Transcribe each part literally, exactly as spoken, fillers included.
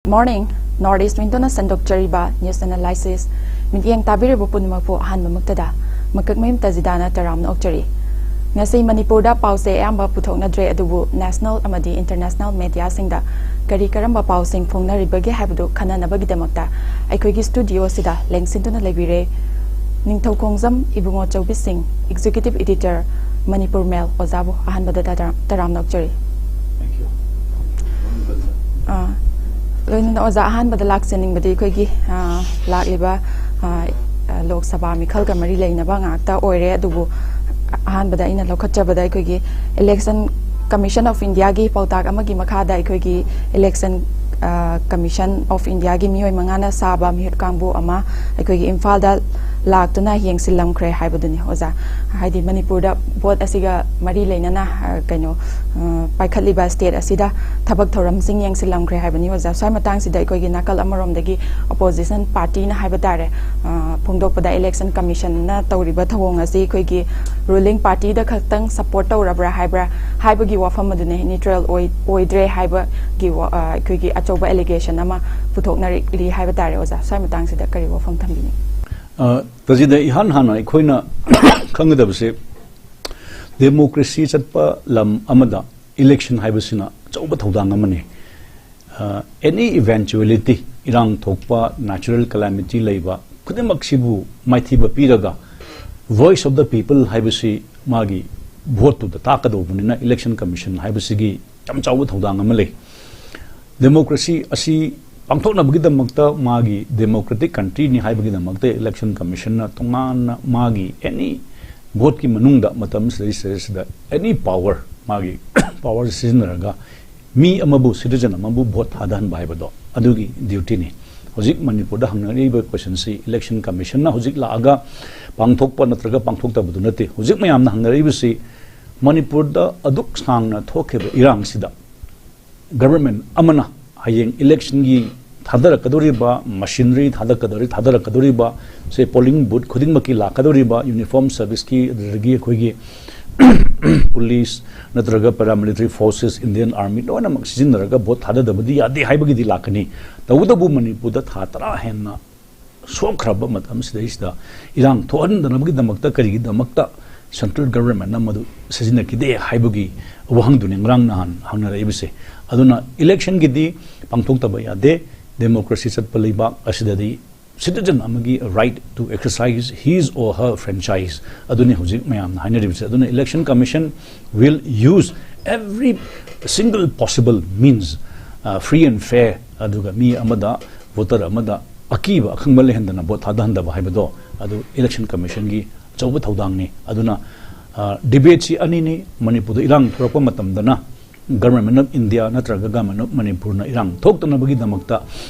Good morning. North East Window-ꯅ ꯁꯟꯗꯣꯛꯆꯔꯤꯕ news analysis, ꯃꯤꯠꯌꯦꯡ ꯇꯥꯕꯤꯔꯤꯕ ꯄꯨꯝꯅꯃꯛꯄꯨ ꯑꯍꯥꯟꯕꯃꯛꯇꯗ ꯃꯀꯛ ꯃꯌꯨꯝ ꯇꯖꯤꯗꯥꯅ ꯇꯔꯥꯝꯅ ꯑꯣꯛꯆꯔꯤ꯫ ꯉꯁꯤ ꯃꯅꯤꯄꯨꯔꯗ ꯄꯥꯎꯁꯦ ꯑꯌꯥꯝꯕ ꯄꯨꯊꯣꯛꯅꯗ꯭ꯔꯦ, ꯑꯗꯨꯕꯨ national ꯑꯃꯗꯤ international media-ꯁꯤꯡꯗ ꯀꯔꯤ ꯀꯔꯝꯕ ꯄꯥꯎꯁꯤꯡ ꯐꯣꯡꯅꯔꯤꯕꯒꯦ ꯍꯥꯏꯕꯗꯨ ꯈꯟꯅꯅꯕꯒꯤꯗꯃꯛꯇ ꯑꯩꯈꯣꯏꯒꯤ studio ꯑꯁꯤꯗ ꯂꯦꯡꯁꯤꯟꯗꯨꯅ ꯂꯩꯕꯤꯔꯦ ꯅꯤꯡꯊꯧꯈꯣꯡꯖꯝ ꯏꯕꯨꯡꯉꯣ ꯆꯧꯕꯤꯁꯤꯡ, Executive Editor, Manipur Mail, ꯑꯣꯖꯥꯕꯨ ꯑꯍꯥꯟꯕꯗ ꯇꯔꯥꯝꯅ ꯑꯣꯛꯆꯔꯤ꯫ ꯑꯥ, ꯂꯣꯏꯅꯅ ꯑꯣꯖꯥ, ꯑꯍꯥꯟꯕꯗ ꯂꯥꯛꯆꯅꯤꯡꯕꯗꯤ ꯑꯩꯈꯣꯏꯒꯤ, ꯑꯥ, ꯂꯥꯛꯂꯤꯕ, ꯑꯥ, ꯂꯣꯛ ꯁꯚꯥ ꯃꯤꯈꯜꯒ ꯃꯔꯤ ꯂꯩꯅꯕ ꯉꯥꯛꯇ ꯑꯣꯏꯔꯦ, ꯑꯗꯨꯕꯨ ꯑꯍꯥꯟꯕꯗ ꯑꯩꯅ ꯂꯧꯈꯠꯆꯕꯗ ꯑꯩꯈꯣꯏꯒꯤ Election Commission of India-ꯒꯤ ꯄꯥꯎꯇꯥꯛ ꯑꯃꯒꯤ ꯃꯈꯥꯗ ꯑꯩꯈꯣꯏꯒꯤ Election, ꯑꯥ, Commission of India-ꯒꯤ ꯃꯤꯑꯣꯏ ꯃꯉꯥꯅ ꯁꯥꯕ ꯃꯤꯍꯨꯠ ꯀꯥꯡꯕꯨ ꯑꯃ ꯑꯩꯈꯣꯏꯒꯤ ꯏꯝꯐꯥꯜꯗ ꯂꯥꯛꯇꯨꯅ ꯌꯦꯡꯁꯤꯜꯂꯝꯈ꯭ꯔꯦ ꯍꯥꯏꯕꯗꯨꯅꯤ ꯑꯣꯖꯥ꯫ ꯍꯥꯏꯗꯤ ꯃꯅꯤꯄꯨꯔꯗ vote ꯑꯁꯤꯒ ꯃꯔꯤ ꯂꯩꯅꯅ, ꯑ, ꯀꯩꯅꯣ, ꯑ, ꯄꯥꯏꯈꯠꯂꯤꯕ state ꯑꯁꯤꯗ ꯊꯕꯛ ꯊꯧꯔꯝꯁꯤꯡ ꯌꯦꯡꯁꯤꯜꯂꯝꯈ꯭ꯔꯦ ꯍꯥꯏꯕꯅꯤ ꯑꯣꯖꯥ꯫ ꯁ꯭ꯋꯥꯏ ꯃꯇꯥꯡꯁꯤꯗ ꯑꯩꯈꯣꯏꯒꯤ ꯅꯥꯀꯜ ꯑꯃꯔꯣꯝꯗꯒꯤ opposition party-ꯅ ꯍꯥꯏꯕ ꯇꯥꯔꯦ, ꯑ, ꯐꯣꯡꯗꯣꯛꯄꯗ Election Commission-ꯅ ꯇꯧꯔꯤꯕ ꯊꯧꯑꯣꯡ ꯑꯁꯤ ꯑꯩꯈꯣꯏꯒꯤ ruling party-ꯗ ꯈꯛꯇꯪ support ꯇꯧꯔꯕ꯭ꯔꯥ ꯍꯥꯏꯕ꯭ꯔꯥ ꯍꯥꯏꯕꯒꯤ ꯋꯥꯐꯝ ꯑꯗꯨꯅꯤ, neutral ꯑꯣꯏ-, ꯑꯣꯏꯗ꯭ꯔꯦ ꯍꯥꯏꯕꯒꯤ ꯋꯥ-, ꯑ, ꯑꯩꯈꯣꯏꯒꯤ ꯑꯆꯧꯕ allegation ꯑꯃ ꯄꯨꯊꯣꯛꯅꯔꯛꯂꯤ ꯍꯥꯏꯕ ꯇꯥꯔꯦ ꯑꯣꯖꯥ꯫ ꯁ꯭ꯋꯥꯏ ꯃꯇꯥꯡꯁꯤꯗ ꯀꯔꯤ ꯋꯥꯐꯝ ꯊꯝꯕꯤꯅꯤ? ꯑ, ꯇꯖꯤꯗ, ꯏꯍꯥꯟ ꯍꯥꯟꯅ ꯑꯩꯈꯣꯏꯅ ꯈꯪꯒꯗꯕꯁꯦ, democracy ꯆꯠꯄ ꯂꯝ ꯑꯃꯗ election ꯍꯥꯏꯕꯁꯤꯅ ꯑꯆꯧꯕ ꯊꯧꯗꯥꯡ ꯑꯃꯅꯤ꯫ ꯑ, any eventuality, ꯏꯔꯥꯡ ꯊꯣꯛꯄ, natural calamity ꯂꯩꯕ, ꯈꯨꯗꯤꯡꯃꯛꯁꯤꯕꯨ ꯃꯥꯏꯊꯤꯕ ꯄꯤꯔꯒ voice of the people ꯍꯥꯏꯕꯁꯤ ꯃꯥꯒꯤ vote-ꯇꯨꯗ ꯇꯥꯛꯀꯗꯧꯕꯅꯤꯅ Election Commission ꯍꯥꯏꯕꯁꯤꯒꯤ ꯌꯥꯝ ꯆꯥꯎꯕ ꯊꯧꯗꯥꯡ ꯑꯃ ꯂꯩ꯫ Democracy ꯑꯁꯤ ꯄꯥꯡꯊꯣꯛꯅꯕꯒꯤꯗꯃꯛꯇ, ꯃꯥꯒꯤ democratic country-ꯅꯤ ꯍꯥꯏꯕꯒꯤꯗꯃꯛꯇ Election Commission-ꯅ ꯇꯣꯉꯥꯟꯅ ꯃꯥꯒꯤ any vote-ꯀꯤ ꯃꯅꯨꯡꯗ ꯃꯇꯝ ꯁꯤꯗꯩꯁꯤꯗ any power, ꯃꯥꯒꯤ power ꯁꯤꯖꯤꯟꯅꯔꯒ ꯃꯤ ꯑꯃꯕꯨ, citizen ꯑꯃꯕꯨ vote ꯊꯥꯗꯍꯟꯕ ꯍꯥꯏꯕꯗꯣ ꯑꯗꯨꯒꯤ duty-ꯅꯤ꯫ ꯍꯧꯖꯤꯛ ꯃꯅꯤꯄꯨꯔꯗ ꯍꯪꯅꯔꯤꯕ question-ꯁꯤ Election Commission-ꯅ ꯍꯧꯖꯤꯛ ꯂꯥꯛꯑꯒ ꯄꯥꯡꯊꯣꯛꯄ ꯅꯠꯇ꯭ꯔꯒ ꯄꯥꯡꯊꯣꯛꯇꯕꯗꯨ ꯅꯠꯇꯦ꯫ ꯍꯧꯖꯤꯛ ꯃꯌꯥꯝꯅ ꯍꯪꯅꯔꯤꯕꯁꯤ ꯃꯅꯤꯄꯨꯔꯗ ꯑꯗꯨꯛ ꯁꯥꯡꯅ ꯊꯣꯛꯈꯤꯕ ꯏꯔꯥꯡꯁꯤꯗ government ꯑꯃꯅ ꯍꯌꯦꯡ election-ꯒꯤ ꯊꯥꯗꯔꯛꯀꯗꯧꯔꯤꯕ machinery, ꯊꯥꯗꯔꯛꯀꯗꯧꯔꯤ-, ꯊꯥꯗꯔꯛꯀꯗꯧꯔꯤꯕ, say, polling booth ꯈꯨꯗꯤꯡꯃꯛꯀꯤ ꯂꯥꯛꯀꯗꯧꯔꯤꯕ uniform service-ꯀꯤ, ꯑꯗꯨꯗꯒꯤ ꯑꯩꯈꯣꯏꯒꯤ ꯄꯨꯂꯤꯁ ꯅꯠꯇ꯭ꯔꯒ paramilitary forces, Indian Army ꯂꯣꯏꯅꯃꯛ ꯁꯤꯖꯤꯟꯅꯔꯒ ꯚꯣꯠ ꯊꯥꯗꯗꯕꯗꯤ ꯌꯥꯗꯦ ꯍꯥꯏꯕꯒꯤꯗꯤ ꯂꯥꯛꯀꯅꯤ꯫ ꯇꯧꯕꯇꯕꯨ ꯃꯅꯤꯄꯨꯔꯗ ꯊꯥ ꯇꯔꯥ ꯍꯦꯟꯅ ꯁꯣꯛꯈ꯭ꯔꯕ ꯃꯇꯝꯁꯤꯗꯩꯁꯤꯗ ꯏꯔꯥꯡ ꯊꯣꯛꯍꯟꯗꯅꯕꯒꯤꯗꯃꯛꯇ ꯀꯔꯤꯒꯤꯗꯃꯛꯇ central governmentꯅ ꯃꯗꯨ ꯁꯤꯖꯤꯟꯅꯈꯤꯗꯦ ꯍꯥꯏꯕꯒꯤ ꯋꯥꯍꯪꯗꯨꯅꯤ ꯉꯔꯥꯡ ꯅꯍꯥꯟ ꯍꯪꯅꯔꯛꯏꯕꯁꯦ꯫ ꯑꯗꯨꯅ electionꯒꯤꯗꯤ ꯄꯥꯡꯊꯣꯛꯇꯕ ꯌꯥꯗꯦ꯫ Democracy ꯆꯠꯄ ꯂꯩꯕꯥꯛ ꯑꯁꯤꯗꯗꯤ citizen ꯑꯃꯒꯤ right to exercise his or her franchise ꯑꯗꯨꯅꯤ ꯍꯧꯖꯤꯛ ꯃꯌꯥꯝꯅ ꯍꯥꯏꯅꯔꯤꯕꯁꯦ꯫ ꯑꯗꯨꯅ Election Commission will use every single possible means, uh, free and fair, ꯑꯗꯨꯒ ꯃꯤ ꯑꯃꯗ, voter ꯑꯃꯗ ꯑꯀꯤꯕ ꯑꯈꯪꯕ ꯂꯩꯍꯟꯗꯅ ꯚꯣꯠ ꯊꯥꯗꯍꯟꯗꯕ ꯍꯥꯏꯕꯗꯣ ꯑꯗꯨ Election Commissionꯒꯤ ꯑꯆꯧꯕ ꯊꯧꯗꯥꯡꯅꯤ꯫ ꯑꯗꯨꯅ, ꯑ, debateꯁꯤ ꯑꯅꯤꯅꯤ꯫ ꯃꯅꯤꯄꯨꯔꯗ ꯏꯔꯥꯡ ꯊꯣꯛꯂꯛꯄ ꯃꯇꯝꯗꯅ Government of India ꯅꯠꯇ꯭ꯔꯒ Government of ꯃꯅꯤꯄꯨꯔꯅ ꯏꯔꯥꯡ ꯊꯣꯛꯇꯅꯕꯒꯤꯗꯃꯛꯇ,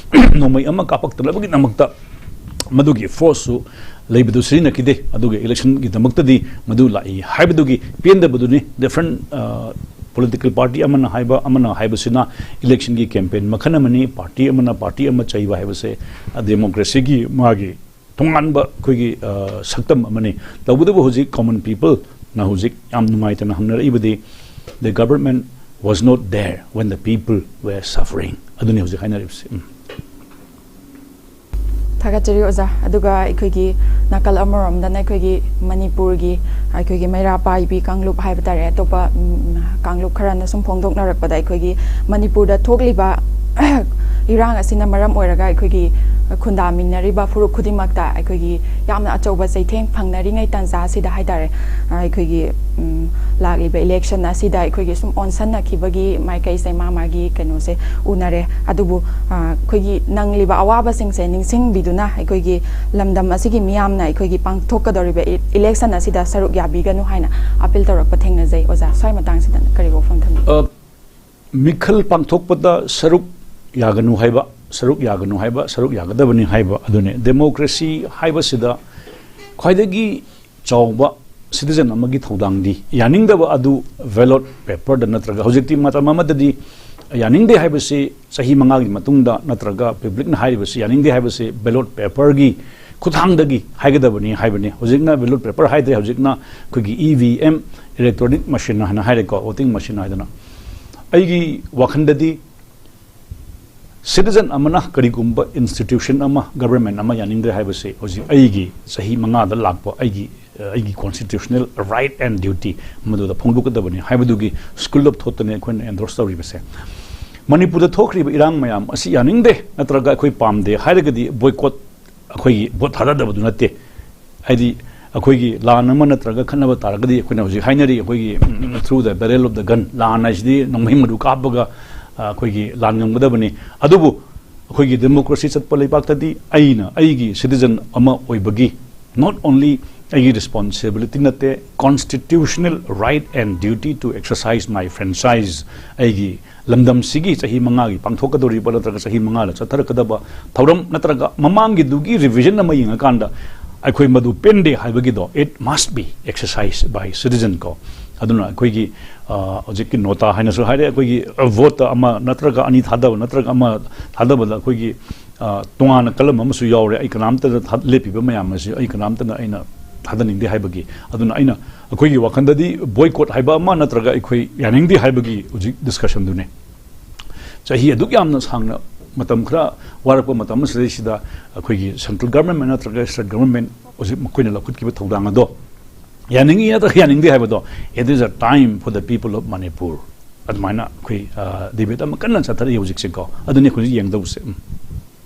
ꯅꯣꯡꯃꯩ ꯑꯃ ꯀꯥꯞꯄꯛꯇꯅꯕꯒꯤꯗꯃꯛꯇ ꯃꯗꯨꯒꯤ forceꯁꯨ ꯂꯩꯕꯗꯨ ꯁꯤꯖꯤꯟꯅꯈꯤꯗꯦ꯫ ꯑꯗꯨꯒ electionꯒꯤꯗꯃꯛꯇꯗꯤ ꯃꯗꯨ ꯂꯥꯛꯏ ꯍꯥꯏꯕꯗꯨꯒꯤ ꯄꯦꯟꯗꯕꯗꯨꯅꯤ꯫ Different, ꯑ, political party ꯑꯃꯅ ꯍꯥꯏꯕ, ꯑꯃꯅ ꯍꯥꯏꯕꯁꯤꯅ electionꯒꯤ campaign ꯃꯈꯜ ꯑꯃꯅꯤ꯫ Party ꯑꯃꯅ party ꯑꯃ ꯆꯩꯕ ꯍꯥꯏꯕꯁꯦ, ꯑ, democracyꯒꯤ ꯃꯥꯒꯤ ꯇꯣꯉꯥꯟꯕ ꯑꯩꯈꯣꯏꯒꯤ, ꯑ, ꯁꯛꯇꯝ ꯑꯃꯅꯤ꯫ ꯇꯧꯕꯇꯕꯨ ꯍꯧꯖꯤꯛ common peopleꯅ ꯍꯧꯖꯤꯛ ꯌꯥꯝ ꯅꯨꯡꯉꯥꯏꯇꯅ ꯍꯪꯅꯔꯛꯏꯕꯗꯤ, "The government was not there when the people were suffering." ꯑꯗꯨꯅꯤ ꯍꯧꯖꯤꯛ ꯍꯥꯏꯅꯔꯤꯕꯁꯤ꯫ ꯎꯝ꯫ ꯊꯥꯒꯠꯆꯔꯤ ꯑꯣꯖꯥ꯫ ꯑꯗꯨꯒ ꯑꯩꯈꯣꯏꯒꯤ ꯅꯥꯀꯜ ꯑꯃꯔꯣꯝꯗꯅ ꯑꯩꯈꯣꯏꯒꯤ ꯃꯅꯤꯄꯨꯔꯒꯤ, ꯑꯩꯈꯣꯏꯒꯤ ꯃꯩꯔꯥ ꯄꯥꯏꯕꯤ ꯀꯥꯡꯂꯨꯞ ꯍꯥꯏꯕ ꯇꯥꯔꯦ, ꯑꯇꯣꯞꯄ, ꯎꯝ, ꯀꯥꯡꯂꯨꯞ ꯈꯔꯅ ꯁꯨꯝ ꯐꯣꯡꯗꯣꯛꯅꯔꯛꯄꯗ, ꯑꯩꯈꯣꯏꯒꯤ ꯃꯅꯤꯄꯨꯔꯗ ꯊꯣꯛꯂꯤꯕ ꯏꯔꯥꯡ ꯑꯁꯤꯅ ꯃꯔꯝ ꯑꯣꯏꯔꯒ ꯑꯩꯈꯣꯏꯒꯤ ꯈꯨꯟꯗꯥꯃꯤꯟꯅꯔꯤꯕ ꯐꯨꯔꯨꯞ ꯈꯨꯗꯤꯡꯃꯛꯇ ꯑꯩꯈꯣꯏꯒꯤ ꯌꯥꯝꯅ ꯑꯆꯧꯕ ꯆꯩꯊꯦꯡ ꯐꯪꯅꯔꯤꯉꯩ ꯇꯥꯟꯖꯥ ꯑꯁꯤꯗ ꯍꯥꯏ ꯇꯥꯔꯦ, ꯑꯩꯈꯣꯏꯒꯤ, ꯎꯝ, ꯂꯥꯛꯂꯤꯕ election ꯑꯁꯤꯗ ꯑꯩꯈꯣꯏꯒꯤ ꯁꯨꯝ ꯑꯣꯟꯁꯟꯅꯈꯤꯕꯒꯤ ꯃꯥꯏꯀꯩꯁꯦ ꯃꯥ ꯃꯥꯒꯤ ꯀꯩꯅꯣꯁꯦ ꯎꯅꯔꯦ꯫ ꯑꯗꯨꯕꯨ, ꯑ, ꯑꯩꯈꯣꯏꯒꯤ ꯅꯪꯂꯤꯕ ꯑꯋꯥꯕꯁꯤꯡꯁꯦ ꯅꯤꯡꯁꯤꯡꯕꯤꯗꯨꯅ ꯑꯩꯈꯣꯏꯒꯤ ꯂꯝꯗꯝ ꯑꯁꯤꯒꯤ ꯃꯤꯌꯥꯝꯅ ꯑꯩꯈꯣꯏꯒꯤ ꯄꯥꯡꯊꯣꯛꯀꯗꯧꯔꯤꯕ ꯏ-, election ꯑꯁꯤꯗ ꯁꯔꯨꯛ ꯌꯥꯕꯤꯒꯅꯨ ꯍꯥꯏꯅ appeal ꯇꯧꯔꯛꯄ ꯊꯦꯡꯅꯖꯩ꯫ ꯑꯣꯖꯥ, ꯁ꯭ꯋꯥꯏ ꯃꯇꯥꯡꯁꯤꯗ ꯀꯔꯤ ꯋꯥꯐꯝ ꯊꯝꯕꯤꯒꯦ? ꯑ, ꯃꯤꯈꯜ ꯄꯥꯡꯊꯣꯛꯄꯗ ꯁꯔꯨꯛ ꯌꯥꯒꯅꯨ ꯍꯥꯏꯕ, ꯁꯔꯨꯛ ꯌꯥꯒꯅꯨ ꯍꯥꯏꯕ, ꯁꯔꯨꯛ ꯌꯥꯒꯗꯕꯅꯤ ꯍꯥꯏꯕ ꯑꯗꯨꯅꯤ꯫ Democracy ꯍꯥꯏꯕꯁꯤꯗ ꯈ꯭ꯋꯥꯏꯗꯒꯤ ꯆꯥꯎꯕ citizen ꯑꯃꯒꯤ ꯊꯧꯗꯥꯡꯗꯤ ꯌꯥꯅꯤꯡꯗꯕ ꯑꯗꯨ ballot paperꯗ ꯅꯠꯇ꯭ꯔꯒ ꯍꯧꯖꯤꯛꯇꯤ ꯃꯇꯝ ꯑꯃꯗꯗꯤ ꯌꯥꯅꯤꯡꯗꯦ ꯍꯥꯏꯕꯁꯤ ꯆꯍꯤ ꯃꯉꯥꯒꯤ ꯃꯇꯨꯡꯗ ꯅꯠꯇ꯭ꯔꯒ publicꯅ ꯍꯥꯏꯔꯤꯕꯁꯤ ꯌꯥꯅꯤꯡꯗꯦ ꯍꯥꯏꯕꯁꯤ ballot paperꯒꯤ ꯈꯨꯠꯊꯥꯡꯗꯒꯤ ꯍꯥꯏꯒꯗꯕꯅꯤ ꯍꯥꯏꯕꯅꯤ꯫ ꯍꯧꯖꯤꯛꯅ ballot paper ꯍꯥꯏꯗ꯭ꯔꯦ, ꯍꯧꯖꯤꯛꯅ ꯑꯩꯈꯣꯏꯒꯤ E V M, electronic machine ꯍꯥꯏꯅ ꯍꯥꯏꯔꯦꯀꯣ, voting machine ꯍꯥꯏꯗꯅ꯫ ꯑꯩꯒꯤ ꯋꯥꯈꯜꯗꯗꯤ citizen ꯑꯃꯅ ꯀꯔꯤꯒꯨꯝꯕ institution ꯑꯃ, government ꯑꯃ ꯌꯥꯅꯤꯡꯗ꯭ꯔꯦ ꯍꯥꯏꯕꯁꯤ ꯍꯧꯖꯤꯛ ꯑꯩꯒꯤ ꯆꯍꯤ ꯃꯉꯥꯗ ꯂꯥꯛꯄ ꯑꯩꯒꯤ, ꯑꯩꯒꯤ constitutional right and duty ꯃꯗꯨꯗ ꯐꯣꯡꯗꯣꯛꯀꯗꯕꯅꯤ ꯍꯥꯏꯕꯗꯨꯒꯤ school of thoughtꯇꯅꯤ ꯑꯩꯈꯣꯏꯅ endorse ꯇꯧꯔꯤꯕꯁꯦ꯫ ꯃꯅꯤꯄꯨꯔꯗ ꯊꯣꯛꯈ꯭ꯔꯤꯕ ꯏꯔꯥꯡ ꯃꯌꯥꯝ ꯑꯁꯤ ꯌꯥꯅꯤꯡꯗꯦ ꯅꯠꯇ꯭ꯔꯒ ꯑꯩꯈꯣꯏ ꯄꯥꯝꯗꯦ ꯍꯥꯏꯔꯒꯗꯤ boycott, ꯑꯩꯈꯣꯏꯒꯤ vote ꯊꯥꯗꯗꯕꯗꯨ ꯅꯠꯇꯦ꯫ ꯍꯥꯏꯗꯤ ꯑꯩꯈꯣꯏꯒꯤ ꯂꯥꯟ ꯑꯃ ꯅꯠꯇ꯭ꯔꯒ ꯈꯠꯅꯕ ꯇꯥꯔꯒꯗꯤ ꯑꯩꯈꯣꯏꯅ ꯍꯧꯖꯤꯛ ꯍꯥꯏꯅꯔꯤ ꯑꯩꯈꯣꯏꯒꯤ, ꯎꯝ, through the barrel of the gun, ꯂꯥꯟ ꯍꯥꯏꯁꯤꯗꯤ ꯅꯣꯡꯃꯩ ꯃꯔꯨ ꯀꯥꯞꯄꯒ, ꯑ, ꯑꯩꯈꯣꯏꯒꯤ ꯂꯥꯟ ꯉꯝꯒꯗꯕꯅꯤ꯫ ꯑꯗꯨꯕꯨ ꯑꯩꯈꯣꯏꯒꯤ democracy ꯆꯠꯄ ꯂꯩꯕꯥꯛꯇꯗꯤ ꯑꯩꯅ ꯑꯩꯒꯤ citizen ꯑꯃ ꯑꯣꯏꯕꯒꯤ not only ꯑꯩꯒꯤ responsibility ꯅꯠꯇꯦ, constitutional right and duty to exercise my franchise, ꯑꯩꯒꯤ ꯂꯝꯗꯝꯁꯤꯒꯤ ꯆꯍꯤ ꯃꯉꯥꯒꯤ ꯄꯥꯡꯊꯣꯛꯀꯗꯧꯔꯤꯕ ꯅꯠꯇ꯭ꯔꯒ ꯆꯍꯤ ꯃꯉꯥꯗ ꯆꯠꯊꯔꯛꯀꯗꯕ ꯊꯧꯔꯝ ꯅꯠꯇ꯭ꯔꯒ ꯃꯃꯥꯡꯒꯤꯗꯨꯒꯤ revision ꯑꯃ ꯌꯦꯡꯉꯀꯥꯟꯗ ꯑꯩꯈꯣꯏ ꯃꯗꯨ ꯄꯦꯟꯗꯦ ꯍꯥꯏꯕꯒꯤꯗꯣ, it must be exercised by citizen ꯀꯣ꯫ ꯑꯗꯨꯅ ꯑꯩꯈꯣꯏꯒꯤ, ꯑ, ꯍꯧꯖꯤꯛꯀꯤ ꯅꯣꯇꯥ ꯍꯥꯏꯅꯁꯨ ꯍꯥꯏꯔꯦ, ꯑꯩꯈꯣꯏꯒꯤ voteꯇ ꯑꯃ ꯅꯠꯇ꯭ꯔꯒ ꯑꯅꯤ ꯊꯥꯗꯕ ꯅꯠꯇ꯭ꯔꯒ ꯑꯃ ꯊꯥꯗꯕꯗ ꯑꯩꯈꯣꯏꯒꯤ, ꯑ, ꯇꯣꯉꯥꯟꯅ ꯀꯂꯝ ꯑꯃꯁꯨ ꯌꯥꯎꯔꯦ꯫ ꯑꯩ ꯀꯅꯥꯝꯇꯗ ꯊꯥ-, ꯂꯦꯞꯄꯤꯕ ꯃꯌꯥꯝ ꯑꯁꯤ ꯑꯩ ꯀꯅꯥꯝꯇꯅ ꯑꯩꯅ ꯊꯥꯗꯅꯤꯡꯗꯦ ꯍꯥꯏꯕꯒꯤ꯫ ꯑꯗꯨꯅ ꯑꯩꯅ ꯑꯩꯈꯣꯏꯒꯤ ꯋꯥꯈꯜꯗꯗꯤ boycott ꯍꯥꯏꯕ ꯑꯃ ꯅꯠꯇ꯭ꯔꯒ ꯑꯩꯈꯣꯏ ꯌꯥꯅꯤꯡꯗꯦ ꯍꯥꯏꯕꯒꯤ ꯍꯧꯖꯤꯛ discussionꯗꯨꯅꯦ꯫ ꯆꯍꯤ ꯑꯗꯨꯛ ꯌꯥꯝꯅ ꯁꯥꯡꯅ ꯃꯇꯝ ꯈꯔ ꯋꯥꯔꯛꯄ ꯃꯇꯝ ꯑꯁꯤꯗꯩꯁꯤꯗ ꯑꯩꯈꯣꯏꯒꯤ central government ꯅꯠꯇ꯭ꯔꯒ state government ꯍꯧꯖꯤꯛ ꯃꯈꯣꯏꯅ ꯂꯧꯈꯠꯈꯤꯕ ꯊꯧꯗꯥꯡ ꯑꯗꯣ ꯌꯥꯅꯤꯡꯉꯤ ꯅꯠꯇ꯭ꯔꯒ ꯌꯥꯅꯤꯡꯗꯦ ꯍꯥꯏꯕꯗꯣ, it is a time for the people of Manipur꯫ ꯑꯗꯨꯃꯥꯏꯅ ꯑꯩꯈꯣꯏ, ꯑ, debate ꯑꯃ ꯀꯟꯅ ꯆꯠꯊꯔꯤ ꯍꯧꯖꯤꯛꯁꯦꯀꯣ꯫ ꯑꯗꯨꯅꯤ ꯑꯩꯈꯣꯏꯅ ꯌꯦꯡꯗꯧꯕꯁꯦ꯫ ꯎꯝ꯫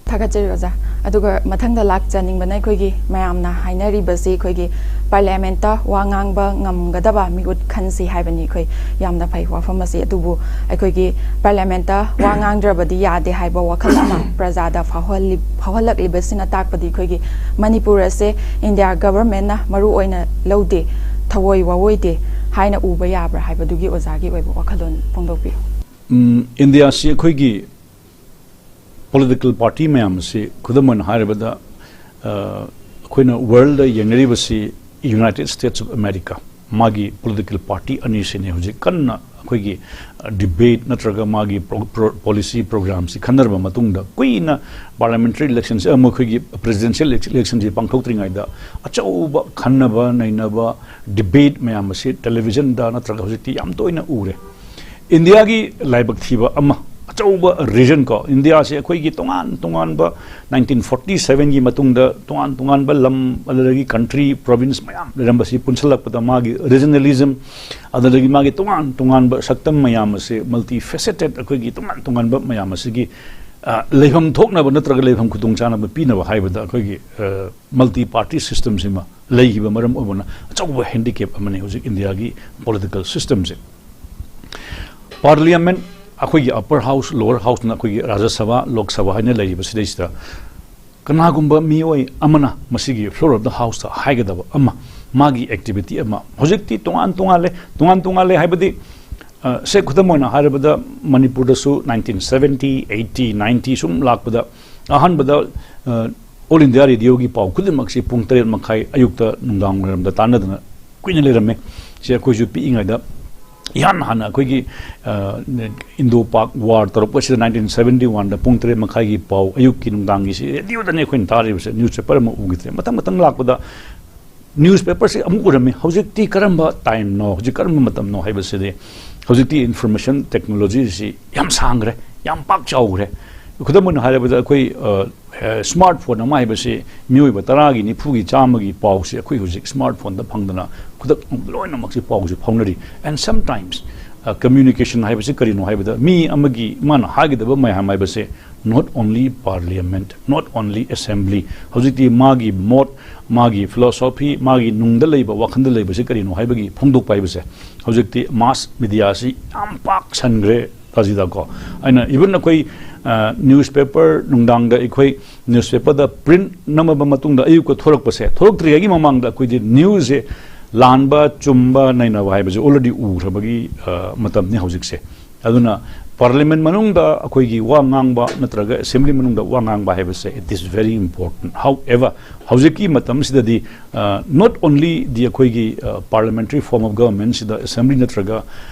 ꯊꯥꯒꯠꯆꯔꯤ ꯑꯣꯖꯥ꯫ ꯑꯗꯨꯒ ꯃꯊꯪꯗ ꯂꯥꯛꯆꯅꯤꯡꯕꯅ ꯑꯩꯈꯣꯏꯒꯤ ꯃꯌꯥꯝꯅ ꯍꯥꯏꯅꯔꯤꯕꯁꯤ ꯑꯩꯈꯣꯏꯒꯤ parliamentꯇ ꯋꯥ ꯉꯥꯡꯕ ꯉꯝꯒꯗꯕ ꯃꯤꯍꯨꯠ ꯈꯟꯁꯤ ꯍꯥꯏꯕꯅꯤ꯫ ꯑꯩꯈꯣꯏ ꯌꯥꯝꯅ ꯐꯩ ꯋꯥꯐꯝ ꯑꯁꯤ꯫ ꯑꯗꯨꯕꯨ ꯑꯩꯈꯣꯏꯒꯤ parliamentꯇ ꯋꯥ ꯉꯥꯡꯗ꯭ꯔꯕꯗꯤ ꯌꯥꯗꯦ ꯍꯥꯏꯕ ꯋꯥꯈꯜ ꯑꯃ ꯄ꯭ꯔꯖꯥꯗ ꯐꯥꯎꯍꯜꯂꯤ-, ꯐꯥꯎꯍꯜꯂꯛꯂꯤꯕꯁꯤꯅ ꯇꯥꯛꯄꯗꯤ ꯑꯩꯈꯣꯏꯒꯤ ꯃꯅꯤꯄꯨꯔ ꯑꯁꯦ India governmentꯅ ꯃꯔꯨ ꯑꯣꯏꯅ ꯂꯧꯗꯦ, ꯊꯑꯣꯏ ꯋꯥꯑꯣꯏꯗꯦ ꯍꯥꯏꯅ ꯎꯕ ꯌꯥꯕ꯭ꯔꯥ ꯍꯥꯏꯕꯗꯨꯒꯤ ꯑꯣꯖꯥꯒꯤ ꯑꯣꯏꯕ ꯋꯥꯈꯜꯂꯣꯟ ꯐꯣꯡꯗꯣꯛꯄꯤꯌꯨ꯫ ꯎꯝ, ꯏꯟꯗꯤꯌꯥꯁꯤ ꯑꯩꯈꯣꯏꯒꯤ political party ꯃꯌꯥꯝ ꯑꯁꯤ, ꯈꯨꯗꯝ ꯑꯣꯏꯅ ꯍꯥꯏꯔꯕꯗ, ꯑ, ꯑꯩꯈꯣꯏꯅ worldꯗ ꯌꯦꯡꯅꯔꯤꯕꯁꯤ United States of America, ꯃꯥꯒꯤ political party ꯑꯅꯤꯁꯤꯅꯤ ꯍꯧꯖꯤꯛ ꯀꯟꯅ ꯑꯩꯈꯣꯏꯒꯤ ꯗꯤꯕꯦꯠ ꯅꯠꯇ꯭ꯔꯒ ꯃꯥꯒꯤ ꯄꯣꯂꯤꯁꯤ ꯄ꯭ꯔꯣꯒ꯭ꯔꯥꯝꯁꯤ ꯈꯟꯅꯔꯕ ꯃꯇꯨꯡꯗ, ꯀꯨꯏꯅ ꯄꯥꯔꯂꯤꯌꯥꯃꯦꯟꯇꯔꯤ ꯏꯂꯦꯛꯁꯟꯁꯤ ꯑꯃ ꯑꯩꯈꯣꯏꯒꯤ ꯄ꯭ꯔꯦꯁꯤꯗꯦꯟꯁꯤꯌꯦꯜ ꯏꯂꯦꯛꯁꯟꯁꯤ ꯄꯥꯡꯊꯣꯛꯇ꯭ꯔꯤꯉꯩꯗ ꯑꯆꯧꯕ ꯈꯟꯅꯕ ꯅꯩꯅꯕ, ꯗꯤꯕꯦꯠ ꯃꯌꯥꯝ ꯑꯁꯤ ꯇꯦꯂꯤꯚꯤꯖꯟꯗ ꯅꯠꯇ꯭ꯔꯒ ꯍꯧꯖꯤꯛꯇꯤ ꯌꯥꯝ ꯇꯣꯏꯅ ꯎꯔꯦ꯫ ꯏꯟꯗꯤꯌꯥꯒꯤ ꯂꯥꯏꯕꯛ ꯊꯤꯕ ꯑꯃ, ꯑꯆꯧꯕ ꯔꯤꯖꯟ ꯀꯣ, ꯏꯟꯗꯤꯌꯥꯁꯦ ꯑꯩꯈꯣꯏꯒꯤ ꯇꯣꯉꯥꯟ ꯇꯣꯉꯥꯟꯕ, ꯅꯥꯏꯟꯇꯤꯟ ꯐꯣꯔꯇꯤ ꯁꯚꯦꯟꯒꯤ ꯃꯇꯨꯡꯗ ꯇꯣꯉꯥꯟ ꯇꯣꯉꯥꯟꯕ ꯂꯝ, ꯑꯗꯨꯗꯒꯤ ꯀꯟꯇ꯭ꯔꯤ, ꯄ꯭ꯔꯣꯚꯤꯟꯁ ꯃꯌꯥꯝ ꯂꯩꯔꯝꯕꯁꯤ ꯄꯨꯟꯁꯤꯜꯂꯛꯄꯗ ꯃꯥꯒꯤ ꯔꯤꯖꯅꯦꯂꯤꯖꯝ, ꯑꯗꯨꯗꯒꯤ ꯃꯥꯒꯤ ꯇꯣꯉꯥꯟ ꯇꯣꯉꯥꯟꯕ ꯁꯛꯇꯝ ꯃꯌꯥꯝ ꯑꯁꯤ, ꯃꯜꯇꯤ ꯐꯦꯁꯦꯇꯦꯠ ꯑꯩꯈꯣꯏꯒꯤ ꯇꯣꯉꯥꯟ ꯇꯣꯉꯥꯟꯕ ꯃꯌꯥꯝ ꯑꯁꯤꯒꯤ, ꯑ, ꯂꯩꯐꯝ ꯊꯣꯛꯅꯕ ꯅꯠꯇ꯭ꯔꯒ ꯂꯩꯐꯝ ꯈꯨꯗꯣꯡꯆꯥꯅꯕ ꯄꯤꯅꯕ ꯍꯥꯏꯕꯗ ꯑꯩꯈꯣꯏꯒꯤ, ꯑ, ꯃꯜꯇꯤ ꯄꯥꯔꯇꯤ ꯁꯤꯁꯇꯝꯁꯤꯃ ꯂꯩꯈꯤꯕ ꯃꯔꯝ ꯑꯣꯏꯕꯅ ꯑꯆꯧꯕ ꯍꯦꯟꯗꯤꯀꯦꯞ ꯑꯃꯅꯤ ꯍꯧꯖꯤꯛ ꯏꯟꯗꯤꯌꯥꯒꯤ ꯄꯣꯂꯤꯇꯤꯀꯦꯜ ꯁꯤꯁꯇꯝꯁꯦ꯫ ꯄꯥꯔꯂꯤꯌꯥꯃꯦꯟ, ꯑꯩꯈꯣꯏꯒꯤ ꯑꯞꯄꯔ ꯍꯥꯎꯁ, ꯂꯣꯋꯔ ꯍꯥꯎꯁꯅ ꯑꯩꯈꯣꯏꯒꯤ ꯔꯥꯖ꯭ꯌ ꯁꯚꯥ, ꯂꯣꯛ ꯁꯚꯥ ꯍꯥꯏꯅ ꯂꯩꯔꯤꯕ ꯁꯤꯗꯩꯁꯤꯗ ꯀꯅꯥꯒꯨꯝꯕ ꯃꯤꯑꯣꯏ ꯑꯃꯅ ꯃꯁꯤꯒꯤ floor of the houseꯇ ꯍꯥꯏꯒꯗꯕ ꯑꯃ, ꯃꯥꯒꯤ ꯑꯦꯛꯇꯤꯚꯤꯇꯤ ꯑꯃ, ꯍꯧꯖꯤꯛꯇꯤ ꯇꯣꯉꯥꯟ ꯇꯣꯉꯥꯜꯂꯦ꯫ ꯇꯣꯉꯥꯟ ꯇꯣꯉꯥꯜꯂꯦ ꯍꯥꯏꯕꯗꯤ, ꯑ, ꯁꯦ, ꯈꯨꯗꯝ ꯑꯣꯏꯅ ꯍꯥꯏꯔꯕꯗ, ꯃꯅꯤꯄꯨꯔꯗꯁꯨ ꯅꯥꯏꯟꯇꯤꯟ ꯁꯚꯦꯟꯇꯤ, ꯑꯩꯠꯇꯤ, ꯅꯥꯏꯟꯇꯤ ꯁꯨꯝ ꯂꯥꯛꯄꯗ, ꯑꯍꯥꯟꯕꯗ, ꯑ, ꯑꯣꯜ ꯏꯟꯗꯤꯌꯥ ꯔꯦꯗꯤꯑꯣꯒꯤ ꯄꯥꯎ ꯈꯨꯗꯤꯡꯃꯛꯁꯤ ꯄꯨꯡ ꯇꯔꯦꯠ ꯃꯈꯥꯏ ꯑꯌꯨꯛꯇ ꯅꯨꯡꯗꯥꯡ ꯋꯥꯏꯔꯝꯗ ꯇꯥꯟꯅꯗꯅ ꯀꯨꯏꯅ ꯂꯩꯔꯝꯃꯦ꯫ ꯁꯤ ꯑꯩꯈꯣꯏꯁꯨ ꯄꯤꯛꯏꯉꯩꯗ ꯏꯍꯥꯟ ꯍꯥꯟꯅ ꯑꯩꯈꯣꯏꯒꯤ, ꯑ, ꯏꯟꯗꯣ ꯄꯥꯛ ꯋꯥꯔ ꯇꯧꯔꯛꯄꯁꯤꯗ ꯅꯥꯏꯟꯇꯤꯟ ꯁꯚꯦꯟꯇꯤ ꯋꯥꯟꯗ ꯄꯨꯡ ꯇꯔꯦꯠ ꯃꯈꯥꯏꯒꯤ ꯄꯥꯎ ꯑꯌꯨꯛꯀꯤ ꯅꯨꯡꯗꯥꯡꯒꯤꯁꯤ ꯔꯦꯗꯤꯑꯣꯗꯅꯤ ꯑꯩꯈꯣꯏꯅ ꯇꯥꯔꯤꯕꯁꯦ, ꯅ꯭ꯌꯨꯁꯄꯦꯄꯔ ꯑꯃ ꯎꯈꯤꯗ꯭ꯔꯦ꯫ ꯃꯊꯪ ꯃꯊꯪ ꯂꯥꯛꯄꯗ ꯅ꯭ꯌꯨꯁꯄꯦꯄꯔꯁꯤ ꯑꯃꯨꯛ ꯎꯔꯝꯃꯤ꯫ ꯍꯧꯖꯤꯛꯇꯤ ꯀꯔꯝꯕ ꯇꯥꯏꯝꯅꯣ, ꯍꯧꯖꯤꯛ ꯀꯔꯝꯕ ꯃꯇꯝꯅꯣ ꯍꯥꯏꯕꯁꯤꯗꯤ, ꯍꯧꯖꯤꯛꯇꯤ ꯏꯟꯐꯣꯔꯃꯦꯁꯟ ꯇꯦꯛꯅꯣꯂꯣꯖꯤꯁꯤ ꯌꯥꯝ ꯁꯥꯡꯈ꯭ꯔꯦ, ꯌꯥꯝ ꯄꯥꯛ ꯆꯥꯎꯈ꯭ꯔꯦ꯫ ꯈꯨꯗꯝ ꯑꯣꯏꯅ ꯍꯥꯏꯔꯕꯗ, ꯑꯩꯈꯣꯏ, ꯑ, ꯑ, ꯁ꯭ꯃꯥꯔꯠ ꯐꯣꯟ ꯑꯃ ꯍꯥꯏꯕꯁꯤ ꯃꯤꯑꯣꯏꯕ ꯇꯔꯥꯒꯤ, ꯅꯤꯐꯨꯒꯤ, ꯆꯥꯝꯃꯒꯤ ꯄꯥꯎꯁꯤ ꯑꯩꯈꯣꯏ ꯍꯧꯖꯤꯛ ꯁ꯭ꯃꯥꯔꯠ ꯐꯣꯟꯗ ꯐꯪꯗꯅ ꯈꯨꯗꯛ ꯂꯣꯏꯅꯃꯛꯁꯤ ꯄꯥꯎꯁꯤ ꯐꯥꯎꯅꯔꯤ꯫ And sometimes, ꯑ, ꯀꯝꯃ꯭ꯌꯨꯅꯤꯀꯦꯁꯟ ꯍꯥꯏꯕꯁꯤ ꯀꯔꯤꯅꯣ ꯍꯥꯏꯕꯗ, ꯃꯤ ꯑꯃꯒꯤ ꯃꯥꯅ ꯍꯥꯏꯒꯗꯕ ꯃꯌꯥꯝ ꯍꯥꯏꯕꯁꯦ not only parliament, not only assembly, ꯍꯧꯖꯤꯛꯇꯤ ꯃꯥꯒꯤ ꯃꯣꯠ, ꯃꯥꯒꯤ ꯐꯤꯂꯣꯁꯣꯐꯤ, ꯃꯥꯒꯤ ꯅꯨꯡꯗ ꯂꯩꯕ, ꯋꯥꯈꯜꯗ ꯂꯩꯕꯁꯤ ꯀꯔꯤꯅꯣ ꯍꯥꯏꯕꯒꯤ ꯐꯣꯡꯗꯣꯛꯄ ꯍꯥꯏꯕꯁꯦ ꯍꯧꯖꯤꯛꯇꯤ ꯃꯥꯁ ꯃꯤꯗꯤꯌꯥꯁꯤ ꯌꯥꯝ ꯄꯥꯛ ꯁꯟꯈ꯭ꯔꯦ꯫ ꯇꯥꯖꯤꯗꯀꯣ, ꯑꯩꯅ ꯏꯚꯟ ꯑꯩꯈꯣꯏ, ꯑ, ꯅ꯭ꯌꯨꯁꯄꯦꯄꯔ, ꯅꯨꯡꯗꯥꯡꯗ ꯑꯩꯈꯣꯏ ꯅ꯭ꯌꯨꯁꯄꯦꯄꯔꯗ ꯄ꯭ꯔꯤꯟꯠ ꯅꯝꯃꯕ ꯃꯇꯨꯡꯗ ꯑꯌꯨꯛꯇ ꯊꯣꯔꯛꯄꯁꯦ, ꯊꯣꯔꯛꯇ꯭ꯔꯤꯉꯩꯒꯤ ꯃꯃꯥꯡꯗ ꯑꯩꯈꯣꯏꯗꯤ ꯅ꯭ꯌꯨꯁꯁꯦ ꯂꯥꯟꯕ ꯆꯨꯝꯕ ꯅꯩꯅꯕ ꯍꯥꯏꯕꯁꯦ ꯑꯣꯜꯔꯦꯗꯤ ꯎꯈ꯭ꯔꯕꯒꯤ, ꯑ, ꯃꯇꯝꯅꯤ ꯍꯧꯖꯤꯛꯁꯦ꯫ ꯑꯗꯨꯅ ꯄꯥꯔꯂꯤꯌꯥꯃꯦꯟ ꯃꯅꯨꯡꯗ ꯑꯩꯈꯣꯏꯒꯤ ꯋꯥ ꯉꯥꯡꯕ ꯅꯠꯇ꯭ꯔꯒ ꯑꯦꯁꯦꯝꯕ꯭ꯂꯤ ꯃꯅꯨꯡꯗ ꯋꯥ ꯉꯥꯡꯕ ꯍꯥꯏꯕꯁꯦ, it is very important. However, ꯍꯧꯖꯤꯛꯀꯤ ꯃꯇꯝꯁꯤꯗꯗꯤ, ꯑ, not only the ꯑꯩꯈꯣꯏꯒꯤ, ꯑ, parliamentary form of governmentꯁꯤꯗ ꯑꯦꯁꯦꯝꯕ꯭ꯂꯤ ꯅꯠꯇ꯭ꯔꯒ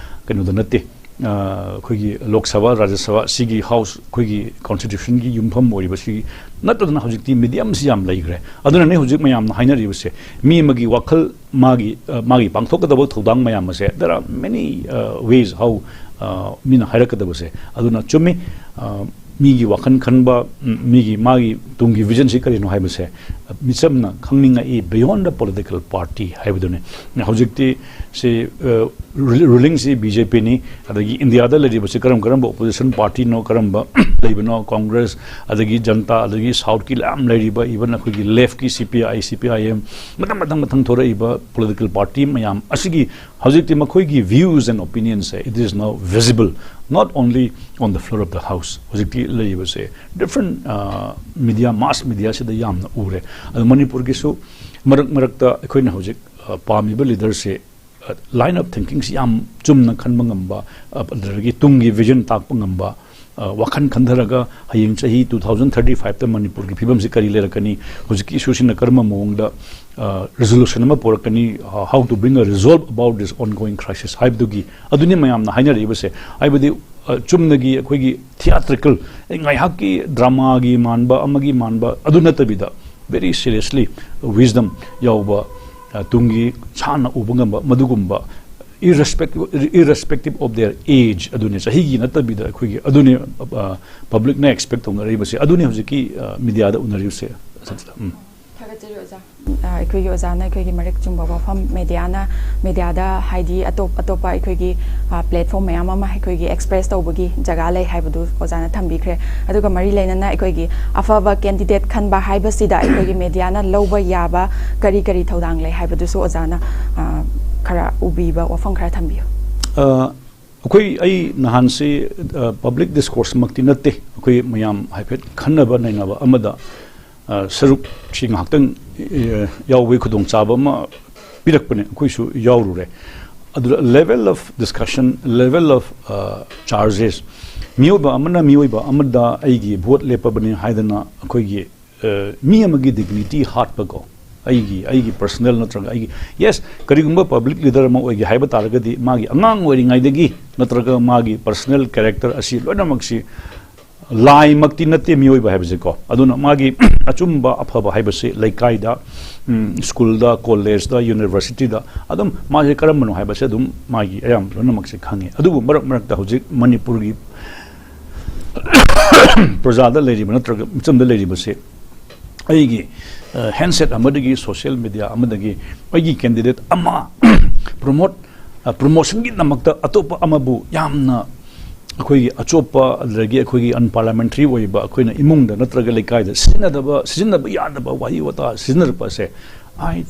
ꯀꯩꯅꯣꯗ ꯅꯠꯇꯦ, ꯑꯩꯈꯣꯏꯒꯤ ꯂꯣꯛ ꯁꯚꯥ, ꯔꯥꯖ꯭ꯌ ꯁꯚꯥ, ꯁꯤꯒꯤ ꯍꯥꯎꯁ, ꯑꯩꯈꯣꯏꯒꯤ ꯀꯣꯟꯁꯇꯤꯇ꯭ꯌꯨꯁꯟꯒꯤ ꯌꯨꯝꯐꯝ ꯑꯣꯏꯔꯤꯕ ꯁꯤ ꯅꯠꯇꯗꯅ ꯍꯧꯖꯤꯛꯇꯤ ꯃꯤꯗꯤꯌꯝꯁꯤ ꯌꯥꯝ ꯂꯩꯈ꯭ꯔꯦ꯫ ꯑꯗꯨꯅꯅꯦ ꯍꯧꯖꯤꯛ ꯃꯌꯥꯝꯅ ꯍꯥꯏꯅꯔꯤꯕꯁꯦ, ꯃꯤ ꯑꯃꯒꯤ ꯋꯥꯈꯜ, ꯃꯥꯒꯤ ꯃꯥꯒꯤ ꯄꯥꯡꯊꯣꯛꯀꯗꯕ ꯊꯧꯗꯥꯡ ꯃꯌꯥꯝ ꯑꯁꯦ, there are many ways how ꯃꯤꯅ ꯍꯥꯏꯔꯛꯀꯗꯕꯁꯦ꯫ ꯑꯗꯨꯅ ꯆꯨꯝꯃꯤ, ꯃꯤꯒꯤ ꯋꯥꯈꯜ ꯈꯟꯕ, ꯃꯤꯒꯤ, ꯃꯥꯒꯤ ꯇꯨꯡꯒꯤ ꯚꯤꯖꯟꯁꯤ ꯀꯔꯤꯅꯣ ꯍꯥꯏꯕꯁꯦ ꯃꯤꯆꯝꯅ ꯈꯪꯅꯤꯡꯉꯛꯏ, beyond the political party ꯍꯥꯏꯕꯗꯨꯅꯤ꯫ ꯍꯧꯖꯤꯛꯇꯤ ꯁꯤ ꯔꯨꯂꯤꯡꯁꯤ ꯕꯤ ꯖꯦ ꯄꯤꯅꯤ꯫ ꯑꯗꯒꯤ ꯏꯟꯗꯤꯌꯥꯗ ꯂꯩꯔꯤꯕꯁꯤ ꯀꯔꯝ ꯀꯔꯝꯕ ꯑꯣꯄꯣꯖꯤꯁꯟ ꯄꯥꯔꯇꯤꯅꯣ, ꯀꯔꯝꯕ ꯂꯩꯕꯅꯣ, ꯀꯣꯡꯒ꯭ꯔꯦꯁ, ꯑꯗꯒꯤ ꯖꯟꯇꯥ, ꯑꯗꯒꯤ ꯁꯥꯎꯠꯀꯤ ꯃꯌꯥꯝ ꯂꯩꯔꯤꯕ, ꯏꯚꯟ ꯑꯩꯈꯣꯏꯒꯤ ꯂꯦꯐꯀꯤ ꯁꯤ ꯄꯤ ꯑꯥꯏ, ꯁꯤ ꯄꯤ ꯑꯥꯏ ꯑꯦꯝ, ꯃꯊꯪ ꯃꯊꯪ ꯃꯊꯪ ꯊꯣꯔꯛꯏꯕ ꯄꯣꯂꯤꯇꯤꯀꯦꯜ ꯄꯥꯔꯇꯤ ꯃꯌꯥꯝ ꯑꯁꯤꯒꯤ ꯍꯧꯖꯤꯛꯇꯤ ꯃꯈꯣꯏꯒꯤ views and opinions say, it is now visible not only on the floor of the house꯫ ꯍꯧꯖꯤꯛꯇꯤ ꯂꯩꯔꯤꯕꯁꯦ ꯗꯤꯐ꯭ꯔꯦꯟ ꯃꯤꯗꯤꯌꯥ, ꯃꯥꯁ ꯃꯤꯗꯤꯌꯥꯁꯤꯗ ꯌꯥꯝꯅ ꯎꯔꯦ꯫ ꯑꯗꯣ ꯃꯅꯤꯄꯨꯔꯒꯤꯁꯨ ꯃꯔꯛ ꯃꯔꯛꯇ ꯑꯩꯈꯣꯏꯅ ꯍꯧꯖꯤꯛ ꯄꯥꯝꯃꯤꯕ ꯂꯤꯗꯔꯁꯦ ꯂꯥꯏꯟ ꯑꯣꯐ ꯊꯤꯡꯀꯤꯡꯁꯤ ꯌꯥꯝ ꯆꯨꯝꯅ ꯈꯟꯕ ꯉꯝꯕ, ꯑꯗꯨꯗꯒꯤ ꯇꯨꯡꯒꯤ ꯚꯤꯖꯟ ꯇꯥꯛꯄ ꯉꯝꯕ, ꯋꯥꯈꯜ ꯈꯟꯊꯔꯒ ꯍꯌꯦꯡ ꯆꯍꯤ ꯇꯨ ꯊꯥꯎꯖꯟ ꯊꯥꯔꯇꯤ ꯐꯥꯏꯚꯇ ꯃꯅꯤꯄꯨꯔꯒꯤ ꯐꯤꯕꯝꯁꯤ ꯀꯔꯤ ꯂꯩꯔꯛꯀꯅꯤ, ꯍꯧꯖꯤꯛꯀꯤ ꯏꯁꯨꯁꯤꯅ ꯀꯔꯝꯕ ꯃꯑꯣꯡꯗ ꯔꯤꯖꯣꯂꯨꯁꯟ ꯑꯃ ꯄꯨꯔꯛꯀꯅꯤ, how to bring a resolve about this ongoing crisis ꯍꯥꯏꯕꯗꯨꯒꯤ, ꯑꯗꯨꯅꯤ ꯃꯌꯥꯝꯅ ꯍꯥꯏꯅꯔꯛꯏꯕꯁꯦ꯫ ꯍꯥꯏꯕꯗꯤ ꯆꯨꯝꯅꯒꯤ ꯑꯩꯈꯣꯏꯒꯤ ꯊꯤꯌꯥꯇ꯭ꯔꯤꯀꯦꯜ, ꯉꯥꯏꯍꯥꯛꯀꯤ ꯗ꯭ꯔꯃꯥꯒꯤ ꯃꯥꯟꯕ, ꯑꯃꯒꯤ ꯃꯥꯟꯕ, ꯑꯗꯨ ꯅꯠꯇꯕꯤꯗ very seriously wisdom ꯌꯥꯎꯕ, ꯇꯨꯡꯒꯤ ꯁꯥꯟꯅ ꯎꯕ ꯉꯝꯕ ꯃꯗꯨꯒꯨꯝꯕ, irrespective, irrespective of their age, ꯑꯗꯨꯅꯤ, ꯆꯍꯤꯒꯤ ꯅꯠꯇꯕꯤꯗ ꯑꯩꯈꯣꯏꯒꯤ, ꯑꯗꯨꯅꯤ ꯄꯕ꯭ꯂꯤꯛꯅ ꯑꯦꯛꯁꯄꯦꯛ ꯇꯧꯅꯔꯤꯕꯁꯦ, ꯑꯗꯨꯅꯤ ꯍꯧꯖꯤꯛꯀꯤ ꯃꯤꯗꯤꯌꯥꯗ ꯎꯅꯔꯤꯕꯁꯦ꯫ ꯎꯝ꯫ ꯊꯥꯒꯠꯆꯔꯤ ꯑꯣꯖꯥ꯫ ꯑꯩꯈꯣꯏꯒꯤ ꯑꯣꯖꯥꯅ ꯑꯩꯈꯣꯏꯒꯤ ꯃꯔꯤꯛ ꯆꯨꯝꯕ ꯋꯥꯐꯝ, ꯃꯦꯗꯤꯌꯥꯅ, ꯃꯦꯗꯤꯌꯥꯗ ꯍꯥꯏꯗꯤ ꯑꯇꯣꯞ ꯑꯇꯣꯞꯄ ꯑꯩꯈꯣꯏꯒꯤ ꯄ꯭ꯂꯦꯠꯐꯣꯝ ꯃꯌꯥꯝ ꯑꯃ ꯑꯩꯈꯣꯏꯒꯤ ꯑꯦꯛꯁꯄ꯭ꯔꯦꯁ ꯇꯧꯕꯒꯤ ꯖꯒꯥ ꯂꯩ ꯍꯥꯏꯕꯗꯨ ꯑꯣꯖꯥꯅ ꯊꯝꯕꯤꯈ꯭ꯔꯦ꯫ ꯑꯗꯨꯒ ꯃꯔꯤ ꯂꯩꯅꯅ ꯑꯩꯈꯣꯏꯒꯤ ꯑꯐꯕ ꯀꯦꯟꯗꯤꯗꯦꯠ ꯈꯟꯕ ꯍꯥꯏꯕꯁꯤꯗ ꯑꯩꯈꯣꯏꯒꯤ ꯃꯦꯗꯤꯌꯥꯅ ꯂꯧꯕ ꯌꯥꯕ ꯀꯔꯤ ꯀꯔꯤ ꯊꯧꯗꯥꯡ ꯂꯩ ꯍꯥꯏꯕꯗꯨꯁꯨ ꯑꯣꯖꯥꯅ ꯈꯔ ꯎꯕꯤꯕ ꯋꯥꯐꯝ ꯈꯔ ꯊꯝꯕꯤꯌꯨ꯫ ꯑꯩꯈꯣꯏ, ꯑꯩ ꯅꯍꯥꯟꯁꯤ ꯄꯕ꯭ꯂꯤꯛ ꯗꯤꯁꯀꯣꯔꯁꯃꯛꯇꯤ ꯅꯠꯇꯦ, ꯑꯩꯈꯣꯏ ꯃꯌꯥꯝ ꯍꯥꯏꯐꯦꯠ ꯈꯟꯅꯕ ꯅꯩꯅꯕ ꯑꯃꯗ ꯁꯔꯨꯛꯁꯤ ꯉꯥꯏꯍꯥꯛꯇꯪ ꯌꯥꯎꯕꯒꯤ ꯈꯨꯗꯣꯡꯆꯥꯕ ꯑꯃ ꯄꯤꯔꯛꯄꯅꯦ, ꯑꯩꯈꯣꯏꯁꯨ ꯌꯥꯎꯔꯨꯔꯦ꯫ ꯑꯗꯨꯗ level of discussion, level of charges, ꯃꯤꯑꯣꯏꯕ ꯑꯃꯅ ꯃꯤꯑꯣꯏꯕ ꯑꯃꯗ ꯑꯩꯒꯤ ꯚꯣꯠ ꯂꯦꯞꯄꯕꯅꯤ ꯍꯥꯏꯗꯅ ꯑꯩꯈꯣꯏꯒꯤ ꯃꯤ ꯑꯃꯒꯤ ꯗꯤꯒꯅꯤꯇꯤ ꯍꯥꯠꯄꯀꯣ, ꯑꯩꯒꯤ ꯑꯩꯒꯤ personal ꯅꯠꯇ꯭ꯔꯒ ꯑꯩꯒꯤ, yes, ꯀꯔꯤꯒꯨꯝꯕ public leader ꯑꯃ ꯑꯣꯏꯒꯦ ꯍꯥꯏꯕ ꯇꯥꯔꯒꯗꯤ ꯃꯥꯒꯤ ꯑꯉꯥꯡ ꯑꯣꯏꯔꯤꯉꯩꯗꯒꯤ ꯅꯠꯇ꯭ꯔꯒ ꯃꯥꯒꯤ personal character ꯑꯁꯤ ꯂꯣꯏꯅꯃꯛꯁꯤ ꯂꯥꯏꯃꯛꯇꯤ ꯅꯠꯇꯦ ꯃꯤꯑꯣꯏꯕ ꯍꯥꯏꯕꯁꯦꯀꯣ꯫ ꯑꯗꯨꯅ ꯃꯥꯒꯤ ꯑꯆꯨꯝꯕ ꯑꯐꯕ ꯍꯥꯏꯕꯁꯤ ꯂꯩꯀꯥꯏꯗ, ꯎꯝ, ꯁ꯭ꯀꯨꯜꯗ, ꯀꯣꯂꯦꯖꯇ, ꯌꯨꯅꯤꯚꯔꯁꯤꯇꯤꯗ ꯑꯗꯨꯝ ꯃꯥꯁꯦ ꯀꯔꯝꯕꯅꯣ ꯍꯥꯏꯕꯁꯦ ꯑꯗꯨꯝ ꯃꯥꯒꯤ ꯑꯌꯥꯝꯕ ꯂꯣꯏꯅꯃꯛꯁꯦ ꯈꯪꯉꯤ꯫ ꯑꯗꯨꯕꯨ ꯃꯔꯛ ꯃꯔꯛꯇ ꯍꯧꯖꯤꯛ ꯃꯅꯤꯄꯨꯔꯒꯤ ꯄ꯭ꯔꯖꯥꯗ ꯂꯩꯔꯤꯕ ꯅꯠꯇ꯭ꯔꯒ ꯃꯤꯆꯝꯗ ꯂꯩꯔꯤꯕꯁꯦ ꯑꯩꯒꯤ, ꯑ, handset ꯑꯃꯗꯒꯤ social media ꯑꯃꯗꯒꯤ ꯑꯩꯒꯤ candidate ꯑꯃ promote, ꯑ, promotionꯒꯤꯗꯃꯛꯇ ꯑꯇꯣꯞꯄ ꯑꯃꯕꯨ ꯌꯥꯝꯅ ꯑꯩꯈꯣꯏꯒꯤ ꯑꯆꯣꯞꯄ, ꯑꯗꯨꯗꯒꯤ ꯑꯩꯈꯣꯏꯒꯤ unparliamentary ꯑꯣꯏꯕ, ꯑꯩꯈꯣꯏꯅ ꯏꯃꯨꯡꯗ ꯅꯠꯇ꯭ꯔꯒ ꯂꯩꯀꯥꯏꯗ ꯁꯤꯖꯤꯟꯅꯗꯕ, ꯁꯤꯖꯤꯟꯅꯕ ꯌꯥꯗꯕ ꯋꯥꯍꯩ ꯋꯥꯇꯥ ꯁꯤꯖꯤꯟꯅꯔꯛꯄ ꯑꯁꯦ, I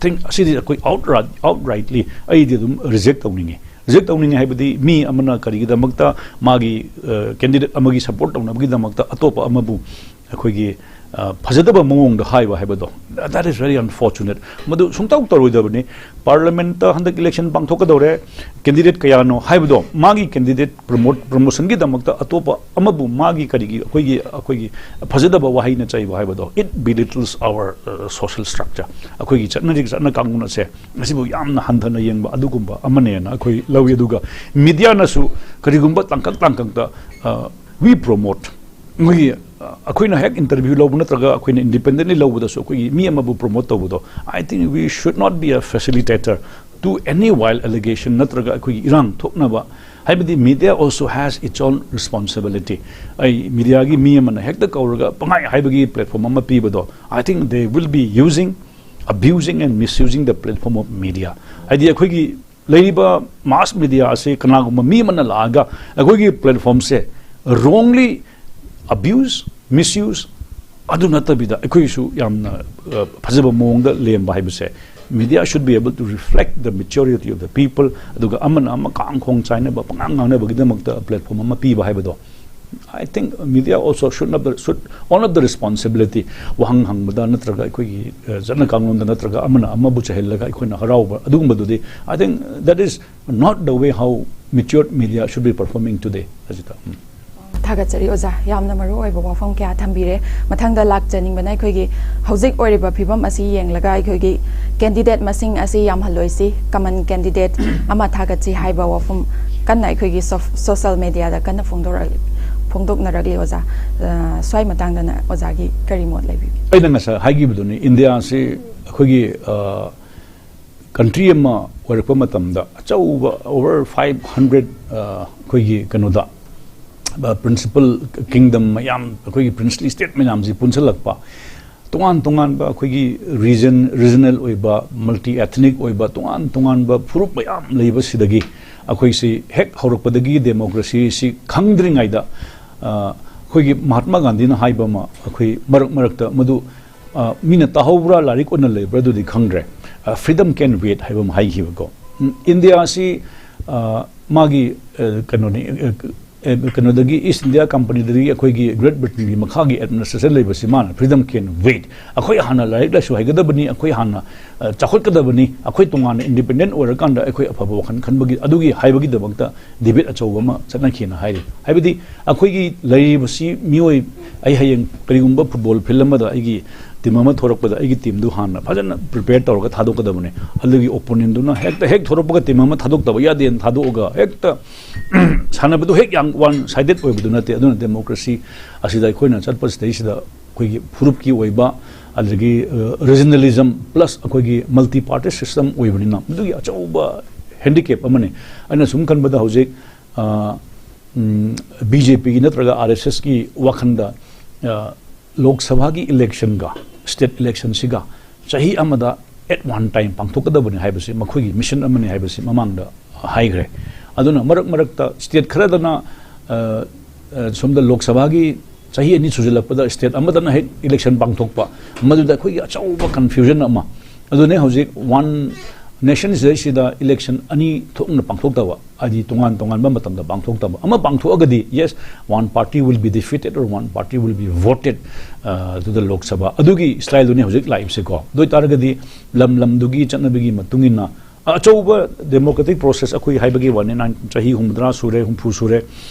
think ꯑꯁꯤꯗꯤ ꯑꯩꯈꯣꯏ outright, outrightly ꯑꯩꯗꯤ ꯑꯗꯨꯝ reject ꯇꯧꯅꯤꯡꯉꯤ꯫ Reject ꯇꯧꯅꯤꯡꯉꯤ ꯍꯥꯏꯕꯗꯤ ꯃꯤ ꯑꯃꯅ ꯀꯔꯤꯒꯤꯗꯃꯛꯇ ꯃꯥꯒꯤ, ꯑ, candidate ꯑꯃꯒꯤ support ꯇꯧꯅꯕꯒꯤꯗꯃꯛꯇ ꯑꯇꯣꯞꯄ ꯑꯃꯕꯨ ꯑꯩꯈꯣꯏꯒꯤ, ꯑ, ꯐꯖꯗꯕ ꯃꯑꯣꯡꯗ ꯍꯥꯏꯕ ꯍꯥꯏꯕꯗꯣ, that is very unfortunate. ꯃꯗꯨ ꯁꯨꯡꯇꯧ ꯇꯧꯔꯣꯏꯗꯕꯅꯤ꯫ Parliamentꯇ ꯍꯟꯗꯛ election ꯄꯥꯡꯊꯣꯛꯀꯗꯧꯔꯦ, candidate ꯀꯌꯥꯅꯣ ꯍꯥꯏꯕꯗꯣ, ꯃꯥꯒꯤ candidate promote, promotionꯒꯤꯗꯃꯛꯇ ꯑꯇꯣꯞꯄ ꯑꯃꯕꯨ ꯃꯥꯒꯤ ꯀꯔꯤꯒꯤ ꯑꯩꯈꯣꯏꯒꯤ, ꯑꯩꯈꯣꯏꯒꯤ ꯐꯖꯗꯕ ꯋꯥꯍꯩꯅ ꯆꯩꯕ ꯍꯥꯏꯕꯗꯣ, it belittles our, uh, social structure. ꯑꯩꯈꯣꯏꯒꯤ ꯆꯠꯅꯔꯤ ꯆꯠꯅ ꯀꯥꯡꯂꯣꯟ ꯑꯁꯦ ꯑꯁꯤꯕꯨ ꯌꯥꯝꯅ ꯍꯟꯊꯅ ꯌꯦꯡꯕ ꯑꯗꯨꯒꯨꯝꯕ ꯑꯃꯅꯦꯅ ꯑꯩꯈꯣꯏ ꯂꯧꯏ꯫ ꯑꯗꯨꯒ mediaꯅꯁꯨ ꯀꯔꯤꯒꯨꯝꯕ ꯇꯥꯡꯀꯛ ꯇꯥꯡꯀꯛꯇ, ꯑ, we promote, ꯃꯣꯏꯒꯤ, ꯑ, ꯑꯩꯈꯣꯏꯅ ꯍꯦꯛ interview ꯂꯧꯕ ꯅꯠꯇ꯭ꯔꯒ ꯑꯩꯈꯣꯏꯅ independently ꯂꯧꯕꯗꯁꯨ ꯑꯩꯈꯣꯏꯒꯤ ꯃꯤ ꯑꯃꯕꯨ promote ꯇꯧꯕꯗꯣ, I think we should not be a facilitator to any vile allegation ꯅꯠꯇ꯭ꯔꯒ ꯑꯩꯈꯣꯏꯒꯤ ꯏꯔꯥꯡ ꯊꯣꯛꯅꯕ, ꯍꯥꯏꯕꯗꯤ media also has its own responsibility. ꯑꯩ mediaꯒꯤ ꯃꯤ ꯑꯃꯅ ꯍꯦꯛꯇ ꯀꯧꯔꯒ ꯄꯪꯍꯥꯏ ꯍꯥꯏꯕꯒꯤ platform ꯑꯃ ꯄꯤꯕꯗꯣ, I think they will be using, abusing and misusing the platform of media. ꯍꯥꯏꯗꯤ ꯑꯩꯈꯣꯏꯒꯤ ꯂꯩꯔꯤꯕ mass media ꯑꯁꯤ ꯀꯅꯥꯒꯨꯝꯕ ꯃꯤ ꯑꯃꯅ ꯂꯥꯛꯑꯒ ꯑꯩꯈꯣꯏꯒꯤ platformꯁꯦ wrongly abuse, misuse, ꯑꯗꯨ ꯅꯠꯇꯕꯤꯗ ꯑꯩꯈꯣꯏꯁꯨ ꯌꯥꯝꯅ, ꯑ, ꯐꯖꯕ ꯃꯑꯣꯡꯗ ꯂꯦꯝꯕ ꯍꯥꯏꯕꯁꯦ, media should be able to reflect the maturity of the people. ꯑꯗꯨꯒ ꯑꯃꯅ ꯑꯃ ꯀꯥꯡ ꯈꯣꯡ ꯆꯥꯏꯅꯕ, ꯄꯉꯥꯡ ꯉꯥꯡꯅꯕꯒꯤꯗꯃꯛꯇ platform ꯑꯃ ꯄꯤꯕ ꯍꯥꯏꯕꯗꯣ, I think media also should not, should own up the responsibility. ꯋꯥꯍꯪ ꯍꯪꯕꯗ ꯅꯠꯇ꯭ꯔꯒ ꯑꯩꯈꯣꯏꯒꯤ, ꯑ, ꯆꯠꯅ ꯀꯥꯡꯂꯣꯟꯗ ꯅꯠꯇ꯭ꯔꯒ ꯑꯃꯅ ꯑꯃꯕꯨ ꯆꯩꯍꯜꯂꯒ ꯑꯩꯈꯣꯏꯅ ꯍꯔꯥꯎꯕ ꯑꯗꯨꯒꯨꯝꯕꯗꯨꯗꯤ, I think that is not the way how matured media should be performing today, ꯑꯁꯤꯗ꯫ ꯎꯝ꯫ ꯊꯥꯒꯠꯆꯔꯤ ꯑꯣꯖꯥ, ꯌꯥꯝꯅ ꯃꯔꯨ ꯑꯣꯏꯕ ꯋꯥꯐꯝ ꯀꯌꯥ ꯊꯝꯕꯤꯔꯦ꯫ ꯃꯊꯪꯗ ꯂꯥꯛꯆꯅꯤꯡꯕꯅ ꯑꯩꯈꯣꯏꯒꯤ ꯍꯧꯖꯤꯛ ꯑꯣꯏꯔꯤꯕ ꯐꯤꯕꯝ ꯑꯁꯤ ꯌꯦꯡꯂꯒ ꯑꯩꯈꯣꯏꯒꯤ ꯀꯦꯟꯗꯤꯗꯦꯠ ꯃꯁꯤꯡ ꯑꯁꯤ ꯌꯥꯝꯍꯜꯂꯣꯏꯁꯤ, ꯀꯃꯟ ꯀꯦꯟꯗꯤꯗꯦꯠ ꯑꯃ ꯊꯥꯒꯠꯁꯤ ꯍꯥꯏꯕ ꯋꯥꯐꯝ ꯀꯟꯅ ꯑꯩꯈꯣꯏꯒꯤ ꯁꯣꯐ-, ꯁꯣꯁꯦꯜ ꯃꯦꯗꯤꯌꯥꯗ ꯀꯟꯅ ꯐꯣꯡꯗꯣꯔꯛ-, ꯐꯣꯡꯗꯣꯛꯅꯔꯛꯂꯤ ꯑꯣꯖꯥ꯫ ꯑ, ꯁ꯭ꯋꯥꯏ ꯃꯇꯥꯡꯗꯅ ꯑꯣꯖꯥꯒꯤ ꯀꯔꯤ ꯃꯣꯠ ꯂꯩꯕꯤꯕꯒꯦ? ꯑꯩꯅ ꯉꯁꯥꯏ ꯍꯥꯏꯈꯤꯕꯗꯨꯅꯤ, ꯏꯟꯗꯤꯌꯥꯁꯤ ꯑꯩꯈꯣꯏꯒꯤ, ꯑ, ꯀꯟꯇ꯭ꯔꯤ ꯑꯃ ꯑꯣꯏꯔꯛꯄ ꯃꯇꯝꯗ ꯑꯆꯧꯕ over five hundred, ꯑ, ꯑꯩꯈꯣꯏꯒꯤ ꯀꯩꯅꯣꯗ, ꯑ, ꯄ꯭ꯔꯤꯟꯁꯤꯄꯜ ꯀꯤꯡꯗꯝ ꯃꯌꯥꯝ, ꯑꯩꯈꯣꯏꯒꯤ ꯄ꯭ꯔꯤꯟꯁꯂꯤ ꯁ꯭ꯇꯦꯠ ꯃꯌꯥꯝꯁꯤ ꯄꯨꯟꯁꯤꯜꯂꯛꯄ, ꯇꯣꯉꯥꯟ ꯇꯣꯉꯥꯟꯕ ꯑꯩꯈꯣꯏꯒꯤ ꯔꯤꯖꯟ, ꯔꯤꯖꯅꯦꯜ ꯑꯣꯏꯕ, ꯃꯜꯇꯤ ꯑꯦꯊꯅꯤꯛ ꯑꯣꯏꯕ, ꯇꯣꯉꯥꯟ ꯇꯣꯉꯥꯟꯕ ꯐꯨꯔꯨꯞ ꯃꯌꯥꯝ ꯂꯩꯕꯁꯤꯗꯒꯤ ꯑꯩꯈꯣꯏꯁꯤ ꯍꯦꯛ ꯍꯧꯔꯛꯄꯗꯒꯤ ꯗꯦꯃꯣꯀ꯭ꯔꯦꯁꯤꯁꯤ ꯈꯪꯗ꯭ꯔꯤꯉꯩꯗ, ꯑ, ꯑꯩꯈꯣꯏꯒꯤ ꯃꯍꯥꯠꯃꯥ ꯒꯥꯟꯙꯤꯅ ꯍꯥꯏꯕ ꯑꯃ, ꯑꯩꯈꯣꯏ ꯃꯔꯛ ꯃꯔꯛꯇ ꯃꯗꯨ, ꯑ, ꯃꯤꯅ ꯇꯥꯍꯧꯕ꯭ꯔꯥ, ꯂꯥꯏꯔꯤꯛ ꯑꯣꯏꯅ ꯂꯩꯕ꯭ꯔꯥ ꯑꯗꯨꯗꯤ ꯈꯪꯗ꯭ꯔꯦ, ꯑ, "Freedom can wait" ꯍꯥꯏꯕ ꯑꯃ ꯍꯥꯏꯈꯤꯕꯀꯣ꯫ ꯎꯝ, ꯏꯟꯗꯤꯌꯥꯁꯤ, ꯑ, ꯃꯥꯒꯤ, ꯑ, ꯀꯩꯅꯣꯅꯤ, ꯑ, ꯑ, ꯀꯩꯅꯣꯗꯒꯤ, ꯏꯁ ꯏꯟꯗꯤꯌꯥ ꯀꯝꯄꯅꯤꯗꯒꯤ ꯑꯩꯈꯣꯏꯒꯤ ꯒ꯭ꯔꯦꯠ ꯕ꯭ꯔꯤꯇꯦꯟꯒꯤ ꯃꯈꯥꯒꯤ ꯑꯦꯗꯃꯤꯅꯤꯁꯇ꯭ꯔꯦꯁꯟ ꯂꯩꯕꯁꯤ ꯃꯥꯅ "Freedom can wait", ꯑꯩꯈꯣꯏ ꯍꯥꯟꯅ ꯂꯥꯏꯔꯤꯛ ꯂꯥꯏꯁꯨ ꯍꯩꯒꯗꯕꯅꯤ, ꯑꯩꯈꯣꯏ ꯍꯥꯟꯅ, ꯑ, ꯆꯥꯎꯈꯠꯀꯗꯕꯅꯤ, ꯑꯩꯈꯣꯏ ꯇꯣꯉꯥꯟꯅ ꯏꯟꯗꯤꯄꯦꯟꯗꯦꯟ ꯑꯣꯏꯔꯀꯥꯟꯗ ꯑꯩꯈꯣꯏ ꯑꯐꯕ ꯋꯥꯈꯜ ꯈꯟꯕꯒꯤ, ꯑꯗꯨꯒꯤ ꯍꯥꯏꯕꯒꯤꯗꯃꯛꯇ ꯗꯤꯕꯦꯠ ꯑꯆꯧꯕ ꯑꯃ ꯆꯠꯅꯈꯤꯅ ꯍꯥꯏꯔꯤ꯫ ꯍꯥꯏꯕꯗꯤ ꯑꯩꯈꯣꯏꯒꯤ ꯂꯩꯔꯤꯕꯁꯤ ꯃꯤꯑꯣꯏ, ꯑꯩ ꯍꯌꯦꯡ ꯀꯔꯤꯒꯨꯝꯕ ꯐꯨꯠꯕꯣꯜ ꯐꯤꯜ ꯑꯃꯗ ꯑꯩꯒꯤ ꯇꯤꯝ ꯑꯃ ꯊꯣꯔꯛꯄꯗ ꯑꯩꯒꯤ ꯇꯤꯝꯗꯨ ꯍꯥꯟꯅ ꯐꯖꯅ ꯄ꯭ꯔꯤꯄꯦꯌꯔ ꯇꯧꯔꯒ ꯊꯥꯗꯣꯛꯀꯗꯕꯅꯤ꯫ ꯑꯗꯨꯒꯤ ꯑꯣꯄꯣꯅꯦꯟꯗꯨꯅ ꯍꯦꯛꯇ ꯍꯦꯛ ꯊꯣꯔꯛꯄꯒ ꯇꯤꯝ ꯑꯃ ꯊꯥꯗꯣꯛꯇꯕ ꯌꯥꯗꯦꯅ ꯊꯥꯗꯣꯛꯑꯒ ꯍꯦꯛꯇ ꯁꯥꯟꯅꯕꯗꯨ ꯍꯦꯛ ꯌꯥꯝ ꯋꯥꯟ ꯁꯥꯏꯗꯦꯠ ꯑꯣꯏꯕꯗꯨ ꯅꯠꯇꯦ꯫ ꯑꯗꯨꯅ ꯗꯦꯃꯣꯀ꯭ꯔꯦꯁꯤ ꯑꯁꯤꯗ ꯑꯩꯈꯣꯏꯅ ꯆꯠꯄꯁꯤꯗꯩꯁꯤꯗ ꯑꯩꯈꯣꯏꯒꯤ ꯐꯨꯔꯨꯞꯀꯤ ꯑꯣꯏꯕ, ꯑꯗꯒꯤ, ꯑ, ꯔꯤꯖꯅꯦꯂꯤꯖꯝ ꯄ꯭ꯂꯁ ꯑꯩꯈꯣꯏꯒꯤ ꯃꯜꯇꯤ ꯄꯥꯔꯇꯤ ꯁꯤꯁꯇꯝ ꯑꯣꯏꯕꯅꯤꯅ ꯃꯗꯨꯒꯤ ꯑꯆꯧꯕ ꯍꯦꯟꯗꯤꯀꯦꯞ ꯑꯃꯅꯤ꯫ ꯑꯩꯅ ꯁꯨꯝ ꯈꯟꯕꯗ ꯍꯧꯖꯤꯛ, ꯑ, ꯎꯝ, ꯕꯤ ꯖꯦ ꯄꯤꯒꯤ ꯅꯠꯇ꯭ꯔꯒ ꯑꯥꯔ ꯑꯦꯁ ꯑꯦꯁꯀꯤ ꯋꯥꯈꯜꯗ, ꯑ, ꯂꯣꯛ ꯁꯚꯥꯒꯤ ꯏꯂꯦꯛꯁꯟꯒ ꯁ꯭ꯇꯦꯠ ꯏꯂꯦꯛꯁꯟꯁꯤꯒ ꯆꯍꯤ ꯑꯃꯗ at one time ꯄꯥꯡꯊꯣꯛꯀꯗꯕꯅꯤ ꯍꯥꯏꯕꯁꯤ ꯃꯈꯣꯏꯒꯤ ꯃꯤꯁꯟ ꯑꯃꯅꯤ ꯍꯥꯏꯕꯁꯤ ꯃꯃꯥꯡꯗ ꯍꯥꯏꯈ꯭ꯔꯦ꯫ ꯑꯗꯨꯅ ꯃꯔꯛ ꯃꯔꯛꯇ ꯁ꯭ꯇꯦꯠ ꯈꯔꯗꯅ, ꯑ, ꯑ, ꯁꯣꯝꯗ ꯂꯣꯛ ꯁꯚꯥꯒꯤ ꯆꯍꯤ ꯑꯅꯤ ꯁꯨꯖꯜꯂꯛꯄꯗ ꯁ꯭ꯇꯦꯠ ꯑꯃꯗꯅ ꯍꯦꯛ ꯏꯂꯦꯛꯁꯟ ꯄꯥꯡꯊꯣꯛꯄ, ꯃꯗꯨꯗ ꯑꯩꯈꯣꯏꯒꯤ ꯑꯆꯧꯕ ꯀꯟꯐ꯭ꯌꯨꯖꯟ ꯑꯃ꯫ ꯑꯗꯨꯅꯦ ꯍꯧꯖꯤꯛ ꯋꯥꯟ ꯅꯦꯁꯟꯁꯤꯗꯩꯁꯤꯗ ꯏꯂꯦꯛꯁꯟ ꯑꯅꯤ ꯊꯣꯛꯅ ꯄꯥꯡꯊꯣꯛꯇꯕ, ꯍꯥꯏꯗꯤ ꯇꯣꯉꯥꯟ ꯇꯣꯉꯥꯟꯕ ꯃꯇꯝꯗ ꯄꯥꯡꯊꯣꯛꯇꯕ꯫ ꯑꯃ ꯄꯥꯡꯊꯣꯛꯑꯒꯗꯤ, yes, one party will be defeated or one party will be voted, ꯑ, to the Lok Sabha꯫ ꯑꯗꯨꯒꯤ ꯁ꯭ꯇꯥꯏꯜꯗꯨꯅꯤ ꯍꯧꯖꯤꯛ ꯂꯥꯛꯏꯕꯁꯦꯀꯣ꯫ ꯑꯗꯨ ꯑꯣꯏꯇꯥꯔꯒꯗꯤ ꯂꯝ ꯂꯝꯗꯨꯒꯤ ꯆꯠꯅꯕꯤꯒꯤ ꯃꯇꯨꯡ ꯏꯟꯅ ꯑꯆꯧꯕ democratic process ꯑꯩꯈꯣꯏ ꯍꯥꯏꯕꯒꯤ ꯋꯥꯅꯤ, ꯅꯥꯏꯟ ꯆꯍꯤ ꯍꯨꯝꯐꯨꯇꯔꯥ ꯁꯨꯔꯦ, ꯍꯨꯝꯐꯨ ꯁꯨꯔꯦ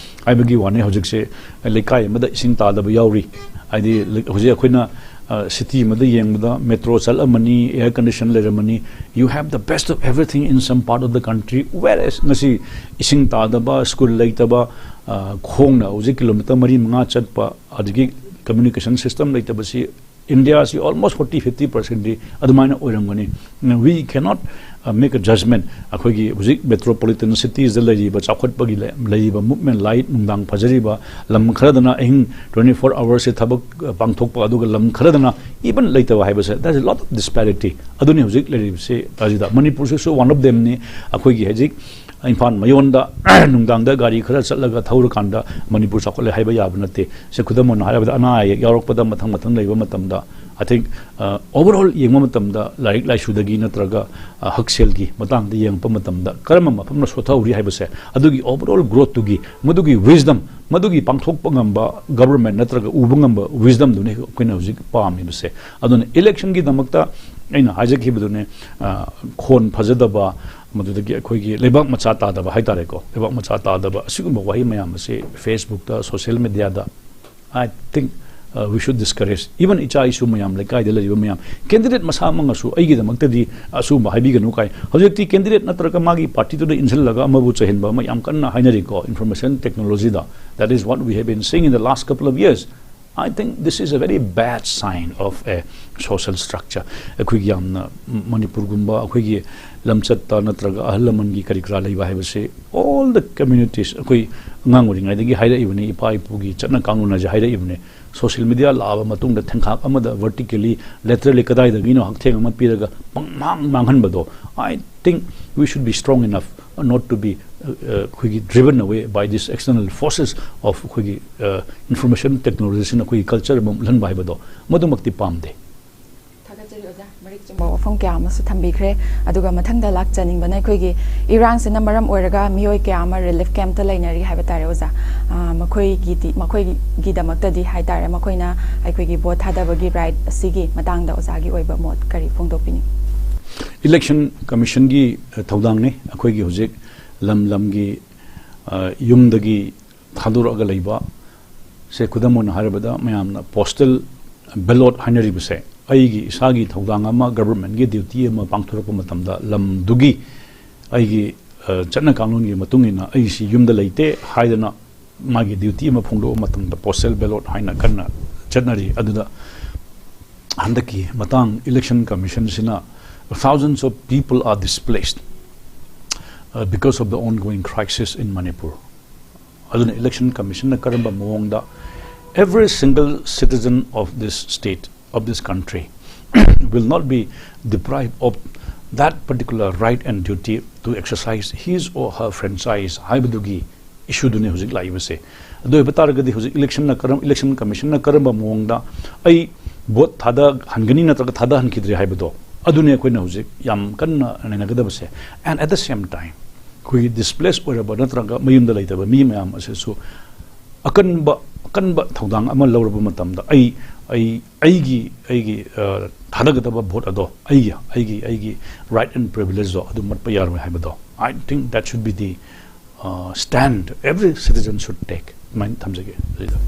ꯍꯥꯏꯕꯒꯤ ꯋꯥꯅꯤ꯫ ꯍꯧꯖꯤꯛꯁꯦ ꯂꯩꯀꯥꯏ ꯑꯃꯗ ꯏꯁꯤꯡ ꯇꯥꯗꯕ ꯌꯥꯎꯔꯤ꯫ ꯍꯥꯏꯗꯤ ꯍꯧꯖꯤꯛ ꯑꯩꯈꯣꯏꯅ city ꯑꯃꯗ ꯌꯦꯡꯕꯗ metro ꯆꯠꯂꯝꯃꯅꯤ, air condition ꯂꯩꯔꯝꯃꯅꯤ, you have the best of everything in some part of the country, whereas ꯉꯁꯤ ꯏꯁꯤꯡ ꯇꯥꯗꯕ, ꯁ꯭ꯀꯨꯜ ꯂꯩꯇꯕ, ꯈꯣꯡꯅ ꯍꯧꯖꯤꯛ ꯀꯤꯂꯣꯃꯤꯇꯔ ꯃꯔꯤ ꯃꯉꯥ ꯆꯠꯄ, ꯑꯗꯒꯤ communication system ꯂꯩꯇꯕꯁꯤ ꯏꯟꯗꯤꯌꯥꯁꯤ almost forty fifty percent ꯗꯤ ꯑꯗꯨꯃꯥꯏꯅ ꯑꯣꯏꯔꯝꯒꯅꯤ꯫ We cannot make a judgment꯫ ꯑꯩꯈꯣꯏꯒꯤ ꯍꯧꯖꯤꯛ metropolitan cities ꯗ ꯂꯩꯔꯤꯕ, ꯆꯥꯎꯈꯠꯄꯒꯤ ꯂꯩꯔꯤꯕ movement, light, ꯅꯨꯡꯗꯥꯡ ꯐꯖꯔꯤꯕ, ꯂꯝ ꯈꯔꯗꯅ ꯑꯍꯤꯡ twenty four hours ꯁꯦ ꯊꯕꯛ ꯄꯥꯡꯊꯣꯛꯄ, ꯑꯗꯨꯒ ꯂꯝ ꯈꯔꯗꯅ even ꯂꯩꯇꯕ ꯍꯥꯏꯕꯁꯦ, there is a lot of disparity꯫ ꯑꯗꯨꯅꯤ ꯍꯧꯖꯤꯛ ꯂꯩꯔꯤꯕꯁꯦ꯫ ꯑꯁꯤꯗ ꯃꯅꯤꯄꯨꯔꯁꯤꯁꯨ one of them ꯅꯤ꯫ ꯑꯩꯈꯣꯏꯒꯤ ꯍꯧꯖꯤꯛ ꯏꯝꯐꯥꯜ ꯃꯌꯣꯟꯗ ꯅꯨꯡꯗꯥꯡꯗ ꯒꯥꯔꯤ ꯈꯔ ꯆꯠꯂꯒ ꯊꯧꯔꯀꯥꯟꯗ ꯃꯅꯤꯄꯨꯔ ꯆꯥꯎꯈꯠꯂꯦ ꯍꯥꯏꯕ ꯌꯥꯕ ꯅꯠꯇꯦ꯫ ꯁꯦ ꯈꯨꯗꯝ ꯑꯣꯏꯅ ꯍꯥꯏꯔꯕꯗ ꯑꯅꯥ ꯑꯌꯦꯛ ꯌꯥꯎꯔꯛꯄꯗ ꯃꯊꯪ ꯃꯊꯪ ꯂꯩꯕ ꯃꯇꯝꯗ, I think, overall ꯌꯦꯡꯕ ꯃꯇꯝꯗ ꯂꯥꯏꯔꯤꯛ ꯂꯥꯏꯁꯨꯗꯒꯤ ꯅꯠꯇ꯭ꯔꯒ ꯍꯛꯁꯦꯜꯒꯤ ꯃꯇꯥꯡꯗ ꯌꯦꯡꯉꯛꯄ ꯃꯇꯝꯗ ꯀꯔꯝꯕ ꯃꯐꯝꯅ ꯁꯣꯊꯍꯧꯔꯤ ꯍꯥꯏꯕꯁꯦ, ꯑꯗꯨꯒꯤ overall growth ꯇꯨꯒꯤ, ꯃꯗꯨꯒꯤ wisdom, ꯃꯗꯨꯒꯤ ꯄꯥꯡꯊꯣꯛꯄ ꯉꯝꯕ government ꯅꯠꯇ꯭ꯔꯒ ꯎꯕ ꯉꯝꯕ wisdom ꯗꯨꯅꯤ ꯑꯩꯈꯣꯏꯅ ꯍꯧꯖꯤꯛ ꯄꯥꯝꯃꯤꯕꯁꯦ꯫ ꯑꯗꯨꯅ election ꯒꯤꯗꯃꯛꯇ ꯑꯩꯅ ꯍꯥꯏꯖꯈꯤꯕꯗꯨꯅꯦ, ꯈꯣꯟ ꯐꯖꯗꯕ, ꯃꯗꯨꯗꯒꯤ ꯑꯩꯈꯣꯏꯒꯤ ꯂꯩꯕꯥꯛ ꯃꯆꯥ ꯇꯥꯗꯕ ꯍꯥꯏꯇꯥꯔꯦꯀꯣ, ꯂꯩꯕꯥꯛ ꯃꯆꯥ ꯇꯥꯗꯕ, ꯑꯁꯤꯒꯨꯝꯕ ꯋꯥꯍꯩ ꯃꯌꯥꯝ ꯑꯁꯤ Facebook ꯇ, social media the, I think, we should discourage, even ꯏꯆꯥ ꯏꯁꯨ ꯃꯌꯥꯝ, ꯂꯩꯀꯥꯏꯗ ꯂꯩꯔꯤꯕ ꯃꯌꯥꯝ, candidate ꯃꯁꯥꯃꯛꯅꯁꯨ ꯑꯩꯒꯤꯗꯃꯛꯇꯗꯤ ꯑꯁꯤꯒꯨꯝꯕ ꯍꯥꯏꯕꯤꯒꯅꯨ ꯀꯥꯏ꯫ ꯍꯧꯖꯤꯛꯇꯤ candidate ꯅꯠꯇ꯭ꯔꯒ ꯃꯥꯒꯤ party ꯗꯨꯗ ꯏꯟꯁꯤꯜꯂꯒ ꯑꯃꯕꯨ ꯆꯩꯍꯟꯕ ꯑꯃ ꯌꯥꯝ ꯀꯟꯅ ꯍꯥꯏꯅꯔꯤꯀꯣ, information technology the. That is what we have been seeing in the last couple of years. I think this is a very bad sign of a social structure꯫ ꯑꯩꯈꯣꯏꯒꯤ ꯌꯥꯝꯅ ꯃꯅꯤꯄꯨꯔꯒꯨꯝꯕ ꯑꯩꯈꯣꯏꯒꯤ ꯂꯝꯆꯠꯇ ꯅꯠꯇ꯭ꯔꯒ ꯑꯍꯜ ꯂꯃꯟꯒꯤ ꯀꯔꯤ ꯀꯔꯥ ꯂꯩꯕ ꯍꯥꯏꯕꯁꯤ, all the communities, ꯑꯩꯈꯣꯏ ꯑꯉꯥꯡ ꯑꯣꯏꯔꯤꯉꯩꯗꯒꯤ ꯍꯥꯏꯔꯛꯏꯕꯅꯤ, ꯏꯄꯥ ꯏꯄꯨꯒꯤ ꯆꯠꯅ ꯀꯥꯡꯂꯣꯟ ꯍꯥꯏꯁꯦ ꯍꯥꯏꯔꯛꯏꯕꯅꯤ꯫ Social media ꯂꯥꯛꯑꯕ ꯃꯇꯨꯡꯗ ꯊꯦꯡꯈꯥꯛ ꯑꯃꯗ vertically, laterally ꯀꯗꯥꯏꯗꯒꯤꯅꯣ ꯍꯛꯊꯦꯡ ꯑꯃ ꯄꯤꯔꯒ ꯄꯪꯃꯥꯡ ꯃꯥꯡꯍꯟꯕꯗꯣ, I think we should be strong enough not to be, ꯑꯩꯈꯣꯏꯒꯤ driven away by this external forces of ꯑꯩꯈꯣꯏꯒꯤ information technology ꯁꯤꯅ ꯑꯩꯈꯣꯏꯒꯤ culture ꯑꯃ ꯎꯠꯍꯟꯕ ꯍꯥꯏꯕꯗꯣ, ꯃꯗꯨꯃꯛꯇꯤ ꯄꯥꯝꯗꯦ꯫ ꯊꯥꯒꯠꯆꯔꯤ ꯑꯣꯖꯥ, ꯃꯔꯤꯛ ꯆꯨꯝꯕ ꯋꯥꯐꯝ ꯀꯌꯥ ꯑꯃꯁꯨ ꯊꯝꯕꯤꯈ꯭ꯔꯦ꯫ ꯑꯗꯨꯒ ꯃꯊꯪꯗ ꯂꯥꯛꯆꯅꯤꯡꯕꯅ ꯑꯩꯈꯣꯏꯒꯤ ꯏꯔꯥꯡꯁꯤꯅ ꯃꯔꯝ ꯑꯣꯏꯔꯒ ꯃꯤꯑꯣꯏ ꯀꯌꯥ ꯑꯃ relief camp ꯇ ꯂꯩꯅꯔꯤ ꯍꯥꯏꯕ ꯇꯥꯔꯦ ꯑꯣꯖꯥ꯫ ꯃꯈꯣꯏꯒꯤꯗꯤ, ꯃꯈꯣꯏꯒꯤꯗꯃꯛꯇꯗꯤ ꯍꯥꯏ ꯇꯥꯔꯦ, ꯃꯈꯣꯏꯅ ꯑꯩꯈꯣꯏꯒꯤ vote ꯊꯥꯗꯕꯒꯤ right ꯑꯁꯤꯒꯤ ꯃꯇꯥꯡꯗ ꯑꯣꯖꯥꯒꯤ ꯑꯣꯏꯕ ꯃꯣꯠ ꯀꯔꯤ ꯐꯣꯡꯗꯣꯛꯄꯤꯅꯤꯡ? Election Commissionꯒꯤ ꯊꯧꯗꯥꯡꯅꯤ꯫ ꯑꯩꯈꯣꯏꯒꯤ ꯍꯧꯖꯤꯛ ꯂꯝ ꯂꯝꯒꯤ ꯌꯨꯝꯗꯒꯤ ꯊꯥꯗꯣꯔꯛꯑꯒ ꯂꯩꯕ ꯁꯦ, ꯈꯨꯗꯝ ꯑꯣꯏꯅ ꯍꯥꯏꯔꯕꯗ, ꯃꯌꯥꯝꯅ postal ballot ꯍꯥꯏꯅꯔꯤꯕꯁꯦ, ꯑꯩꯒꯤ ꯏꯁꯥꯒꯤ ꯊꯧꯗꯥꯡ ꯑꯃ, governmentꯀꯤ duty ꯑꯃ ꯄꯥꯡꯊꯣꯔꯛꯄ ꯃꯇꯝꯗ, ꯂꯝꯗꯨꯒꯤ ꯑꯩꯒꯤ ꯆꯠꯅ ꯀꯥꯡꯂꯣꯟꯒꯤ ꯃꯇꯨꯡ ꯏꯟꯅ ꯑꯩꯁꯤ ꯌꯨꯝꯗ ꯂꯩꯇꯦ ꯍꯥꯏꯗꯅ ꯃꯥꯒꯤ duty ꯑꯃ ꯐꯣꯡꯗꯣꯛꯄ ꯃꯇꯝꯗ postal ballot ꯍꯥꯏꯅ ꯀꯟꯅ ꯆꯠꯅꯔꯤ꯫ ꯑꯗꯨꯗ ꯍꯟꯗꯛꯀꯤ ꯃꯇꯥꯡ Election Commissionꯁꯤꯅ thousands of people are displaced uh, because of the ongoing crisis in Manipur. ꯑꯗꯨꯅ Election Commissionꯅ ꯀꯔꯝꯕ ꯃꯑꯣꯡꯗ every single citizen of this state, of this country, will not be deprived of that particular right and duty to exercise his or her franchise ꯍꯥꯏꯕꯗꯨꯒꯤ issueꯗꯨꯅꯤ ꯍꯧꯖꯤꯛ ꯂꯥꯛꯏꯕꯁꯦ꯫ ꯑꯗꯨ ꯑꯣꯏꯕ ꯇꯥꯔꯒꯗꯤ ꯍꯧꯖꯤꯛ Election Commissionꯅ ꯀꯔꯝ, Election Commissionꯅ ꯀꯔꯝꯕ ꯃꯑꯣꯡꯗ ꯑꯩ vote ꯊꯥꯗꯍꯟꯒꯅꯤ ꯅꯠꯇ꯭ꯔꯒ ꯊꯥꯗꯍꯟꯈꯤꯗ꯭ꯔꯦ ꯍꯥꯏꯕꯗꯣ, ꯑꯗꯨꯅꯤ ꯑꯩꯈꯣꯏꯅ ꯍꯧꯖꯤꯛ ꯌꯥꯝ ꯀꯟꯅ ꯅꯩꯅꯒꯗꯕꯁꯦ꯫ And at the same time, ꯑꯩꯈꯣꯏꯒꯤ displace ꯑꯣꯏꯔꯕ ꯅꯠꯇ꯭ꯔꯒ ꯃꯌꯨꯝꯗ ꯂꯩꯇꯕ ꯃꯤ ꯃꯌꯥꯝ ꯑꯁꯤꯁꯨ ꯑꯀꯟꯕ ꯑꯀꯟꯕ ꯊꯧꯗꯥꯡ ꯑꯃ ꯂꯧꯔꯕ ꯃꯇꯝꯗ ꯑꯩ ꯑꯩ ꯑꯩꯒꯤ ꯑꯩꯒꯤ ꯊꯥꯗꯒꯗꯕ vote ꯑꯗꯣ, ꯑꯩꯒꯤ ꯑꯩꯒꯤ ꯑꯩꯒꯤ right and privilegeꯗꯣ ꯑꯗꯨ ꯃꯠꯄ ꯌꯥꯔꯣꯏ ꯍꯥꯏꯕꯗꯣ, I think that should be the uh, stand every citizen should take. ꯑꯗꯨꯃꯥꯏꯅ ꯊꯝꯖꯒꯦ꯫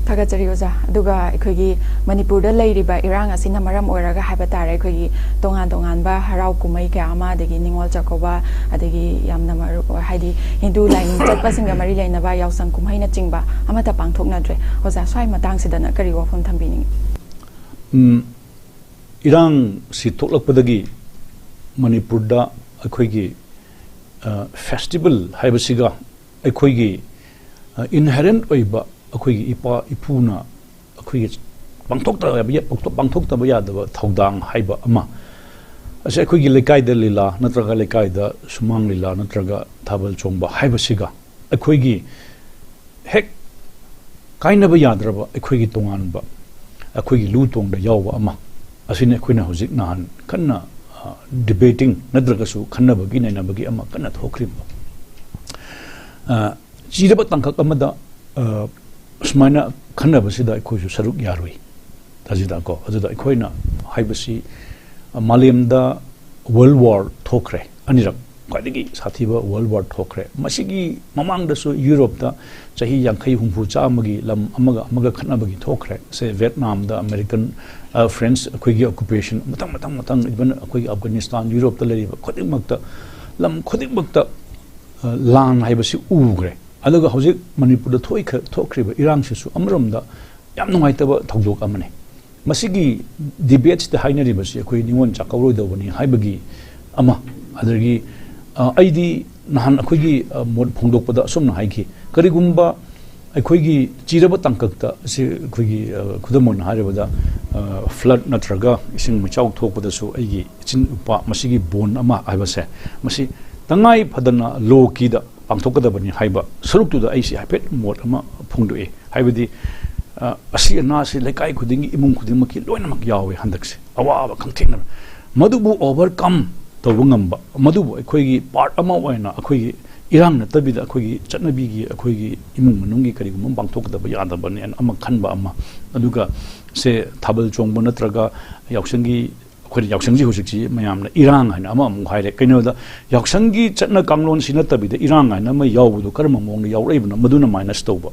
ꯊꯥꯒꯠꯆꯔꯤ ꯑꯣꯖꯥ꯫ ꯑꯗꯨꯒ ꯑꯩꯈꯣꯏꯒꯤ ꯃꯅꯤꯄꯨꯔꯗ ꯂꯩꯔꯤꯕ ꯏꯔꯥꯡ ꯑꯁꯤꯅ ꯃꯔꯝ ꯑꯣꯏꯔꯒ ꯍꯥꯏꯕ ꯇꯥꯔꯦ, ꯑꯩꯈꯣꯏꯒꯤ ꯇꯣꯉꯥꯟ ꯇꯣꯉꯥꯟꯕ ꯍꯔꯥꯎ ꯀꯨꯝꯍꯩ ꯀꯌꯥ ꯑꯃ, ꯑꯗꯒꯤ ꯅꯤꯉꯣꯜ ꯆꯥꯛꯀꯧꯕ, ꯑꯗꯒꯤ ꯌꯥꯝꯅ ꯃꯔꯨ ꯍꯥꯏꯗꯤ ꯍꯤꯟꯗꯨ ꯂꯥꯏꯅꯤꯡ ꯆꯠꯄꯁꯤꯡꯒ ꯃꯔꯤ ꯂꯩꯅꯕ ꯌꯥꯎꯁꯪ ꯀꯨꯝꯍꯩꯅꯆꯤꯡꯕ ꯑꯃꯠꯇ ꯄꯥꯡꯊꯣꯛꯅꯗ꯭ꯔꯦ꯫ ꯑꯣꯖꯥ, ꯁ꯭ꯋꯥꯏ ꯃꯇꯥꯡꯁꯤꯗꯅ ꯀꯔꯤ ꯋꯥꯐꯝ ꯊꯝꯕꯤꯅꯤꯡꯉꯤ? ꯎꯝ, ꯏꯔꯥꯡꯁꯤ ꯊꯣꯛꯂꯛꯄꯗꯒꯤ ꯃꯅꯤꯄꯨꯔꯗ ꯑꯩꯈꯣꯏꯒꯤ festival ꯍꯥꯏꯕꯁꯤꯒ ꯑꯩꯈꯣꯏꯒꯤ inherent ꯑꯣꯏꯕ ꯑꯩꯈꯣꯏꯒꯤ ꯏꯄꯥ ꯏꯄꯨꯅ ꯑꯩꯈꯣꯏꯒꯤ ꯄꯥꯡꯊꯣꯛꯇꯕ ꯄꯥꯡꯊꯣꯛꯇꯕ ꯌꯥꯗꯕ ꯊꯧꯗꯥꯡ ꯍꯥꯏꯕ ꯑꯃ ꯑꯁꯤ ꯑꯩꯈꯣꯏꯒꯤ ꯂꯩꯀꯥꯏꯗ ꯂꯤꯂꯥ ꯅꯠꯇ꯭ꯔꯒ ꯂꯩꯀꯥꯏꯗ ꯁꯨꯃꯥꯡ ꯂꯤꯂꯥ ꯅꯠꯇ꯭ꯔꯒ ꯊꯥꯕꯜ ꯆꯣꯡꯕ ꯍꯥꯏꯕꯁꯤꯒ ꯑꯩꯈꯣꯏꯒꯤ ꯍꯦꯛ ꯀꯥꯏꯅꯕ ꯌꯥꯗ꯭ꯔꯕ ꯑꯩꯈꯣꯏꯒꯤ ꯇꯣꯉꯥꯟꯕ ꯑꯩꯈꯣꯏꯒꯤ ꯂꯨ ꯇꯣꯡꯗ ꯌꯥꯎꯕ ꯑꯃ ꯑꯁꯤꯅꯤ ꯑꯩꯈꯣꯏꯅ ꯍꯧꯖꯤꯛ ꯅꯍꯥꯟ ꯀꯟꯅ debating ꯅꯠꯇ꯭ꯔꯒꯁꯨ ꯈꯟꯅꯕꯒꯤ ꯅꯩꯅꯕꯒꯤ ꯑꯃ ꯀꯟꯅ ꯊꯣꯛꯈ꯭ꯔꯤꯕ꯫ ꯆꯤꯔꯕ ꯇꯥꯡꯀꯛ ꯑꯃꯗ ꯁꯨꯃꯥꯏꯅ ꯈꯟꯅꯕꯁꯤꯗ ꯑꯩꯈꯣꯏꯁꯨ ꯁꯔꯨꯛ ꯌꯥꯔꯨꯏ꯫ ꯑꯁꯤꯗꯀꯣ ꯑꯗꯨꯗ ꯑꯩꯈꯣꯏꯅ ꯍꯥꯏꯕꯁꯤ ꯃꯥꯂꯦꯝꯗ ꯋꯥꯔꯜ ꯋꯥꯔ ꯊꯣꯛꯈ꯭ꯔꯦ, ꯑꯅꯤꯔꯛ, ꯈ꯭ꯋꯥꯏꯗꯒꯤ ꯁꯥꯊꯤꯕ ꯋꯥꯔꯜ ꯋꯥꯔ ꯊꯣꯛꯈ꯭ꯔꯦ꯫ ꯃꯁꯤꯒꯤ ꯃꯃꯥꯡꯗꯁꯨ ꯌꯨꯔꯣꯞꯇ ꯆꯍꯤ ꯌꯥꯡꯈꯩ ꯍꯨꯝꯐꯨ ꯆꯥꯝꯃꯒꯤ ꯂꯝ ꯑꯃꯒ ꯑꯃꯒ ꯈꯠꯅꯕꯒꯤ ꯊꯣꯛꯈ꯭ꯔꯦ꯫ ꯁꯦ ꯚꯦꯠꯅꯥꯝꯗ ꯑꯃꯦꯔꯤꯀꯟ, ꯑ, ꯐ꯭ꯔꯦꯟꯁ ꯑꯩꯈꯣꯏꯒꯤ ꯑꯣꯀꯨꯄꯦꯁꯟ ꯃꯊꯪ ꯃꯊꯪ ꯃꯊꯪ, ꯏꯚꯟ ꯑꯩꯈꯣꯏꯒꯤ ꯑꯐꯒꯥꯅꯤꯁꯇꯥꯟ, ꯌꯨꯔꯣꯞꯇ ꯂꯩꯔꯤꯕ ꯈꯨꯗꯤꯡꯃꯛꯇ, ꯂꯝ ꯈꯨꯗꯤꯡꯃꯛꯇ, ꯑ, ꯂꯥꯟ ꯍꯥꯏꯕꯁꯤ ꯎꯈ꯭ꯔꯦ꯫ ꯑꯗꯨꯒ ꯍꯧꯖꯤꯛ ꯃꯅꯤꯄꯨꯔꯗ ꯊꯣꯛꯏꯈ-, ꯊꯣꯛꯈ꯭ꯔꯤꯕ ꯏꯔꯥꯡꯁꯤꯁꯨ ꯑꯃꯔꯣꯝꯗ ꯌꯥꯝ ꯅꯨꯡꯉꯥꯏꯇꯕ ꯊꯧꯗꯣꯛ ꯑꯃꯅꯤ꯫ ꯃꯁꯤꯒꯤ ꯗꯤꯕꯦꯠꯁꯤꯗ ꯍꯥꯏꯅꯔꯤꯕꯁꯤ ꯑꯩꯈꯣꯏ ꯅꯤꯉꯣꯜ ꯆꯥꯛꯀꯧꯔꯣꯏꯗꯧꯕꯅꯤ ꯍꯥꯏꯕꯒꯤ ꯑꯃ, ꯑꯗꯒꯤ, ꯑ, ꯑꯩꯗꯤ ꯅꯍꯥꯟ ꯑꯩꯈꯣꯏꯒꯤ, ꯑ, ꯃꯣꯠ ꯐꯣꯡꯗꯣꯛꯄꯗ ꯑꯁꯨꯝꯅ ꯍꯥꯏꯈꯤ, ꯀꯔꯤꯒꯨꯝꯕ ꯑꯩꯈꯣꯏꯒꯤ ꯆꯤꯔꯕ ꯇꯥꯡꯀꯛꯇ, ꯑꯁꯤ ꯑꯩꯈꯣꯏꯒꯤ, ꯑ, ꯈꯨꯗꯝ ꯑꯣꯏꯅ ꯍꯥꯏꯔꯕꯗ, ꯑ, ꯐ꯭ꯂꯠ ꯅꯠꯇ꯭ꯔꯒ ꯏꯁꯤꯡ ꯃꯩꯆꯥꯎ ꯊꯣꯛꯄꯗꯁꯨ ꯑꯩꯒꯤ ꯏꯆꯤꯟ ꯏꯄꯥ ꯃꯁꯤꯒꯤ ꯕꯣꯟ ꯑꯃ ꯍꯥꯏꯕꯁꯦ, ꯃꯁꯤ ꯇꯉꯥꯏ ꯐꯗꯅ ꯂꯣ ꯀꯤꯗ ꯄꯥꯡꯊꯣꯛꯀꯗꯕꯅꯤ ꯍꯥꯏꯕ ꯁꯔꯨꯛꯇꯨꯗ ꯑꯩꯁꯤ ꯍꯥꯏꯐꯦꯠ ꯃꯣꯠ ꯑꯃ ꯐꯣꯡꯗꯣꯛꯏ꯫ ꯍꯥꯏꯕꯗꯤ, ꯑ, ꯑꯁꯤ ꯑꯅꯥꯁꯤ ꯂꯩꯀꯥꯏ ꯈꯨꯗꯤꯡꯒꯤ, ꯏꯃꯨꯡ ꯈꯨꯗꯤꯡꯃꯛꯀꯤ ꯂꯣꯏꯅꯃꯛ ꯌꯥꯎꯋꯦ ꯍꯟꯗꯛꯁꯦ, ꯑꯋꯥꯕ ꯈꯪꯊꯦꯡꯅꯕ꯫ ꯃꯗꯨꯕꯨ ꯑꯣꯚꯔꯀꯝ ꯇꯧꯕ ꯉꯝꯕ, ꯃꯗꯨꯕꯨ ꯑꯩꯈꯣꯏꯒꯤ ꯄꯥꯔꯠ ꯑꯃ ꯑꯣꯏꯅ, ꯑꯩꯈꯣꯏꯒꯤ ꯏꯔꯥꯡ ꯅꯠꯇꯕꯤꯗ ꯑꯩꯈꯣꯏꯒꯤ ꯆꯠꯅꯕꯤꯒꯤ, ꯑꯩꯈꯣꯏꯒꯤ ꯏꯃꯨꯡ ꯃꯅꯨꯡꯒꯤ ꯀꯔꯤꯒꯨꯝꯕ ꯑꯃ ꯄꯥꯡꯊꯣꯛꯀꯗꯕ ꯌꯥꯗꯕꯅꯦꯅ ꯑꯃ ꯈꯟꯕ ꯑꯃ, ꯑꯗꯨꯒ ꯁꯦ ꯊꯥꯕꯜ ꯆꯣꯡꯕ ꯅꯠꯇ꯭ꯔꯒ ꯌꯥꯎꯁꯪꯒꯤ, ꯑꯩꯈꯣꯏꯅ ꯌꯥꯎꯁꯪꯁꯤ ꯍꯧꯖꯤꯛꯁꯤ ꯃꯌꯥꯝꯅ ꯏꯔꯥꯡ ꯍꯥꯏꯅ ꯑꯃꯃꯨꯛ ꯍꯥꯏꯔꯦ꯫ ꯀꯩꯅꯣꯗ ꯌꯥꯎꯁꯪꯒꯤ ꯆꯠꯅ ꯀꯥꯡꯂꯣꯟꯁꯤ ꯅꯠꯇꯕꯤꯗ ꯏꯔꯥꯡ ꯍꯥꯏꯅ ꯑꯃ ꯌꯥꯎꯕꯗꯣ ꯀꯔꯝꯕ ꯃꯑꯣꯡꯗ ꯌꯥꯎꯔꯛꯏꯕꯅꯣ, ꯃꯗꯨꯅ ꯃꯥꯏꯅꯁ ꯇꯧꯕ꯫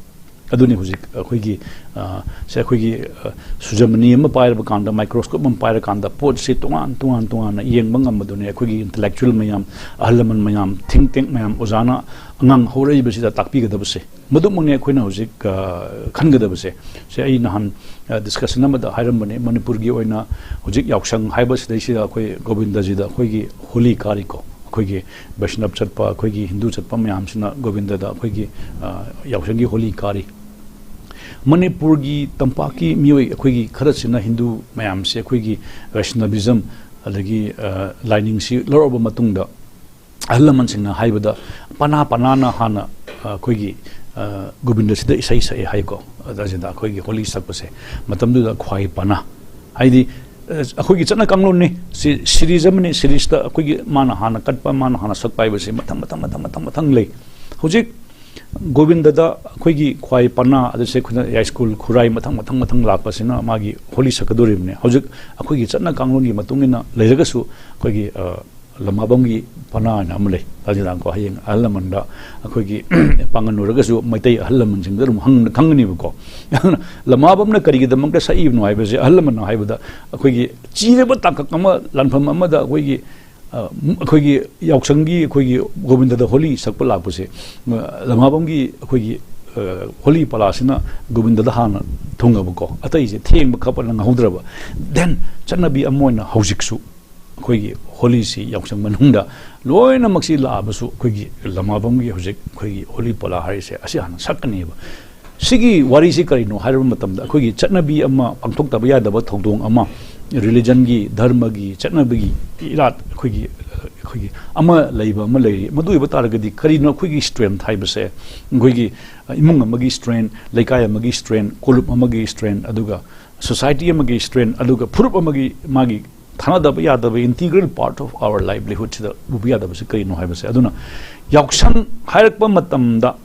ꯑꯗꯨꯅꯤ ꯍꯧꯖꯤꯛ ꯑꯩꯈꯣꯏꯒꯤ, ꯑ, ꯁꯦ ꯑꯩꯈꯣꯏꯒꯤ, ꯑ, ꯁꯨꯖꯃꯅꯤ ꯑꯃ ꯄꯥꯏꯔꯕ ꯀꯥꯟꯗ, ꯃꯥꯏꯀ꯭ꯔꯣꯁꯀꯣꯞ ꯑꯃ ꯄꯥꯏꯔꯀꯥꯟꯗ ꯄꯣꯠꯁꯤ ꯇꯣꯉꯥꯟ ꯇꯣꯉꯥꯟ ꯇꯣꯉꯥꯟꯅ ꯌꯦꯡꯕ ꯉꯝꯕꯗꯨꯅꯤ ꯑꯩꯈꯣꯏꯒꯤ ꯏꯟꯇꯂꯦꯛꯆꯨꯋꯦꯜ ꯃꯌꯥꯝ, ꯑꯍꯜ ꯂꯃꯟ ꯃꯌꯥꯝ, ꯊꯤꯡ ꯇꯦꯡ ꯃꯌꯥꯝ, ꯑꯣꯖꯥꯅ ꯑꯉꯥꯡ ꯍꯧꯔꯛꯏꯕꯁꯤꯗ ꯇꯥꯛꯄꯤꯒꯗꯕꯁꯦ꯫ ꯃꯗꯨꯃꯛꯅꯤ ꯑꯩꯈꯣꯏꯅ ꯍꯧꯖꯤꯛ, ꯑ, ꯈꯟꯒꯗꯕꯁꯦ꯫ ꯁꯦ ꯑꯩ ꯅꯍꯥꯟ, ꯑ, ꯗꯤꯁꯀꯁꯟ ꯑꯃꯗ ꯍꯥꯏꯔꯝꯕꯅꯤ, ꯃꯅꯤꯄꯨꯔꯒꯤ ꯑꯣꯏꯅ ꯍꯧꯖꯤꯛ ꯌꯥꯎꯁꯪ ꯍꯥꯏꯕꯁꯤꯗꯩꯁꯤꯗ ꯑꯩꯈꯣꯏ ꯒꯣꯕꯤꯟꯗꯖꯤꯗ ꯑꯩꯈꯣꯏꯒꯤ ꯍꯣꯂꯤ ꯀꯥꯔꯤꯀꯣ, ꯑꯩꯈꯣꯏꯒꯤ ꯕꯩꯁꯅꯕ ꯆꯠꯄ, ꯑꯩꯈꯣꯏꯒꯤ ꯍꯤꯟꯗꯨ ꯆꯠꯄ ꯃꯌꯥꯝꯁꯤꯅ ꯒꯣꯕꯤꯟꯗꯗ ꯑꯩꯈꯣꯏꯒꯤ, ꯑ, ꯌꯥꯎꯁꯪꯒꯤ ꯍꯣꯂꯤ ꯀꯥꯔꯤ꯫ ꯃꯅꯤꯄꯨꯔꯒꯤ ꯇꯝꯄꯥꯛꯀꯤ ꯃꯤꯑꯣꯏ ꯑꯩꯈꯣꯏꯒꯤ ꯈꯔꯁꯤꯅ ꯍꯤꯟꯗꯨ ꯃꯌꯥꯝꯁꯦ ꯑꯩꯈꯣꯏꯒꯤ ꯋꯦꯁꯅꯕꯤꯖꯝ, ꯑꯗꯒꯤ, ꯑ, ꯂꯥꯏꯅꯤꯡꯁꯤ ꯂꯧꯔꯛꯑꯕ ꯃꯇꯨꯡꯗ, ꯑꯍꯜ ꯂꯃꯟꯁꯤꯡꯅ ꯍꯥꯏꯕꯗ, ꯄꯅꯥ ꯄꯅꯥꯅ ꯍꯥꯟꯅ, ꯑ, ꯑꯩꯈꯣꯏꯒꯤ, ꯑ, ꯒꯣꯕꯤꯟꯗꯁꯤꯗ ꯏꯁꯩ ꯁꯛꯑꯦ ꯍꯥꯏꯀꯣ꯫ ꯑꯁꯤꯗ ꯑꯩꯈꯣꯏꯒꯤ ꯍꯣꯂꯤ ꯁꯛꯄꯁꯦ, ꯃꯇꯝꯗꯨꯗ ꯈ꯭ꯋꯥꯏ ꯄꯅꯥ ꯍꯥꯏꯗꯤ, ꯑ, ꯑꯩꯈꯣꯏꯒꯤ ꯆꯠꯅ ꯀꯥꯡꯂꯣꯟꯅꯤ꯫ ꯁꯤ ꯁꯤꯔꯤꯖ ꯑꯃꯅꯤ, ꯁꯤꯔꯤꯖꯇ ꯑꯩꯈꯣꯏꯒꯤ ꯃꯥꯅ ꯍꯥꯟꯅ ꯀꯠꯄ, ꯃꯥꯅ ꯍꯥꯟꯅ ꯁꯛꯄ ꯍꯥꯏꯕꯁꯤ ꯃꯊꯪ ꯃꯊꯪ ꯃꯊꯪ ꯃꯊꯪ ꯃꯊꯪ ꯂꯩ꯫ ꯍꯧꯖꯤꯛ ꯒꯣꯕꯤꯟꯗꯗ ꯑꯩꯈꯣꯏꯒꯤ ꯈ꯭ꯋꯥꯏ ꯄꯅꯥ, ꯑꯗꯨꯁꯦ ꯑꯩꯈꯣꯏꯅ ꯌꯥꯏꯁ꯭ꯀꯨꯜ, ꯈꯨꯔꯥꯏ, ꯃꯊꯪ ꯃꯊꯪ ꯃꯊꯪ ꯂꯥꯛꯄꯁꯤꯅ ꯃꯥꯒꯤ ꯍꯣꯂꯤ ꯁꯛꯀꯗꯣꯔꯤꯕꯅꯤ꯫ ꯍꯧꯖꯤꯛ ꯑꯩꯈꯣꯏꯒꯤ ꯆꯠꯅ ꯀꯥꯡꯂꯣꯟꯒꯤ ꯃꯇꯨꯡ ꯏꯟꯅ ꯂꯩꯔꯒꯁꯨ ꯑꯩꯈꯣꯏꯒꯤ, ꯑ, ꯂꯃꯥꯕꯝꯒꯤ ꯄꯅꯥ ꯍꯥꯏꯅ ꯑꯃ ꯂꯩ꯫ ꯇꯥꯖꯤꯗꯥꯡꯀꯣ, ꯍꯌꯦꯡ ꯑꯍꯜ ꯂꯃꯟꯗ ꯑꯩꯈꯣꯏꯒꯤ ꯄꯥꯡꯒꯜ ꯑꯣꯏꯔꯒꯁꯨ ꯃꯩꯇꯩ ꯑꯍꯜ ꯂꯃꯟꯁꯤꯡꯗ ꯑꯗꯨꯝ ꯍꯪ-, ꯈꯪꯒꯅꯦꯕꯀꯣ꯫ ꯑꯗꯨꯅ ꯂꯃꯥꯕꯝꯅ ꯀꯔꯤꯒꯤꯗꯃꯛꯇ ꯁꯛꯏꯕꯅꯣ ꯍꯥꯏꯕꯁꯦ, ꯑꯍꯜ ꯂꯃꯟꯅ ꯍꯥꯏꯕꯗ, ꯑꯩꯈꯣꯏꯒꯤ ꯆꯤꯔꯕ ꯇꯥꯡꯀꯛ ꯑꯃ, ꯂꯥꯟꯐꯝ ꯑꯃꯗ ꯑꯩꯈꯣꯏꯒꯤ, ꯑ, ꯑꯩꯈꯣꯏꯒꯤ ꯌꯥꯎꯁꯪꯒꯤ ꯑꯩꯈꯣꯏꯒꯤ ꯒꯣꯕꯤꯟꯗꯗ ꯍꯣꯂꯤ ꯁꯛꯄ ꯂꯥꯛꯄꯁꯦ, ꯑ, ꯂꯃꯥꯕꯝꯒꯤ ꯑꯩꯈꯣꯏꯒꯤ, ꯑ, ꯍꯣꯂꯤ ꯄꯂꯥꯁꯤꯅ ꯒꯣꯕꯤꯟꯗꯗ ꯍꯥꯟꯅ ꯊꯨꯡꯉꯕꯀꯣ, ꯑꯇꯩꯁꯦ ꯊꯦꯡꯕ ꯈꯣꯠꯄ ꯅꯪꯍꯧꯗ꯭ꯔꯕ꯫ Then ꯆꯠꯅꯕꯤ ꯑꯃ ꯑꯣꯏꯅ ꯍꯧꯖꯤꯛꯁꯨ ꯑꯩꯈꯣꯏꯒꯤ ꯍꯣꯂꯤꯁꯤ ꯌꯥꯎꯁꯪ ꯃꯅꯨꯡꯗ ꯂꯣꯏꯅꯃꯛꯁꯤ ꯂꯥꯛꯑꯕꯁꯨ, ꯑꯩꯈꯣꯏꯒꯤ ꯂꯃꯥꯕꯝꯒꯤ ꯍꯧꯖꯤꯛ ꯑꯩꯈꯣꯏꯒꯤ ꯍꯣꯂꯤ ꯄꯂꯥ ꯍꯥꯏꯔꯤꯁꯦ ꯑꯁꯤ ꯍꯥꯟꯅ ꯁꯛꯀꯅꯦꯕ꯫ ꯁꯤꯒꯤ ꯋꯥꯔꯤꯁꯤ ꯀꯔꯤꯅꯣ ꯍꯥꯏꯔꯕ ꯃꯇꯝꯗ, ꯑꯩꯈꯣꯏꯒꯤ ꯆꯠꯅꯕꯤ ꯑꯃ, ꯄꯥꯡꯊꯣꯛꯇꯕ ꯌꯥꯗꯕ ꯊꯧꯗꯣꯡ ꯑꯃ, ꯔꯤꯂꯤꯖꯟꯒꯤ, ꯙꯔꯃꯒꯤ, ꯆꯠꯅꯕꯤꯒꯤ ꯏꯔꯥꯠ, ꯑꯩꯈꯣꯏꯒꯤ, ꯑꯩꯈꯣꯏꯒꯤ ꯑꯃ ꯂꯩꯕ ꯑꯃ ꯂꯩꯔꯤ꯫ ꯃꯗꯨ ꯑꯣꯏꯕ ꯇꯥꯔꯒꯗꯤ ꯀꯔꯤꯅꯣ ꯑꯩꯈꯣꯏꯒꯤ ꯁ꯭ꯇꯔꯦꯡꯊ ꯍꯥꯏꯕꯁꯦ? ꯑꯩꯈꯣꯏꯒꯤ ꯏꯃꯨꯡ ꯑꯃꯒꯤ ꯁ꯭ꯇꯔꯦꯡꯊ, ꯂꯩꯀꯥꯏ ꯑꯃꯒꯤ ꯁ꯭ꯇꯔꯦꯡꯊ, ꯀꯣꯂꯨꯞ ꯑꯃꯒꯤ ꯁ꯭ꯇꯔꯦꯡꯊ, ꯑꯗꯨꯒ ꯁꯣꯁꯥꯏꯇꯤ ꯑꯃꯒꯤ ꯁ꯭ꯇꯔꯦꯡꯊ, ꯑꯗꯨꯒ ꯐꯨꯔꯨꯞ ꯑꯃꯒꯤ ꯃꯥꯒꯤ ꯊꯥꯅꯗꯕ ꯌꯥꯗꯕ integral part of our livelihood ꯁꯤꯗ ꯎꯕ ꯌꯥꯗꯕꯁꯤ ꯀꯔꯤꯅꯣ ꯍꯥꯏꯕꯁꯦ꯫ ꯑꯗꯨꯅ ꯌꯥꯎꯁꯪ ꯍꯥꯏꯔꯛꯄ ꯃꯇꯝꯗ,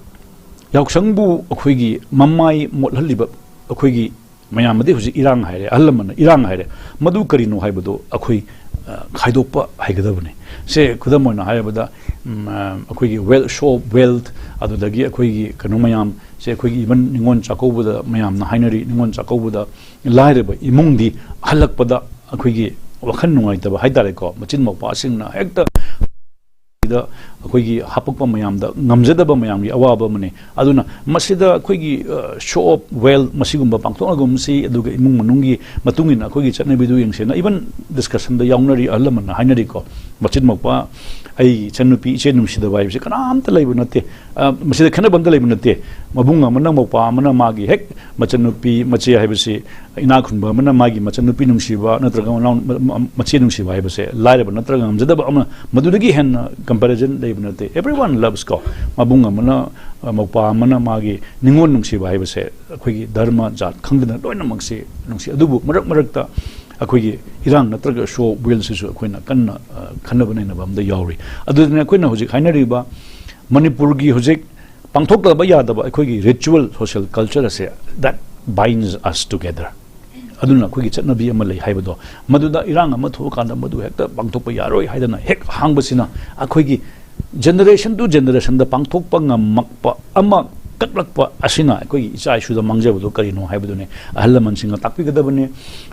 ꯌꯥꯎꯁꯪꯕꯨ ꯑꯩꯈꯣꯏꯒꯤ ꯃꯃꯥꯏ ꯃꯣꯠꯍꯜꯂꯤꯕ ꯑꯩꯈꯣꯏꯒꯤ ꯃꯌꯥꯝ ꯑꯗꯤ ꯍꯧꯖꯤꯛ ꯏꯔꯥꯡ ꯍꯥꯏꯔꯦ, ꯑꯍꯜ ꯂꯃꯟꯅ ꯏꯔꯥꯡ ꯍꯥꯏꯔꯦ, ꯃꯗꯨ ꯀꯔꯤꯅꯣ ꯍꯥꯏꯕꯗꯨ ꯑꯩꯈꯣꯏ, ꯑ, ꯈꯥꯏꯗꯣꯛꯄ ꯍꯩꯒꯗꯕꯅꯤ꯫ ꯁꯦ ꯈꯨꯗꯝ ꯑꯣꯏꯅ ꯍꯥꯏꯔꯕꯗ, ꯎꯝ, ꯑ, ꯑꯩꯈꯣꯏꯒꯤ wealth, show of wealth, ꯑꯗꯨꯗꯒꯤ ꯑꯩꯈꯣꯏꯒꯤ ꯀꯩꯅꯣ ꯃꯌꯥꯝ ꯁꯦ, ꯑꯩꯈꯣꯏꯒꯤ even ꯅꯤꯉꯣꯜ ꯆꯥꯛꯀꯧꯕꯗ ꯃꯌꯥꯝꯅ ꯍꯥꯏꯅꯔꯤ, ꯅꯤꯉꯣꯜ ꯆꯥꯛꯀꯧꯕꯗ ꯂꯥꯏꯔꯕ ꯏꯃꯨꯡꯗꯤ ꯍꯜꯂꯛꯄꯗ ꯑꯩꯈꯣꯏꯒꯤ ꯋꯥꯈꯜ ꯅꯨꯡꯉꯥꯏꯇꯕ ꯍꯥꯏꯇꯥꯔꯦꯀꯣ, ꯃꯆꯤꯟ ꯃꯧꯄ꯭ꯋꯥꯁꯤꯡꯅ ꯍꯦꯛꯇ ꯁꯤꯗ ꯑꯩꯈꯣꯏꯒꯤ ꯍꯥꯄꯛꯄ ꯃꯌꯥꯝꯗ ꯉꯝꯖꯗꯕ ꯃꯌꯥꯝꯒꯤ ꯑꯋꯥꯕ ꯑꯃꯅꯤ꯫ ꯑꯗꯨꯅ ꯃꯁꯤꯗ ꯑꯩꯈꯣꯏꯒꯤ, ꯑ, show of wealth ꯃꯁꯤꯒꯨꯝꯕ ꯄꯥꯡꯊꯣꯛꯅꯒꯨꯝꯁꯤ, ꯑꯗꯨꯒ ꯏꯃꯨꯡ ꯃꯅꯨꯡꯒꯤ ꯃꯇꯨꯡ ꯏꯟꯅ ꯑꯩꯈꯣꯏꯒꯤ ꯆꯠꯅꯕꯤꯗꯨ ꯌꯦꯡꯁꯦꯅ even ꯗꯤꯁꯀꯁꯟꯗ ꯌꯥꯎꯅꯔꯤ, ꯑꯍꯜ ꯂꯃꯟꯅ ꯍꯥꯏꯅꯔꯤꯀꯣ꯫ ꯃꯆꯤꯟ ꯃꯧꯄ꯭ꯋꯥ, ꯑꯩ ꯏꯆꯟꯅꯨꯄꯤ, ꯏꯆꯦ ꯅꯨꯡꯁꯤꯗꯕ ꯍꯥꯏꯕꯁꯤ ꯀꯅꯥꯝꯇ ꯂꯩꯕ ꯅꯠꯇꯦ꯫ ꯑ, ꯃꯁꯤꯗ ꯈꯦꯠꯅꯕ ꯑꯝꯇ ꯂꯩꯕ ꯅꯠꯇꯦ꯫ ꯃꯕꯨꯡ ꯑꯃꯅ, ꯃꯧꯄ꯭ꯋꯥ ꯑꯃꯅ ꯃꯥꯒꯤ ꯍꯦꯛ ꯃꯆꯟꯅꯨꯄꯤ, ꯃꯆꯦ ꯍꯥꯏꯕꯁꯤ, ꯏꯅꯥꯛ ꯈꯨꯟꯕ ꯑꯃꯅ ꯃꯥꯒꯤ ꯃꯆꯟꯅꯨꯄꯤ ꯅꯨꯡꯁꯤꯕ ꯅꯠꯇ꯭ꯔꯒ ꯃꯅꯥꯎ-, ꯃ-, ꯃ-, ꯃꯆꯦ ꯅꯨꯡꯁꯤꯕ ꯍꯥꯏꯕꯁꯦ, ꯂꯥꯏꯔꯕ ꯅꯠꯇ꯭ꯔꯒ ꯉꯝꯖꯗꯕ ꯑꯃ, ꯃꯗꯨꯗꯒꯤ ꯍꯦꯟꯅ ꯀꯝꯄꯦꯔꯤꯖꯟ ꯂꯩꯕ ꯅꯠꯇꯦ꯫ Everyone loves ꯀꯣ꯫ ꯃꯕꯨꯡ ꯑꯃꯅ, ꯑ, ꯃꯧꯄ꯭ꯋꯥ ꯑꯃꯅ ꯃꯥꯒꯤ ꯅꯤꯉꯣꯜ ꯅꯨꯡꯁꯤꯕ ꯍꯥꯏꯕꯁꯦ, ꯑꯩꯈꯣꯏꯒꯤ ꯙꯔꯃ ꯖꯥꯠ ꯈꯪꯗꯅ ꯂꯣꯏꯅꯃꯛꯁꯤ ꯅꯨꯡꯁꯤ꯫ ꯑꯗꯨꯕꯨ ꯃꯔꯛ ꯃꯔꯛꯇ ꯑꯩꯈꯣꯏꯒꯤ ꯏꯔꯥꯡ ꯅꯠꯇ꯭ꯔꯒ show of wealth ꯁꯤꯁꯨ ꯑꯩꯈꯣꯏꯅ ꯀꯟꯅ, ꯑ, ꯈꯟꯅꯕ ꯅꯩꯅꯕ ꯑꯃꯗ ꯌꯥꯎꯔꯤ꯫ ꯑꯗꯨꯗꯨꯅ ꯑꯩꯈꯣꯏꯅ ꯍꯧꯖꯤꯛ ꯍꯥꯏꯅꯔꯤꯕ ꯃꯅꯤꯄꯨꯔꯒꯤ ꯍꯧꯖꯤꯛ ꯄꯥꯡꯊꯣꯛꯇꯕ ꯌꯥꯗꯕ ꯑꯩꯈꯣꯏꯒꯤ ritual social culture ꯑꯁꯦ, that binds us together. ꯑꯗꯨꯅ ꯑꯩꯈꯣꯏꯒꯤ ꯆꯠꯅꯕꯤ ꯑꯃ ꯂꯩ ꯍꯥꯏꯕꯗꯣ, ꯃꯗꯨꯗ ꯏꯔꯥꯡ ꯑꯃ ꯊꯣꯛꯑꯀꯥꯟꯗ ꯃꯗꯨ ꯍꯦꯛꯇ ꯄꯥꯡꯊꯣꯛꯄ ꯌꯥꯔꯣꯏ ꯍꯥꯏꯗꯅ ꯍꯦꯛ ꯍꯥꯡꯕꯁꯤꯅ ꯑꯩꯈꯣꯏꯒꯤ generation to generationꯗ ꯄꯥꯡꯊꯣꯛꯄ ꯉꯝꯃꯛꯄ ꯑꯃ ꯀꯛꯂꯛꯄ ꯑꯁꯤꯅ ꯑꯩꯈꯣꯏꯒꯤ ꯏꯆꯥ ꯏꯁꯨꯗ ꯃꯥꯡꯖꯕꯗꯣ ꯀꯔꯤꯅꯣ ꯍꯥꯏꯕꯗꯨꯅꯤ꯫ ꯑꯍꯜ ꯂꯃꯟꯁꯤꯡꯅ ꯇꯥꯛꯄꯤꯒꯗꯕꯅꯤ,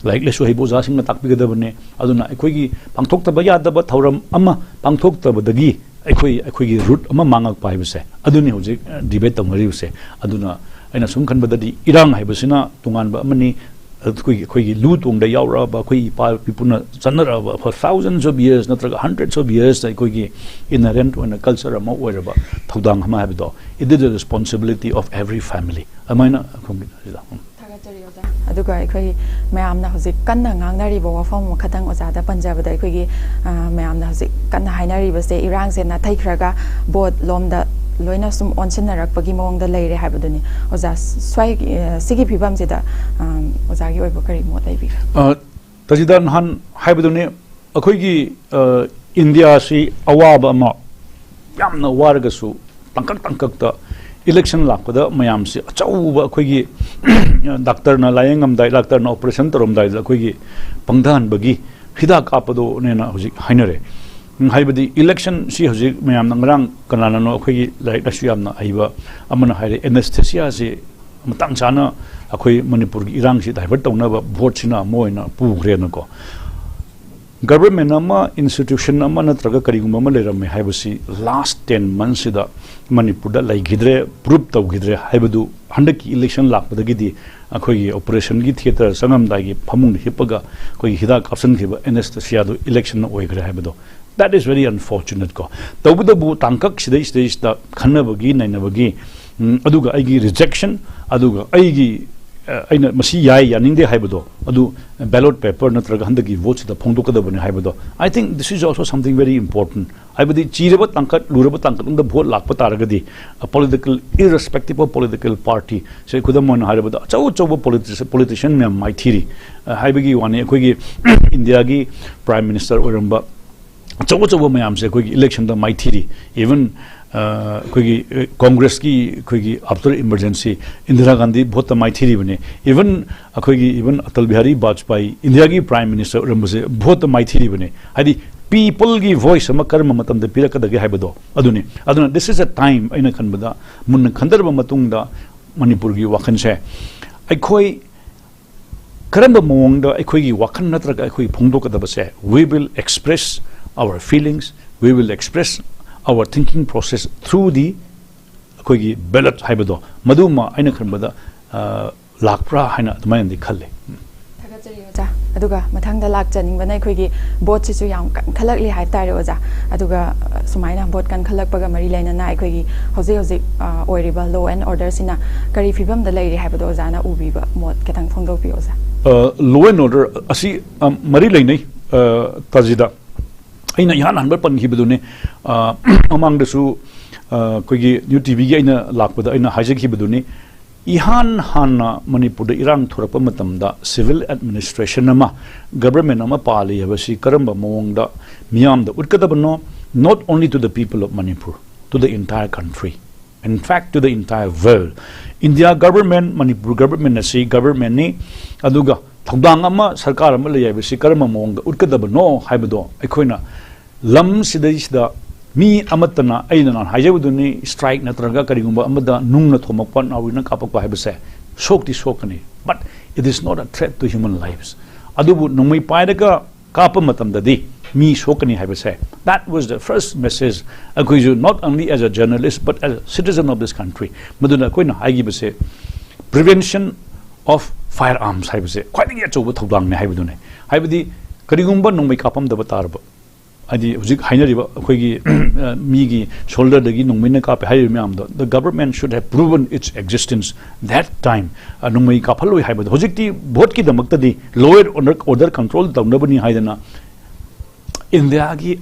ꯂꯥꯏꯔꯤꯛ ꯂꯥꯏꯁꯨ ꯍꯩꯕ ꯑꯣꯖꯥꯁꯤꯡꯅ ꯇꯥꯛꯄꯤꯒꯗꯕꯅꯤ꯫ ꯑꯗꯨꯅ ꯑꯩꯈꯣꯏꯒꯤ ꯄꯥꯡꯊꯣꯛꯇꯕ ꯌꯥꯗꯕ ꯊꯧꯔꯝ ꯑꯃ ꯄꯥꯡꯊꯣꯛꯇꯕꯗꯒꯤ ꯑꯩꯈꯣꯏ, ꯑꯩꯈꯣꯏꯒꯤ root ꯑꯃ ꯃꯥꯡꯉꯛꯄ ꯍꯥꯏꯕꯁꯦ, ꯑꯗꯨꯅꯤ ꯍꯧꯖꯤꯛ debate ꯇꯧꯅꯔꯤꯕꯁꯦ꯫ ꯑꯗꯨꯅ ꯑꯩꯅ ꯁꯨꯝ ꯈꯟꯕꯗꯗꯤ ꯏꯔꯥꯡ ꯍꯥꯏꯕꯁꯤꯅ ꯇꯣꯉꯥꯟꯕ ꯑꯃꯅꯤ, ꯑꯩꯈꯣꯏꯒꯤ, ꯑꯩꯈꯣꯏꯒꯤ ꯂꯨ ꯇꯣꯡꯗ ꯌꯥꯎꯔꯛꯑꯕ, ꯑꯩꯈꯣꯏ ꯏꯄꯥ ꯏꯄꯨꯅ ꯆꯠꯅꯔꯛꯑꯕ for thousands of years ꯅꯠꯇ꯭ꯔꯒ hundreds of yearsꯇ ꯑꯩꯈꯣꯏꯒꯤ inherent ꯑꯣꯏꯅ culture ꯑꯃ ꯑꯣꯏꯔꯕ ꯊꯧꯗꯥꯡ ꯑꯃ ꯍꯥꯏꯕꯗꯣ, it is the responsibility of every family꯫ ꯑꯗꯨꯃꯥꯏꯅ ꯑꯩꯈꯣꯏꯒꯤ ꯁꯤꯗ, ꯎꯝ꯫ ꯊꯥꯒꯠꯆꯔꯤ ꯑꯣꯖꯥ꯫ ꯑꯗꯨꯒ ꯑꯩꯈꯣꯏ ꯃꯌꯥꯝꯅ ꯍꯧꯖꯤꯛ ꯀꯟꯅ ꯉꯥꯡꯅꯔꯤꯕ ꯋꯥꯐꯝ ꯑꯃꯈꯛꯇꯪ ꯑꯣꯖꯥꯗ ꯄꯟꯖꯕꯗ, ꯑꯩꯈꯣꯏꯒꯤ ꯑ, ꯃꯌꯥꯝꯅ ꯍꯧꯖꯤꯛ ꯀꯟꯅ ꯍꯥꯏꯅꯔꯤꯕꯁꯦ ꯏꯔꯥꯡꯁꯦ ꯅꯥꯊꯩꯈ꯭ꯔꯒ vote ꯂꯣꯝꯗ ꯂꯣꯏꯅ ꯁꯨꯝ ꯑꯣꯟꯁꯤꯟꯅꯔꯛꯄꯒꯤ ꯃꯑꯣꯡꯗ ꯂꯩꯔꯦ ꯍꯥꯏꯕꯗꯨꯅꯤ꯫ ꯑꯣꯖꯥ, ꯁ꯭ꯋꯥꯏꯒꯤ, ꯑ, ꯁꯤꯒꯤ ꯐꯤꯕꯝꯁꯤꯗ ꯑ, ꯑꯣꯖꯥꯒꯤ ꯑꯣꯏꯕ ꯀꯔꯤ ꯃꯣꯠ ꯂꯩꯕꯤꯒꯦ? ꯑ, ꯇꯥꯖꯤꯗꯥ, ꯅꯍꯥꯟ ꯍꯥꯏꯕꯗꯨꯅꯤ, ꯑꯩꯈꯣꯏꯒꯤ ꯏꯟꯗꯤꯌꯥꯁꯤ ꯑꯋꯥꯕ ꯑꯃ, ꯌꯥꯝꯅ ꯋꯥꯔꯒꯁꯨ ꯇꯥꯡꯀꯛ ꯇꯥꯡꯀꯛꯇ election ꯂꯥꯛꯄꯗ ꯃꯌꯥꯝꯁꯤ ꯑꯆꯧꯕ ꯑꯩꯈꯣꯏꯒꯤ doctorꯅ ꯂꯥꯏꯌꯦꯡꯉꯝꯗꯥꯏ, doctorꯅ operation ꯇꯧꯔꯝꯗꯥꯏꯗ ꯑꯩꯈꯣꯏꯒꯤ ꯄꯪꯊꯍꯟꯕꯒꯤ ꯍꯤꯗꯥꯛ ꯀꯥꯞꯄꯗꯣꯅꯦꯅ ꯍꯧꯖꯤꯛ ꯍꯥꯏꯅꯔꯦ꯫ ꯎꯝ, ꯍꯥꯏꯕꯗꯤ election ꯁꯤ ꯍꯧꯖꯤꯛ ꯃꯌꯥꯝꯅ ꯉꯔꯥꯡ ꯀꯅꯥꯅꯅꯣ ꯑꯩꯈꯣꯏꯒꯤ ꯂꯥꯏꯔꯤꯛ ꯂꯥꯏꯁꯨ ꯌꯥꯝꯅ ꯍꯩꯕ ꯑꯃꯅ ꯍꯥꯏꯔꯦ, anesthesiaꯁꯤ ꯃꯇꯥꯡ ꯆꯥꯅ ꯑꯩꯈꯣꯏ ꯃꯅꯤꯄꯨꯔꯒꯤ ꯏꯔꯥꯡꯁꯤ divert ꯇꯧꯅꯕ voteꯁꯤꯅ ꯑꯃ ꯑꯣꯏꯅ ꯄꯨꯈ꯭ꯔꯦꯅꯀꯣ꯫ Government ꯑꯃ, institution ꯑꯃ ꯅꯠꯇ꯭ꯔꯒ ꯀꯔꯤꯒꯨꯝꯕ ꯑꯃ ꯂꯩꯔꯝꯃꯦ ꯍꯥꯏꯕꯁꯤ last ten monthsꯁꯤꯗ ꯃꯅꯤꯄꯨꯔꯗ ꯂꯩꯈꯤꯗ꯭ꯔꯦ, prove ꯇꯧꯈꯤꯗ꯭ꯔꯦ ꯍꯥꯏꯕꯗꯨ ꯍꯟꯗꯛꯀꯤ election ꯂꯥꯛꯄꯗꯒꯤꯗꯤ ꯑꯩꯈꯣꯏꯒꯤ operationꯒꯤ theatre ꯆꯪꯉꯝꯗꯥꯏꯒꯤ ꯐꯃꯨꯡꯗ ꯍꯤꯞꯄꯒ ꯑꯩꯈꯣꯏꯒꯤ ꯍꯤꯗꯥꯛ ꯀꯥꯞꯁꯤꯟꯈꯤꯕ anesthesiaꯗꯨ election ꯑꯣꯏꯈ꯭ꯔꯦ ꯍꯥꯏꯕꯗꯣ, that is very unfortunate ꯀꯣ꯫ ꯇꯧꯕꯇꯕꯨ ꯇꯥꯡꯀꯛ ꯁꯤꯗꯩ ꯁꯤꯗꯩꯁꯤꯗ ꯈꯟꯅꯕꯒꯤ ꯅꯩꯅꯕꯒꯤ, ꯎꯝ, ꯑꯗꯨꯒ ꯑꯩꯒꯤ rejection, ꯑꯗꯨꯒ ꯑꯩꯒꯤ, ꯑ, ꯑꯩꯅ ꯃꯁꯤ ꯌꯥꯏ ꯌꯥꯅꯤꯡꯗꯦ ꯍꯥꯏꯕꯗꯣ ꯑꯗꯨ ballot paper ꯅꯠꯇ꯭ꯔꯒ ꯍꯟꯗꯛꯀꯤ voteꯁꯤꯗ ꯐꯣꯡꯗꯣꯛꯀꯗꯕꯅꯤ ꯍꯥꯏꯕꯗꯣ, I think this is also something very important꯫ ꯍꯥꯏꯕꯗꯤ ꯆꯤꯔꯕ ꯇꯥꯡꯀꯛ, ꯂꯨꯔꯕ ꯇꯥꯡꯀꯛ ꯑꯃꯗ vote ꯂꯥꯛꯄ ꯇꯥꯔꯒꯗꯤ, ꯑ, political, irrespective of political party, ꯁꯦ ꯈꯨꯗꯝ ꯑꯣꯏꯅ ꯍꯥꯏꯔꯕꯗ ꯑꯆꯧ ꯑꯆꯧꯕ politici-, politician ꯃꯌꯥꯝ ꯃꯥꯏꯊꯤꯔꯤ꯫ ꯑ, ꯍꯥꯏꯕꯒꯤ ꯋꯥꯅꯤ, ꯑꯩꯈꯣꯏꯒꯤ ꯏꯟꯗꯤꯌꯥꯒꯤ Prime Minister ꯑꯣꯏꯔꯝꯕ ꯑꯆꯧ ꯑꯆꯧꯕ ꯃꯌꯥꯝꯁꯦ ꯑꯩꯈꯣꯏꯒꯤ electionꯗ ꯃꯥꯏꯊꯤꯔꯤ꯫ Even ꯑꯩꯈꯣꯏꯒꯤ ꯀꯣꯡꯒ꯭ꯔꯦꯁꯀꯤ ꯑꯩꯈꯣꯏꯒꯤ after emergency, Indira Gandhi ꯚꯣꯠꯇ ꯃꯥꯏꯊꯤꯔꯤꯕꯅꯤ꯫ Even ꯑꯩꯈꯣꯏꯒꯤ even ꯑꯇꯜ ꯕꯤꯍꯥꯔꯤ ꯕꯥꯖꯄꯥꯏ ꯏꯟꯗꯤꯌꯥꯒꯤ Prime Minister ꯑꯣꯏꯔꯝꯕꯁꯦ ꯚꯣꯠꯇ ꯃꯥꯏꯊꯤꯔꯤꯕꯅꯤ꯫ ꯍꯥꯏꯗꯤ peopleꯒꯤ voice ꯑꯃ ꯀꯔꯝꯕ ꯃꯇꯝꯗ ꯄꯤꯔꯛꯀꯗꯒꯦ ꯍꯥꯏꯕꯗꯣ ꯑꯗꯨꯅꯤ꯫ ꯑꯗꯨꯅ this is a time, ꯑꯩꯅ ꯈꯟꯕꯗ, ꯃꯨꯟꯅ ꯈꯟꯊꯔꯕ ꯃꯇꯨꯡꯗ ꯃꯅꯤꯄꯨꯔꯒꯤ ꯋꯥꯈꯜꯁꯦ ꯑꯩꯈꯣꯏ ꯀꯔꯝꯕ ꯃꯑꯣꯡꯗ ꯑꯩꯈꯣꯏꯒꯤ ꯋꯥꯈꯜ ꯅꯠꯇ꯭ꯔꯒ ꯑꯩꯈꯣꯏ ꯐꯣꯡꯗꯣꯛꯀꯗꯕꯁꯦ, we will express our feelings, we will express our thinking process through the ꯑꯩꯈꯣꯏꯒꯤ ballot ꯍꯥꯏꯕꯗꯣ, ꯃꯗꯨꯃ ꯑꯩꯅ ꯈꯟꯕꯗ ꯂꯥꯛꯄ꯭ꯔꯥ ꯍꯥꯏꯅ ꯑꯗꯨꯃꯥꯏꯅꯗꯤ ꯈꯜꯂꯤ꯫ ꯊꯥꯒꯠꯆꯔꯤ ꯑꯣꯖꯥ꯫ ꯑꯗꯨꯒ ꯃꯊꯪꯗ ꯂꯥꯛꯆꯅꯤꯡꯕꯅ ꯑꯩꯈꯣꯏꯒꯤ ꯚꯣꯠꯁꯤꯁꯨ ꯌꯥꯝ ꯀꯟꯈꯠꯂꯛꯂꯤ ꯍꯥꯏꯕ ꯇꯥꯔꯦ ꯑꯣꯖꯥ꯫ ꯑꯗꯨꯒ ꯁꯨꯃꯥꯏꯅ ꯚꯣꯠ ꯀꯟꯈꯠꯂꯛꯄꯒ ꯃꯔꯤ ꯂꯩꯅꯅ ꯑꯩꯈꯣꯏꯒꯤ ꯍꯧꯖꯤꯛ ꯍꯧꯖꯤꯛ ꯑꯣꯏꯔꯤꯕ law and orderꯁꯤꯅ ꯀꯔꯤ ꯐꯤꯕꯝꯗ ꯂꯩꯔꯤ ꯍꯥꯏꯕꯗꯣ ꯑꯣꯖꯥꯅ ꯎꯕꯤꯕ ꯃꯣꯠ ꯈꯤꯇꯪ ꯐꯣꯡꯗꯣꯛꯄꯤꯌꯨ ꯑꯣꯖꯥ꯫ Law and order ꯑꯁꯤ ꯃꯔꯤ ꯂꯩꯅꯩ꯫ ꯇꯥꯖꯤꯗ ꯑꯩꯅ ꯏꯍꯥꯟ ꯍꯥꯟꯕ ꯄꯟꯈꯤꯕꯗꯨꯅꯤ꯫ ꯃꯃꯥꯡꯗꯁꯨ ꯑꯩꯈꯣꯏꯒꯤ ꯅ꯭ꯌꯨ ꯇꯤꯚꯤꯒꯤ ꯑꯩꯅ ꯂꯥꯛꯄꯗ ꯑꯩꯅ ꯍꯥꯏꯖꯈꯤꯕꯗꯨꯅꯤ꯫ ꯏꯍꯥꯟ ꯍꯥꯟꯅ ꯃꯅꯤꯄꯨꯔꯗ ꯏꯔꯥꯡ ꯊꯣꯔꯛꯄ ꯃꯇꯝꯗ civil administration ꯑꯃ, government ꯑꯃ ꯄꯥꯜꯂꯤ ꯍꯥꯏꯕꯁꯤ ꯀꯔꯝꯕ ꯃꯑꯣꯡꯗ ꯃꯤꯌꯥꯝꯗ ꯎꯠꯀꯗꯕꯅꯣ, not only to the people of Manipur, to the entire country, in fact to the entire world꯫ India government, Manipur government ꯑꯁꯤ governmentꯅꯤ꯫ ꯑꯗꯨꯒ ꯊꯧꯗꯥꯡ ꯑꯃ, ꯁꯔꯀꯥꯔ ꯑꯃ ꯂꯩ ꯍꯥꯏꯕꯁꯤ ꯀꯔꯝꯕ ꯃꯑꯣꯡꯗ ꯎꯠꯀꯗꯕꯅꯣ ꯍꯥꯏꯕꯗꯣ ꯑꯩꯈꯣꯏꯅ ꯂꯝ ꯁꯤꯗꯩꯁꯤꯗ ꯃꯤ ꯑꯃꯠꯇꯅ, ꯑꯩꯅ ꯅꯍꯥꯟ ꯍꯥꯏꯖꯕꯗꯨꯅꯤ, strike ꯅꯠꯇ꯭ꯔꯒ ꯀꯔꯤꯒꯨꯝꯕ ꯑꯃꯗ ꯅꯨꯡꯅ ꯊꯣꯝꯃꯛꯄ, ꯅꯥꯎꯔꯤꯅ ꯀꯥꯞꯄꯛꯄ ꯍꯥꯏꯕꯁꯦ ꯁꯣꯛꯇꯤ ꯁꯣꯛꯀꯅꯤ, but it is not a threat to human lives꯫ ꯑꯗꯨꯕꯨ ꯅꯣꯡꯃꯩ ꯄꯥꯏꯔꯒ ꯀꯥꯞꯄ ꯃꯇꯝꯗꯗꯤ ꯃꯤ ꯁꯣꯛꯀꯅꯤ ꯍꯥꯏꯕꯁꯦ, that was the first message꯫ ꯑꯩꯈꯣꯏꯁꯨ not only as a journalist but as a citizen of this country, ꯃꯗꯨꯅ ꯑꯩꯈꯣꯏꯅ ꯍꯥꯏꯈꯤꯕꯁꯦ prevention of firearms ꯍꯥꯏꯕꯁꯦ ꯈ꯭ꯋꯥꯏꯗꯒꯤ ꯑꯆꯧꯕ ꯊꯧꯗꯥꯡꯅꯤ ꯍꯥꯏꯕꯗꯨꯅꯤ꯫ ꯍꯥꯏꯕꯗꯤ ꯀꯔꯤꯒꯨꯝꯕ ꯅꯣꯡꯃꯩ ꯀꯥꯞꯄꯝꯗꯕ ꯇꯥꯔꯕ, ꯍꯥꯏꯗꯤ ꯍꯧꯖꯤꯛ ꯍꯥꯏꯅꯔꯤꯕ ꯑꯩꯈꯣꯏꯒꯤ ꯃꯤꯒꯤ shoulderꯗꯒꯤ ꯅꯣꯡꯃꯩꯅ ꯀꯥꯞꯄꯦ ꯍꯥꯏꯔꯤꯕ ꯃꯌꯥꯝꯗꯣ, the government should have proven its existence that time꯫ ꯅꯣꯡꯃꯩ ꯀꯥꯞꯍꯜꯂꯣꯏ ꯍꯥꯏꯕꯗꯣ꯫ ꯍꯧꯖꯤꯛꯇꯤ ꯚꯣꯠꯀꯤꯗꯃꯛꯇꯗꯤ law and order control ꯇꯧꯅꯕꯅꯤ ꯍꯥꯏꯗꯅ ꯏꯟꯗꯤꯌꯥꯒꯤ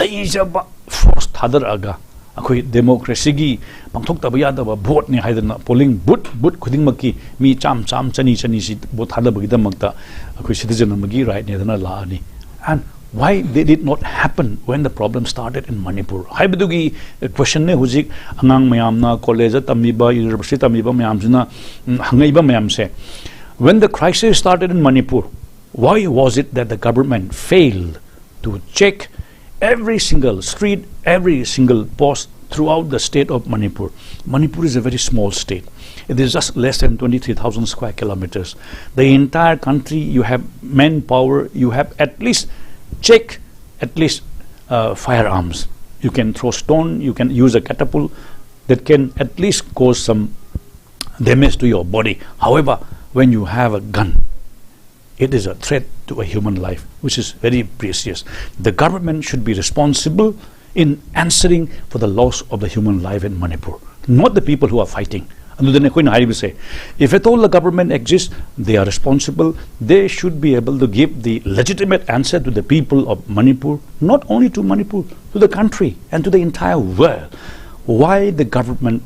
ꯂꯩꯖꯕ force ꯊꯥꯗꯔꯛꯑꯒ ꯑꯩꯈꯣꯏ democracyꯒꯤ ꯄꯥꯡꯊꯣꯛꯇꯕ ꯌꯥꯗꯕ ꯚꯣꯠꯅꯤ ꯍꯥꯏꯗꯅ polling booth booth ꯈꯨꯗꯤꯡꯃꯛꯀꯤ ꯃꯤ ꯆꯥꯝ ꯆꯥꯝ ꯆꯅꯤ ꯆꯅꯤꯁꯤ ꯚꯣꯠ ꯊꯥꯗꯕꯒꯤꯗꯃꯛꯇ ꯑꯩꯈꯣꯏ citizen ꯑꯃꯒꯤ rightꯅꯦꯗꯅ ꯂꯥꯛꯑꯅꯤ꯫ And Why did it not happen when the problem started in Manipur? ꯍꯥꯏꯕꯗꯨꯒꯤ question ꯅꯦ ꯍꯧꯖꯤꯛ ꯑꯉꯥꯡ ꯃꯌꯥꯝꯅ, college ꯇꯝꯃꯤꯕ, university ꯇꯝꯃꯤꯕ ꯃꯌꯥꯝꯁꯤꯅ, ꯎꯝ, ꯍꯪꯉꯛꯏꯕ ꯃꯌꯥꯝꯁꯦ. When the crisis started in Manipur, why was it that the government failed to check every single street, every single post throughout the state of Manipur? Manipur is a very small state. It is just less than twenty-three thousand square kilometers. The entire country, you have manpower, you have at least check, at least, uh, firearms. You can throw stone, you can use a catapult that can at least cause some damage to your body. However, when you have a gun, it is a threat to a human life, which is very precious. The government should be responsible in answering for the loss of the human life in Manipur, not the people who are fighting. ꯑꯗꯨꯗꯅ ꯑꯩꯈꯣꯏꯅ ꯍꯥꯏꯔꯤꯕꯁꯦ, if at all the government exists, they are responsible. They should be able to give the legitimate answer to the people of Manipur, not only to Manipur, to the country and to the entire world. Why the government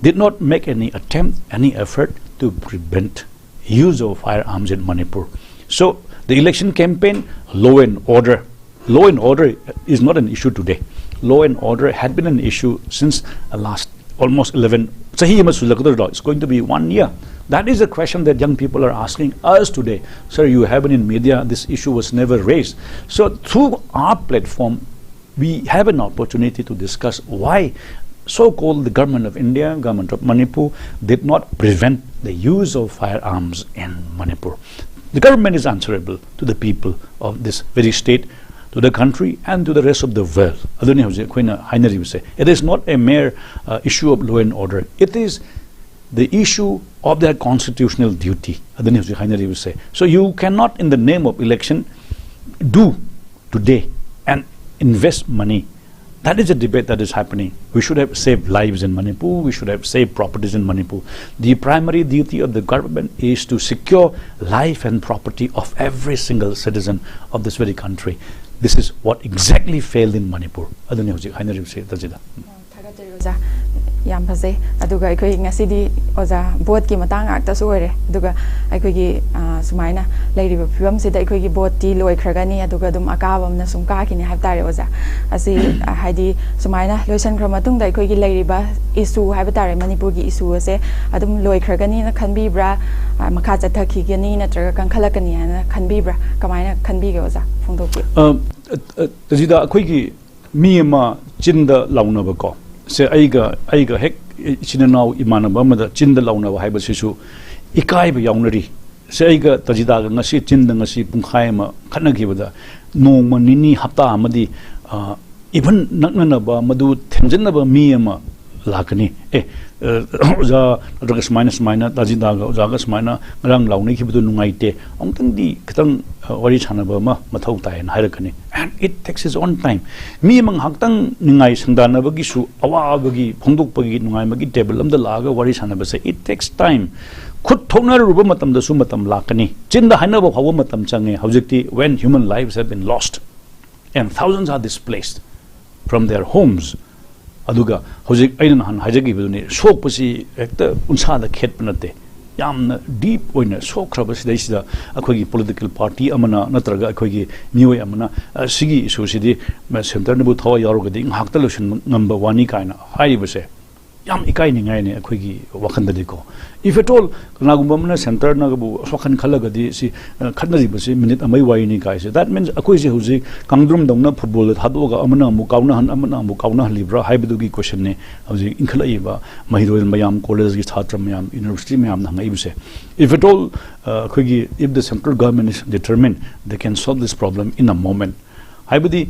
did not make any attempt, any effort to prevent use of firearms in Manipur? So the election campaign, law and order. Law and order is not an issue today. Law and order had been an issue since, uh, last almost eleven, ꯆꯍꯤ ꯑꯃ ꯁꯨꯖꯜꯂꯛꯀꯗꯧꯔꯤꯗꯣ. It's going to be one year. That is a question that young people are asking us today. Sir, you have been in media, this issue was never raised. So through our platform, we have an opportunity to discuss why so-called the government of India, government of Manipur, did not prevent the use of firearms in Manipur. The government is answerable to the people of this very state, to the country and to the rest of the world. ꯑꯗꯨꯅꯤ ꯍꯧꯖꯤꯛ ꯑꯩꯈꯣꯏꯅ ꯍꯥꯏꯅꯔꯤꯕꯁꯦ. It is not a mere, uh, issue of law and order. It is the issue of their constitutional duty. ꯑꯗꯨꯅꯤ ꯍꯧꯖꯤꯛ ꯍꯥꯏꯅꯔꯤꯕꯁꯦ. So you cannot, in the name of election, do today and invest money. That is a debate that is happening. We should have saved lives in Manipur. We should have saved properties in Manipur. The primary duty of the government is to secure life and property of every single citizen of this very country. This is what exactly failed in Manipur. ꯑꯗꯨꯅꯤ ꯍꯧꯖꯤꯛ ꯍꯥꯏꯅꯔꯤꯕꯁꯦ, ꯇꯥꯖꯤꯗ꯫ ꯊꯥꯒꯠꯆꯔꯤ ꯑꯣꯖꯥ꯫ ꯌꯥꯝ ꯐꯖꯩ꯫ ꯑꯗꯨꯒ ꯑꯩꯈꯣꯏ ꯉꯁꯤꯗꯤ ꯑꯣꯖꯥ, ꯚꯣꯠꯀꯤ ꯃꯇꯥꯡ ꯉꯥꯛꯇꯁꯨ ꯑꯣꯏꯔꯦ꯫ ꯑꯗꯨꯒ ꯑꯩꯈꯣꯏꯒꯤ, ꯑ, ꯁꯨꯃꯥꯏꯅ ꯂꯩꯔꯤꯕ ꯐꯤꯕꯝꯁꯤꯗ ꯑꯩꯈꯣꯏꯒꯤ ꯚꯣꯠꯇꯤ ꯂꯣꯏꯈ꯭ꯔꯒꯅꯤ, ꯑꯗꯨꯒ ꯑꯗꯨꯝ ꯑꯀꯥꯕ ꯑꯃꯅ ꯁꯨꯝ ꯀꯥꯈꯤꯅꯤ ꯍꯥꯏꯕ ꯇꯥꯔꯦ ꯑꯣꯖꯥ꯫ ꯑꯁꯤ, ꯑ, ꯍꯥꯏꯗꯤ ꯁꯨꯃꯥꯏꯅ ꯂꯣꯏꯁꯤꯟꯈ꯭ꯔ ꯃꯇꯨꯡꯗ ꯑꯩꯈꯣꯏꯒꯤ ꯂꯩꯔꯤꯕ issue ꯍꯥꯏꯕ ꯇꯥꯔꯦ, ꯃꯅꯤꯄꯨꯔꯒꯤ issue ꯑꯁꯦ ꯑꯗꯨꯝ ꯂꯣꯏꯈ꯭ꯔꯒꯅꯤꯅ ꯈꯟꯕꯤꯕ꯭ꯔꯥ? ꯑ, ꯃꯈꯥ ꯆꯠꯊꯈꯤꯒꯅꯤ ꯅꯠꯇ꯭ꯔꯒ ꯀꯟꯈꯠꯂꯛꯀꯅꯤ ꯍꯥꯏꯅ ꯈꯟꯕꯤꯕ꯭ꯔꯥ? ꯀꯃꯥꯏꯅ ꯈꯟꯕꯤꯒꯦ ꯑꯣꯖꯥ? ꯐꯣꯡꯗꯣꯛꯄꯤꯌꯨ꯫ ꯑ, ꯑ, ꯑ, ꯁꯤꯗ ꯑꯩꯈꯣꯏꯒꯤ ꯃꯤ ꯑꯃ ꯆꯤꯟꯗ ꯂꯥꯎꯅꯕꯀꯣ, ꯁꯦ ꯑꯩꯒ, ꯑꯩꯒ ꯍꯦꯛ ꯏꯆꯤꯟ ꯏꯅꯥꯎ ꯏꯃꯥꯟꯅꯕ ꯑꯃꯗ ꯆꯤꯟꯗ ꯂꯥꯎꯅꯕ ꯍꯥꯏꯕꯁꯤꯁꯨ ꯏꯀꯥꯏꯕ ꯌꯥꯎꯅꯔꯤ꯫ ꯁꯦ ꯑꯩꯒ ꯇꯖꯤꯗꯥꯒ ꯉꯁꯤ ꯆꯤꯟꯗ ꯉꯁꯤ ꯄꯨꯡꯈꯥꯏ ꯑꯃ ꯈꯠꯅꯈꯤꯕꯗ, ꯅꯣꯡꯃ ꯅꯤꯅꯤ ꯍꯞꯇꯥ ꯑꯃꯗꯤ, ꯑ, even ꯅꯛꯅꯅꯕ, ꯃꯗꯨ ꯊꯦꯝꯖꯤꯟꯅꯕ ꯃꯤ ꯑꯃ ꯂꯥꯛꯀꯅꯤ꯫ ꯑꯦ, ꯑ, ꯑꯣꯖꯥ ꯅꯠꯇ꯭ꯔꯒ ꯁꯨꯃꯥꯏꯅ, ꯁꯨꯃꯥꯏꯅ ꯇꯥꯖꯤꯟꯗꯥꯒ ꯑꯣꯖꯥꯒ ꯁꯨꯃꯥꯏꯅ ꯉꯔꯥꯡ ꯂꯥꯎꯅꯈꯤꯕꯗꯨ ꯅꯨꯡꯉꯥꯏꯇꯦ, ꯑꯃꯨꯛꯇꯪꯗꯤ ꯈꯤꯇꯪ, ꯑ, ꯋꯥꯔꯤ ꯁꯥꯟꯅꯕ ꯑꯃ ꯃꯊꯧ ꯇꯥꯏꯅ ꯍꯥꯏꯔꯛꯀꯅꯤ꯫ And it takes its own time. ꯃꯤ ꯑꯃ ꯉꯥꯏꯍꯥꯛꯇꯪ ꯅꯤꯡꯉꯥꯏ ꯁꯪꯗꯥꯅꯕꯒꯤꯁꯨ, ꯑꯋꯥꯕꯒꯤ ꯐꯣꯡꯗꯣꯛꯄꯒꯤ ꯅꯨꯡꯉꯥꯏꯕꯒꯤ table ꯑꯃꯗ ꯂꯥꯛꯑꯒ ꯋꯥꯔꯤ ꯁꯥꯟꯅꯕꯁꯦ, it takes time. ꯈꯨꯠ ꯊꯣꯛꯅꯔꯨꯔꯕ ꯃꯇꯝꯗꯁꯨ ꯃꯇꯝ ꯂꯥꯛꯀꯅꯤ꯫ ꯆꯤꯟꯗ ꯍꯥꯏꯅꯕ ꯐꯥꯎꯕ ꯃꯇꯝ ꯆꯪꯉꯦ꯫ ꯍꯧꯖꯤꯛꯇꯤ when human lives have been lost and thousands are displaced from their homes. ꯑꯗꯨꯒ ꯍꯧꯖꯤꯛ ꯑꯩꯅ ꯅꯍꯥꯟ ꯍꯥꯏꯖꯈꯤꯕꯗꯨꯅꯤ, ꯁꯣꯛꯄꯁꯤ ꯍꯦꯛꯇ ꯎꯟꯁꯥꯗ ꯈꯦꯠꯄ ꯅꯠꯇꯦ꯫ ꯌꯥꯝꯅ deep ꯑꯣꯏꯅ ꯁꯣꯛꯈ꯭ꯔꯕ ꯁꯤꯗꯩꯁꯤꯗ ꯑꯩꯈꯣꯏꯒꯤ political party ꯑꯃꯅ ꯅꯠꯇ꯭ꯔꯒ ꯑꯩꯈꯣꯏꯒꯤ ꯃꯤꯑꯣꯏ ꯑꯃꯅ, "ꯑ, ꯁꯤꯒꯤ issueꯁꯤꯗꯤ centreꯅꯕꯨ ꯊꯋꯥꯏ ꯌꯥꯎꯔꯒꯗꯤ ꯉꯥꯏꯍꯥꯛꯇ ꯂꯣꯏꯁꯤꯟꯕ ꯉꯝꯕ ꯋꯥꯅꯤ" ꯀꯥꯏꯅ ꯍꯥꯏꯔꯤꯕꯁꯦ ꯌꯥꯝ ꯏꯀꯥꯏꯅꯤꯡꯉꯥꯏꯅꯤ ꯑꯩꯈꯣꯏꯒꯤ ꯋꯥꯈꯜꯗꯗꯤꯀꯣ꯫ If at all ꯀꯅꯥꯒꯨꯝꯕ ꯑꯃꯅ centreꯅꯕꯨ ꯋꯥꯈꯜ ꯈꯜꯂꯒꯗꯤ ꯁꯤ, ꯑ, ꯈꯠꯅꯔꯤꯕꯁꯤ minute ꯑꯃꯒꯤ ꯋꯥꯔꯤꯅꯤ ꯀꯥꯏꯁꯦ, that means ꯑꯩꯈꯣꯏꯁꯦ ꯍꯧꯖꯤꯛ ꯀꯥꯡꯗ꯭ꯔꯨꯝꯗꯧꯅ footballꯗ ꯊꯥꯗꯣꯛꯑꯒ ꯑꯃꯅ ꯑꯃꯨꯛ ꯀꯥꯎꯅꯍꯟ, ꯑꯃꯅ ꯑꯃꯨꯛ ꯀꯥꯎꯅꯍꯜꯂꯤꯕ꯭ꯔꯥ ꯍꯥꯏꯕꯗꯨꯒꯤ questionꯅꯤ ꯍꯧꯖꯤꯛ ꯏꯟꯈꯠꯂꯛꯏꯕ ꯃꯍꯩꯔꯣꯏ ꯃꯌꯥꯝ, collegeꯀꯤ ꯁꯥꯇ꯭ꯔ ꯃꯌꯥꯝ, university ꯃꯌꯥꯝꯅ ꯍꯪꯉꯛꯏꯕꯁꯦ꯫ If at all, ꯑ, ꯑꯩꯈꯣꯏꯒꯤ, if the central government is determined, they can solve this problem in a moment. ꯍꯥꯏꯕꯗꯤ,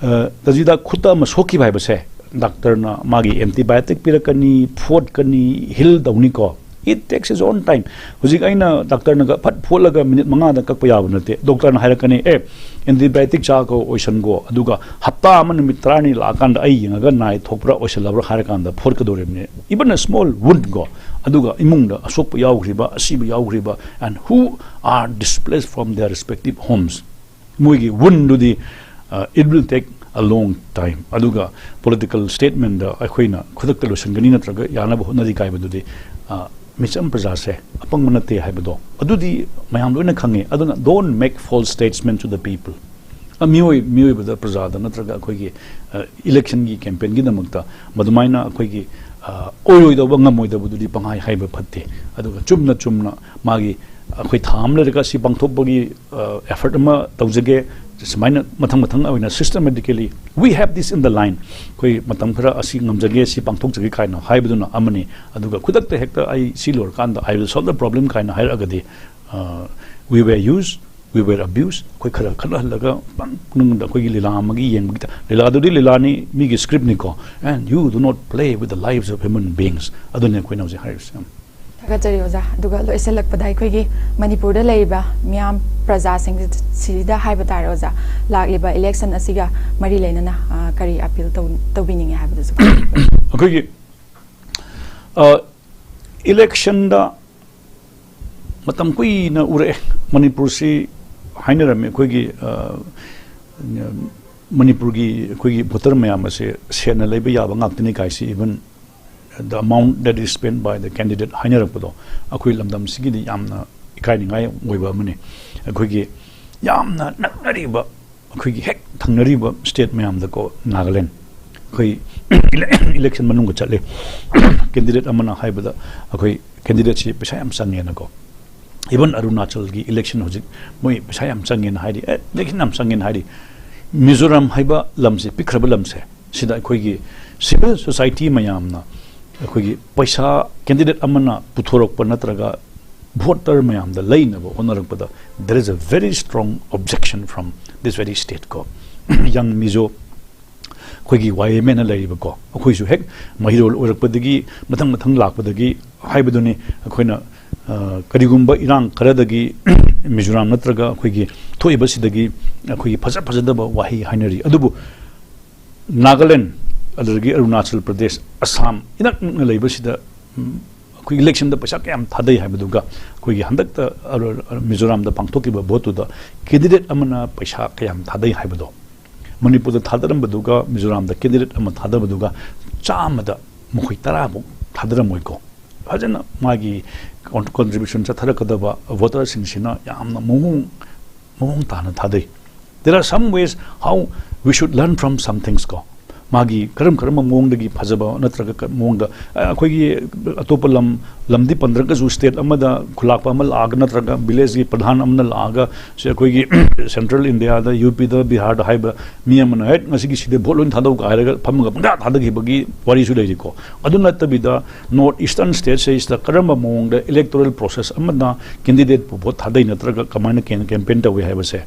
ꯑ, ꯇꯖꯤꯗꯥ ꯈꯨꯠꯇ ꯑꯃ ꯁꯣꯛꯈꯤꯕ ꯍꯥꯏꯕꯁꯦ, doctorꯅ ꯃꯥꯒꯤ antibiotic ꯄꯤꯔꯛꯀꯅꯤ, ꯐꯣꯠꯀꯅꯤ, heal ꯇꯧꯅꯤꯀꯣ꯫ It takes its own time. ꯍꯧꯖꯤꯛ ꯑꯩꯅ doctorꯅꯒ ꯐꯠ ꯐꯣꯠꯂꯒ minute ꯃꯉꯥꯗ ꯀꯛꯄ ꯌꯥꯕ ꯅꯠꯇꯦ꯫ Doctorꯅ ꯍꯥꯏꯔꯛꯀꯅꯤ, "ꯑꯦ, antibiotic ꯆꯥꯈꯣ, ꯑꯣꯏꯁꯟꯈꯣ, ꯑꯗꯨꯒ ꯍꯞꯇꯥ ꯑꯃ ꯅꯨꯃꯤꯠ ꯇꯔꯥꯅꯤ ꯂꯥꯛꯑꯀꯥꯟꯗ ꯑꯩ ꯌꯦꯡꯉꯒ ꯅꯥꯏ ꯊꯣꯛꯄ꯭ꯔꯥ, ꯑꯣꯏꯁꯜꯂꯕ꯭ꯔꯥ ꯍꯥꯏꯔꯀꯥꯟꯗ ꯐꯣꯠꯀꯗꯧꯔꯤꯕꯅꯤ." Even a small wound ꯀꯣ, ꯑꯗꯨꯒ ꯏꯃꯨꯡꯗ ꯑꯁꯣꯛꯄ ꯌꯥꯎꯈ꯭ꯔꯤꯕ, ꯑꯁꯤꯕ ꯌꯥꯎꯈ꯭ꯔꯤꯕ, and who are displaced from their respective homes. ꯃꯣꯏꯒꯤ woundꯗꯨꯗꯤ, ꯑ, it will take a long time. ꯑꯗꯨꯒ political statement ꯑꯩꯈꯣꯏꯅ ꯈꯨꯗꯛꯇ ꯂꯣꯏꯁꯤꯟꯒꯅꯤ ꯅꯠꯇ꯭ꯔꯒ ꯌꯥꯅꯕ ꯍꯣꯠꯅꯔꯤ ꯀꯥꯏꯕꯗꯨꯗꯤ, ꯑ, ꯃꯤꯆꯝ ꯄ꯭ꯔꯖꯥꯁꯦ ꯑꯄꯪꯕ ꯅꯠꯇꯦ ꯍꯥꯏꯕꯗꯣ ꯑꯗꯨꯗꯤ ꯃꯌꯥꯝ ꯂꯣꯏꯅ ꯈꯪꯉꯤ꯫ ꯑꯗꯨꯅ don't make false statement to the people. ꯑ, ꯃꯤꯑꯣꯏ-, ꯃꯤꯑꯣꯏꯕꯗ, ꯄ꯭ꯔꯖꯥꯗ ꯅꯠꯇ꯭ꯔꯒ ꯑꯩꯈꯣꯏꯒꯤ, ꯑ, election ꯒꯤ campaign ꯒꯤꯗꯃꯛꯇ ꯃꯗꯨꯃꯥꯏꯅ ꯑꯩꯈꯣꯏꯒꯤ, ꯑ, ꯑꯣꯏꯔꯣꯏꯗꯧꯕ, ꯉꯝꯃꯣꯏꯗꯧꯕꯗꯨꯗꯤ ꯄꯪꯍꯥꯏ ꯍꯥꯏꯕ ꯐꯠꯇꯦ꯫ ꯑꯗꯨꯒ ꯆꯨꯝꯅ ꯆꯨꯝꯅ ꯃꯥꯒꯤ ꯑꯩꯈꯣꯏ ꯊꯥ ꯑꯃ ꯂꯩꯔꯒ ꯁꯤ ꯄꯥꯡꯊꯣꯛꯄꯒꯤ, ꯑ, effort ꯑꯃ ꯇꯧꯖꯒꯦ, ꯁꯨꯃꯥꯏꯅ ꯃꯊꯪ ꯃꯊꯪ ꯑꯣꯏꯅ systematically, "We have this in the line", ꯑꯩꯈꯣꯏ ꯃꯇꯝ ꯈꯔ ꯑꯁꯤ ꯉꯝꯖꯒꯦ, ꯁꯤ ꯄꯥꯡꯊꯣꯛꯆꯒꯦ ꯀꯥꯏꯅ ꯍꯥꯏꯕꯗꯨꯅ ꯑꯃꯅꯤ꯫ ꯑꯗꯨꯒ ꯈꯨꯗꯛꯇ ꯍꯦꯛꯇ "ꯑꯩ ꯁꯤ ꯂꯣꯏꯔꯀꯥꯟꯗ I will solve the problem" ꯀꯥꯏꯅ ꯍꯥꯏꯔꯛꯑꯒꯗꯤ, ꯑ, "We were used, we were abused", ꯑꯩꯈꯣꯏ ꯈꯔ ꯈꯠꯅꯍꯜꯂꯒ ꯄꯪ-, ꯄꯨꯛꯅꯤꯡꯗ ꯑꯩꯈꯣꯏꯒꯤ ꯂꯤꯂꯥ ꯑꯃꯒꯤ ꯌꯦꯡꯕꯒꯤ ꯇ-, ꯂꯤꯂꯥꯗꯨꯗꯤ ꯂꯤꯂꯥꯅꯤ, ꯃꯤꯒꯤ script ꯅꯤꯀꯣ, "And you do not play with the lives of human beings", ꯑꯗꯨꯅꯤ ꯑꯩꯈꯣꯏꯅ ꯍꯧꯖꯤꯛ ꯍꯥꯏꯔꯤꯁꯦ꯫ ꯊꯥꯒꯠꯆꯔꯤ ꯑꯣꯖꯥ꯫ ꯑꯗꯨꯒ ꯂꯣꯏꯁꯤꯜꯂꯛꯄꯗ ꯑꯩꯈꯣꯏꯒꯤ ꯃꯅꯤꯄꯨꯔꯗ ꯂꯩꯔꯤꯕ ꯃꯤꯌꯥꯝ ꯄ꯭ꯔꯖꯥꯁꯤꯡꯁꯤꯗ ꯍꯥꯏꯕ ꯇꯥꯔꯦ ꯑꯣꯖꯥ, ꯂꯥꯛꯂꯤꯕ election ꯑꯁꯤꯒ ꯃꯔꯤ ꯂꯩꯅꯅ, ꯑ, ꯀꯔꯤ appeal ꯇꯧ-, ꯇꯧꯕꯤꯅꯤꯡꯉꯤ ꯍꯥꯏꯕꯗꯨꯁꯨ꯫ ꯑꯩꯈꯣꯏꯒꯤ, ꯑ, election ꯗ ꯃꯇꯝ ꯀꯨꯏꯅ ꯎꯔꯛꯑꯦ꯫ ꯃꯅꯤꯄꯨꯔꯁꯤ ꯍꯥꯏꯅꯔꯝꯃꯤ ꯑꯩꯈꯣꯏꯒꯤ, ꯑ, ꯃꯅꯤꯄꯨꯔꯒꯤ ꯑꯩꯈꯣꯏꯒꯤ voter ꯃꯌꯥꯝ ꯑꯁꯦ ꯁꯦꯟꯅ ꯂꯩꯕ ꯌꯥꯕ ꯉꯥꯛꯇꯅꯤ ꯀꯥꯏꯁꯤ, even the amount that is spent by the candidate ꯍꯥꯏꯅꯔꯛꯄꯗꯣ ꯑꯩꯈꯣꯏ ꯂꯝꯗꯝꯁꯤꯒꯤꯗꯤ ꯌꯥꯝꯅ ꯏꯀꯥꯏꯅꯤꯡꯉꯥꯏ ꯑꯣꯏꯕ ꯑꯃꯅꯤ꯫ ꯑꯩꯈꯣꯏꯒꯤ ꯌꯥꯝꯅ ꯅꯛꯅꯔꯤꯕ, ꯑꯩꯈꯣꯏꯒꯤ ꯍꯦꯛ ꯊꯪꯅꯔꯤꯕ state ꯃꯌꯥꯝꯗꯀꯣ, ꯅꯥꯒꯥꯂꯦꯟ, ꯑꯩꯈꯣꯏ election ꯃꯅꯨꯡꯗ ꯆꯠꯂꯦ꯫ Candidate ꯑꯃꯅ ꯍꯥꯏꯕꯗ ꯑꯩꯈꯣꯏ candidate ꯁꯤ ꯄꯩꯁꯥ ꯌꯥꯝ ꯆꯪꯉꯦꯅꯀꯣ꯫ Even ꯑꯔꯨꯅꯥꯆꯜꯒꯤ election ꯍꯧꯖꯤꯛ ꯃꯣꯏ ꯄꯩꯁꯥ ꯌꯥꯝ ꯆꯪꯉꯦꯅ ꯍꯥꯏꯔꯤ, ꯑꯦ, election ꯌꯥꯝ ꯆꯪꯉꯦꯅ ꯍꯥꯏꯔꯤ꯫ ꯃꯤꯖꯣꯔꯥꯝ ꯍꯥꯏꯕ ꯂꯝꯁꯦ, ꯄꯤꯛꯈ꯭ꯔꯕ ꯂꯝꯁꯦ, ꯁꯤꯗ ꯑꯩꯈꯣꯏꯒꯤ civil society ꯃꯌꯥꯝꯅ ꯑꯩꯈꯣꯏꯒꯤ ꯄꯩꯁꯥ candidate ꯑꯃꯅ ꯄꯨꯊꯣꯔꯛꯄ ꯅꯠꯇ꯭ꯔꯒ voter ꯃꯌꯥꯝꯗ ꯂꯩꯅꯕ ꯍꯣꯠꯅꯔꯛꯄꯗ, there is a very strong objection from this very state ꯀꯣ꯫ Young Mizo, ꯑꯩꯈꯣꯏꯒꯤ Y M A ꯅ ꯂꯩꯔꯤꯕꯀꯣ, ꯑꯩꯈꯣꯏꯁꯨ ꯍꯦꯛ ꯃꯍꯩꯔꯣꯏ ꯑꯣꯏꯔꯛꯄꯗꯒꯤ ꯃꯊꯪ ꯃꯊꯪ ꯂꯥꯛꯄꯗꯒꯤ ꯍꯥꯏꯕꯗꯨꯅꯤ꯫ ꯑꯩꯈꯣꯏꯅ, ꯑ, ꯀꯔꯤꯒꯨꯝꯕ ꯏꯔꯥꯡ ꯈꯔꯗꯒꯤ ꯃꯤꯖꯣꯔꯥꯝ ꯅꯠꯇ꯭ꯔꯒ ꯑꯩꯈꯣꯏꯒꯤ ꯊꯣꯛꯏꯕꯁꯤꯗꯒꯤ ꯑꯩꯈꯣꯏꯒꯤ ꯐꯖ ꯐꯖꯗꯕ ꯋꯥꯍꯩ ꯍꯥꯏꯅꯔꯤ꯫ ꯑꯗꯨꯕꯨ ꯅꯥꯒꯥꯂꯦꯟ, ꯑꯗꯨꯗꯒꯤ ꯑꯔꯨꯅꯥꯆꯜ ꯄ꯭ꯔꯗꯦꯁ, ꯑꯁꯥꯝ ꯏꯅꯛ ꯅꯛꯅ ꯂꯩꯕꯁꯤꯗ, ꯎꯝ, ꯑꯩꯈꯣꯏꯒꯤ election ꯗ ꯄꯩꯁꯥ ꯀꯌꯥꯝ ꯊꯥꯗꯩ ꯍꯥꯏꯕꯗꯨꯒ ꯑꯩꯈꯣꯏꯒꯤ ꯍꯟꯗꯛꯇ ꯑꯔꯨ-, ꯃꯤꯖꯣꯔꯥꯝꯗ ꯄꯥꯡꯊꯣꯛꯈꯤꯕ vote ꯇꯨꯗ candidate ꯑꯃꯅ ꯄꯩꯁꯥ ꯀꯌꯥꯝ ꯊꯥꯗꯩ ꯍꯥꯏꯕꯗꯣ, ꯃꯅꯤꯄꯨꯔꯗ ꯊꯥꯗꯔꯝꯕꯗꯨꯒ ꯃꯤꯖꯣꯔꯥꯝꯗ ꯀꯦꯟꯗꯤꯗꯦꯠ ꯑꯃ ꯊꯥꯗꯕꯗꯨꯒ ꯆꯥꯝꯃꯗ ꯃꯈꯣꯏ ꯇꯔꯥꯃꯨꯛ ꯊꯥꯗꯔꯝꯃꯣꯏꯀꯣ꯫ ꯐꯖꯅ ꯃꯥꯒꯤ ꯀꯣꯟꯇ꯭ꯔꯤꯕ꯭ꯌꯨꯁꯟ ꯆꯠꯊꯔꯛꯀꯗꯕ ꯚꯣꯇꯔꯁꯤꯡꯁꯤꯅ ꯌꯥꯝꯅ ꯃꯑꯣꯡ ꯃꯑꯣꯡ ꯇꯥꯅ ꯊꯥꯗꯩ꯫ There are some ways how we should learn from some things ꯀꯣ꯫ ꯃꯥꯒꯤ ꯀꯔꯝ ꯀꯔꯝꯕ ꯃꯑꯣꯡꯗꯒꯤ ꯐꯖꯕ ꯅꯠꯇ꯭ꯔꯒ ꯃꯑꯣꯡꯗ ꯑꯩꯈꯣꯏꯒꯤ ꯑꯇꯣꯞꯄ ꯂꯝ ꯂꯝꯗꯤ ꯄꯟꯗ꯭ꯔꯒꯁꯨ ꯁ꯭ꯇꯦꯠ ꯑꯃꯗ ꯈꯨꯂꯥꯛꯄ ꯑꯃ ꯂꯥꯛꯑꯒ ꯅꯠꯇ꯭ꯔꯒ ꯚꯤꯂꯦꯖꯀꯤ ꯄ꯭ꯔꯙꯥꯟ ꯑꯃꯅ ꯂꯥꯛꯑꯒ ꯁꯤ ꯑꯩꯈꯣꯏꯒꯤ ꯁꯦꯟꯇ꯭ꯔꯦꯜ ꯏꯟꯗꯤꯌꯥꯗ ꯌꯨ ꯄꯤꯗ ꯕꯤꯍꯥꯔꯗ ꯍꯥꯏꯕ ꯃꯤ ꯑꯃꯅ ꯍꯦꯛ ꯉꯁꯤꯒꯤ ꯁꯤꯗ ꯚꯣꯠ ꯂꯣꯏ ꯊꯥꯗꯧꯒ ꯍꯥꯏꯔꯒ ꯐꯝꯃꯒ ꯄꯪꯊꯥ ꯊꯥꯗꯈꯤꯕꯒꯤ ꯋꯥꯔꯤꯁꯨ ꯂꯩꯔꯤꯀꯣ꯫ ꯑꯗꯨ ꯅꯠꯇꯕꯤꯗ ꯅꯣꯔꯠ ꯏꯁꯇꯔꯟ ꯁ꯭ꯇꯦꯠꯁꯤꯗ ꯀꯔꯝꯕ ꯃꯑꯣꯡꯗ ꯏꯂꯦꯛꯇꯣꯔꯦꯜ ꯄ꯭ꯔꯣꯁꯦꯁ ꯑꯃꯅ ꯀꯦꯟꯗꯤꯗꯦꯠꯄꯨ ꯚꯣꯠ ꯊꯥꯗꯩ ꯅꯠꯇ꯭ꯔꯒ ꯀꯃꯥꯏꯅ ꯀꯦꯝꯄꯦꯟ ꯇꯧꯏ ꯍꯥꯏꯕꯁꯦ,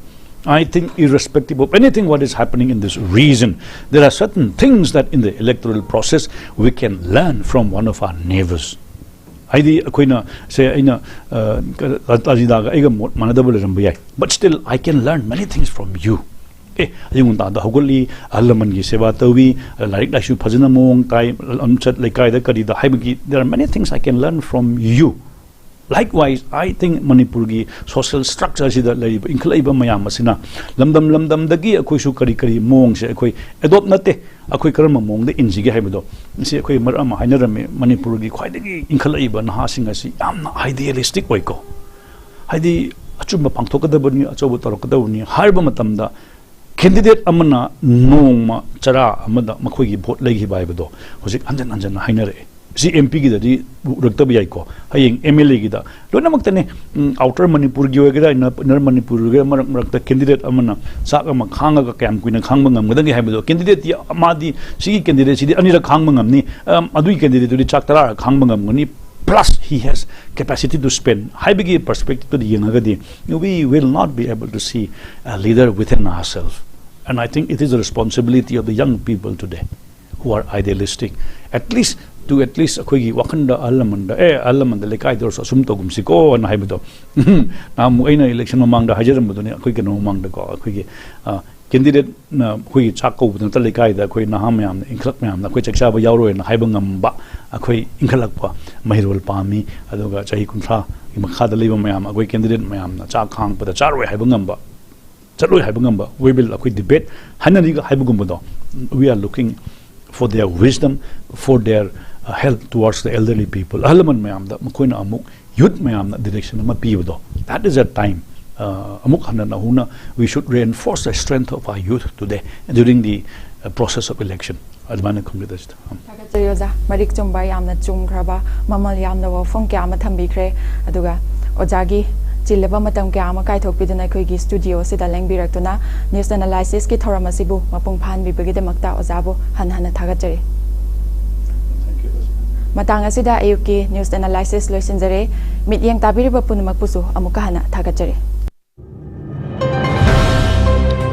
I think irrespective of anything what is happening in this region, there are certain things that in the electoral process we can learn from one of our neighbors. ꯍꯥꯏꯗꯤ ꯑꯩꯈꯣꯏꯅ ꯁꯦ ꯑꯩꯅ ꯇꯥꯖꯤꯗꯥꯒ ꯑꯩꯒ ꯃꯣꯠ ꯃꯥꯟꯅꯗꯕ ꯂꯩꯔꯝꯕ ꯌꯥꯏ, but still I can learn many things from you. ꯑꯦ, ꯑꯌꯨꯛ ꯉꯟꯇꯥꯗ ꯍꯧꯒꯠꯂꯤ, ꯑꯍꯜ ꯂꯃꯟꯒꯤ ꯁꯦꯕꯥ ꯇꯧꯏ, ꯂꯥꯏꯔꯤꯛ ꯂꯥꯏꯁꯨ ꯐꯖꯅ ꯃꯑꯣꯡ ꯇꯥꯏ, ꯂꯝꯆꯠ ꯂꯩꯀꯥꯏꯗ ꯀꯔꯤꯗ ꯍꯥꯏꯕꯒꯤ, there are many things I can learn from you. Likewise, I think ꯃꯅꯤꯄꯨꯔꯒꯤ ꯁꯣꯁꯦꯜ ꯁ꯭ꯇ꯭ꯔꯛꯆꯔꯁꯤꯗ ꯂꯩꯔꯤꯕ ꯏꯟꯈꯠꯂꯛꯏꯕ ꯃꯌꯥꯝ ꯑꯁꯤꯅ ꯂꯝꯗꯝ ꯂꯝꯗꯝꯗꯒꯤ ꯑꯩꯈꯣꯏꯁꯨ ꯀꯔꯤ ꯀꯔꯤ ꯃꯑꯣꯡꯁꯦ ꯑꯩꯈꯣꯏ ꯑꯦꯗꯣꯞ ꯅꯠꯇꯦ, ꯑꯩꯈꯣꯏ ꯀꯔꯝꯕ ꯃꯑꯣꯡꯗ ꯏꯟꯁꯤꯒꯦ ꯍꯥꯏꯕꯗꯣ, ꯉꯁꯤ ꯑꯩꯈꯣꯏ ꯃꯔꯛ ꯑꯃ ꯍꯥꯏꯅꯔꯝꯃꯤ, ꯃꯅꯤꯄꯨꯔꯒꯤ ꯈ꯭ꯋꯥꯏꯗꯒꯤ ꯏꯟꯈꯠꯂꯛꯏꯕ ꯅꯍꯥꯁꯤꯡ ꯑꯁꯤ ꯌꯥꯝꯅ ꯑꯥꯏꯗꯤꯌꯦꯂꯤꯁꯇꯤꯛ ꯑꯣꯏꯀꯣ, ꯍꯥꯏꯗꯤ ꯑꯆꯨꯝꯕ ꯄꯥꯡꯊꯣꯛꯀꯗꯕꯅꯤ, ꯑꯆꯧꯕ ꯇꯧꯔꯛꯀꯗꯕꯅꯤ ꯍꯥꯏꯔꯕ ꯃꯇꯝꯗ ꯀꯦꯟꯗꯤꯗꯦꯠ ꯑꯃꯅ ꯅꯣꯡꯃ ꯆꯔꯥ ꯑꯃꯗ ꯃꯈꯣꯏꯒꯤ ꯚꯣꯠ ꯂꯩꯈꯤꯕ ꯍꯥꯏꯕꯗꯣ ꯍꯧꯖꯤꯛ ꯍꯟꯖꯟ ꯍꯟꯖꯟꯅ ꯍꯥꯏꯅꯔꯛꯑꯦ꯫ ꯁꯤ ꯑꯦꯝ ꯄꯤꯒꯤꯗꯗꯤ ꯎꯔꯛꯇꯕ ꯌꯥꯏꯀꯣ, ꯍꯌꯦꯡ ꯑꯦꯝ ꯑꯦꯜ ꯑꯦꯒꯤꯗ ꯂꯣꯏꯅꯃꯛꯇꯅꯦ꯫ ꯑꯥꯎꯇꯔ ꯃꯅꯤꯄꯨꯔꯒꯤ ꯑꯣꯏꯒꯦꯔꯥ, ꯏꯟꯅꯔ ꯃꯅꯤꯄꯨꯔꯒꯤ ꯑꯣꯏꯒꯦꯔꯥ, ꯃꯔꯛ ꯃꯔꯛꯇ ꯀꯦꯟꯗꯤꯗꯦꯠ ꯑꯃꯅ ꯆꯥꯛ ꯑꯃ ꯈꯥꯡꯉꯒ ꯀꯌꯥꯝ ꯀꯨꯏꯅ ꯈꯥꯡꯕ ꯉꯝꯒꯗꯒꯦ ꯍꯥꯏꯕꯗꯣ, ꯀꯦꯟꯗꯤꯗꯦꯠꯇꯤ ꯃꯥꯗꯤ ꯁꯤꯒꯤ ꯀꯦꯟꯗꯤꯗꯦꯠꯁꯤꯗꯤ ꯑꯅꯤꯔꯛ ꯈꯥꯡꯕ ꯉꯝꯅꯤ, ꯑꯗꯨꯒꯤ ꯀꯦꯟꯗꯤꯗꯦꯠꯇꯨꯗꯤ ꯆꯥꯛ ꯇꯔꯥꯔꯛ ꯈꯥꯡꯕ ꯉꯝꯒꯅꯤ, plus he has capacity to spend ꯍꯥꯏꯕꯒꯤ ꯄꯔꯁꯄꯦꯛꯇꯤꯞꯇꯨꯗ ꯌꯦꯡꯉꯒꯗꯤ, we will not be able to see a leader within ourselves. And I think it is the responsibility of the young people today who are idealistic, at least to at least ꯑꯩꯈꯣꯏꯒꯤ ꯋꯥꯈꯟꯗ ꯑꯍꯜ ꯂꯃꯟꯗ, "ꯑꯦ, ꯑꯍꯜ ꯂꯃꯟꯗ ꯂꯩꯀꯥꯏꯗ ꯑꯣꯏꯔꯁꯨ ꯑꯁꯨꯝ ꯇꯧꯒꯨꯝꯁꯤꯀꯣ" ꯑꯅ ꯍꯥꯏꯕꯗꯣ꯫ ꯅꯍꯥꯟꯃꯨꯛ ꯑꯩꯅ ꯏꯂꯦꯛꯁꯟ ꯃꯃꯥꯡꯗ ꯍꯥꯏꯖꯔꯝꯕꯗꯨꯅꯤ, ꯑꯩꯈꯣꯏ ꯀꯩꯅꯣ ꯃꯃꯥꯡꯗꯀꯣ, ꯑꯩꯈꯣꯏꯒꯤ ꯀꯦꯟꯗꯤꯗꯦꯠꯅ ꯑꯩꯈꯣꯏꯒꯤ ꯆꯥꯛ ꯀꯧꯕꯗ ꯅꯠꯇ ꯂꯩꯀꯥꯏꯗ ꯑꯩꯈꯣꯏ ꯅꯍꯥ ꯃꯌꯥꯝꯅ, ꯏꯟꯈꯠꯂꯛ ꯃꯌꯥꯝꯅ ꯑꯩꯈꯣꯏ ꯆꯥꯛ ꯆꯥꯕ ꯌꯥꯎꯔꯣꯏꯅ ꯍꯥꯏꯕ ꯉꯝꯕ ꯑꯩꯈꯣꯏ ꯏꯟꯈꯠꯂꯛꯄ ꯃꯍꯩꯔꯣꯜ ꯄꯥꯝꯃꯤ꯫ ꯑꯗꯨꯒ ꯆꯍꯤ ꯀꯨꯟꯊ꯭ꯔꯥꯒꯤ ꯃꯈꯥꯗ ꯂꯩꯕ ꯃꯌꯥꯝ, ꯑꯩꯈꯣꯏ ꯀꯦꯟꯗꯤꯗꯦꯠ ꯃꯌꯥꯝꯅ ꯆꯥꯛ ꯈꯥꯡꯉꯛꯄꯗ ꯆꯥꯔꯣꯏ ꯍꯥꯏꯕ ꯉꯝꯕ ꯆꯠꯂꯣꯏ ꯍꯥꯏꯕ ꯉꯝꯕ, we will, ꯑꯩꯈꯣꯏ debate ꯍꯥꯏꯅꯅꯤꯒ ꯍꯥꯏꯕꯒꯨꯝꯕꯗꯣ, we are looking for their wisdom, for their uh, help towards the elderly people. ꯑꯍꯜ ꯂꯃꯟ ꯃꯌꯥꯝꯗ ꯃꯈꯣꯏꯅ ꯑꯃꯨꯛ youth ꯃꯌꯥꯝꯅ direction ꯑꯃ ꯄꯤꯕꯗꯣ, that is a time. Uh, ꯑꯃꯨꯛ ꯍꯟꯅ ꯅꯧꯍꯧꯅ, we should reinforce the strength of our youth today during the uh, process of election. ꯑꯗꯨꯃꯥꯏꯅ ꯈꯪꯖꯗꯁꯤꯗ꯫ ꯊꯥꯒꯠꯆꯔꯤ ꯑꯣꯖꯥ꯫ ꯃꯔꯤꯛ ꯆꯨꯝꯕ, ꯌꯥꯝꯅ ꯆꯨꯝꯈ꯭ꯔꯕ, ꯃꯃꯜ ꯌꯥꯝꯅ ꯋꯥꯐꯝ ꯀꯌꯥ ꯑꯃ ꯊꯝꯕꯤꯈ꯭ꯔꯦ꯫ ꯑꯗꯨꯒ ꯑꯣꯖꯥꯒꯤ ꯆꯤꯜꯂꯕ ꯃꯇꯝ ꯀꯌꯥ ꯑꯃ ꯀꯥꯏꯊꯣꯛꯄꯤꯗꯨꯅ ꯑꯩꯈꯣꯏꯒꯤ studio ꯑꯁꯤꯗ ꯂꯦꯡꯕꯤꯔꯛꯇꯨꯅ news analysisꯀꯤ ꯊꯧꯔꯝ ꯑꯁꯤꯕꯨ ꯃꯄꯨꯡ ꯐꯥꯍꯟꯕꯤꯕꯒꯤꯗꯃꯛꯇ ꯑꯣꯖꯥꯕꯨ ꯍꯟꯅ ꯍꯟꯅ ꯊꯥꯒꯠꯆꯔꯤ꯫ ꯃꯇꯥꯡ ꯑꯁꯤꯗ ꯑꯌꯨꯛꯀꯤ news analysis ꯂꯣꯏꯁꯤꯟꯖꯔꯦ꯫ ꯃꯤꯠꯌꯦꯡ ꯇꯥꯕꯤꯔꯤꯕ ꯄꯨꯝꯅꯃꯛꯄꯨꯁꯨ ꯑꯃꯨꯛꯀ ꯍꯟꯅ ꯊꯥꯒꯠꯆꯔꯤ꯫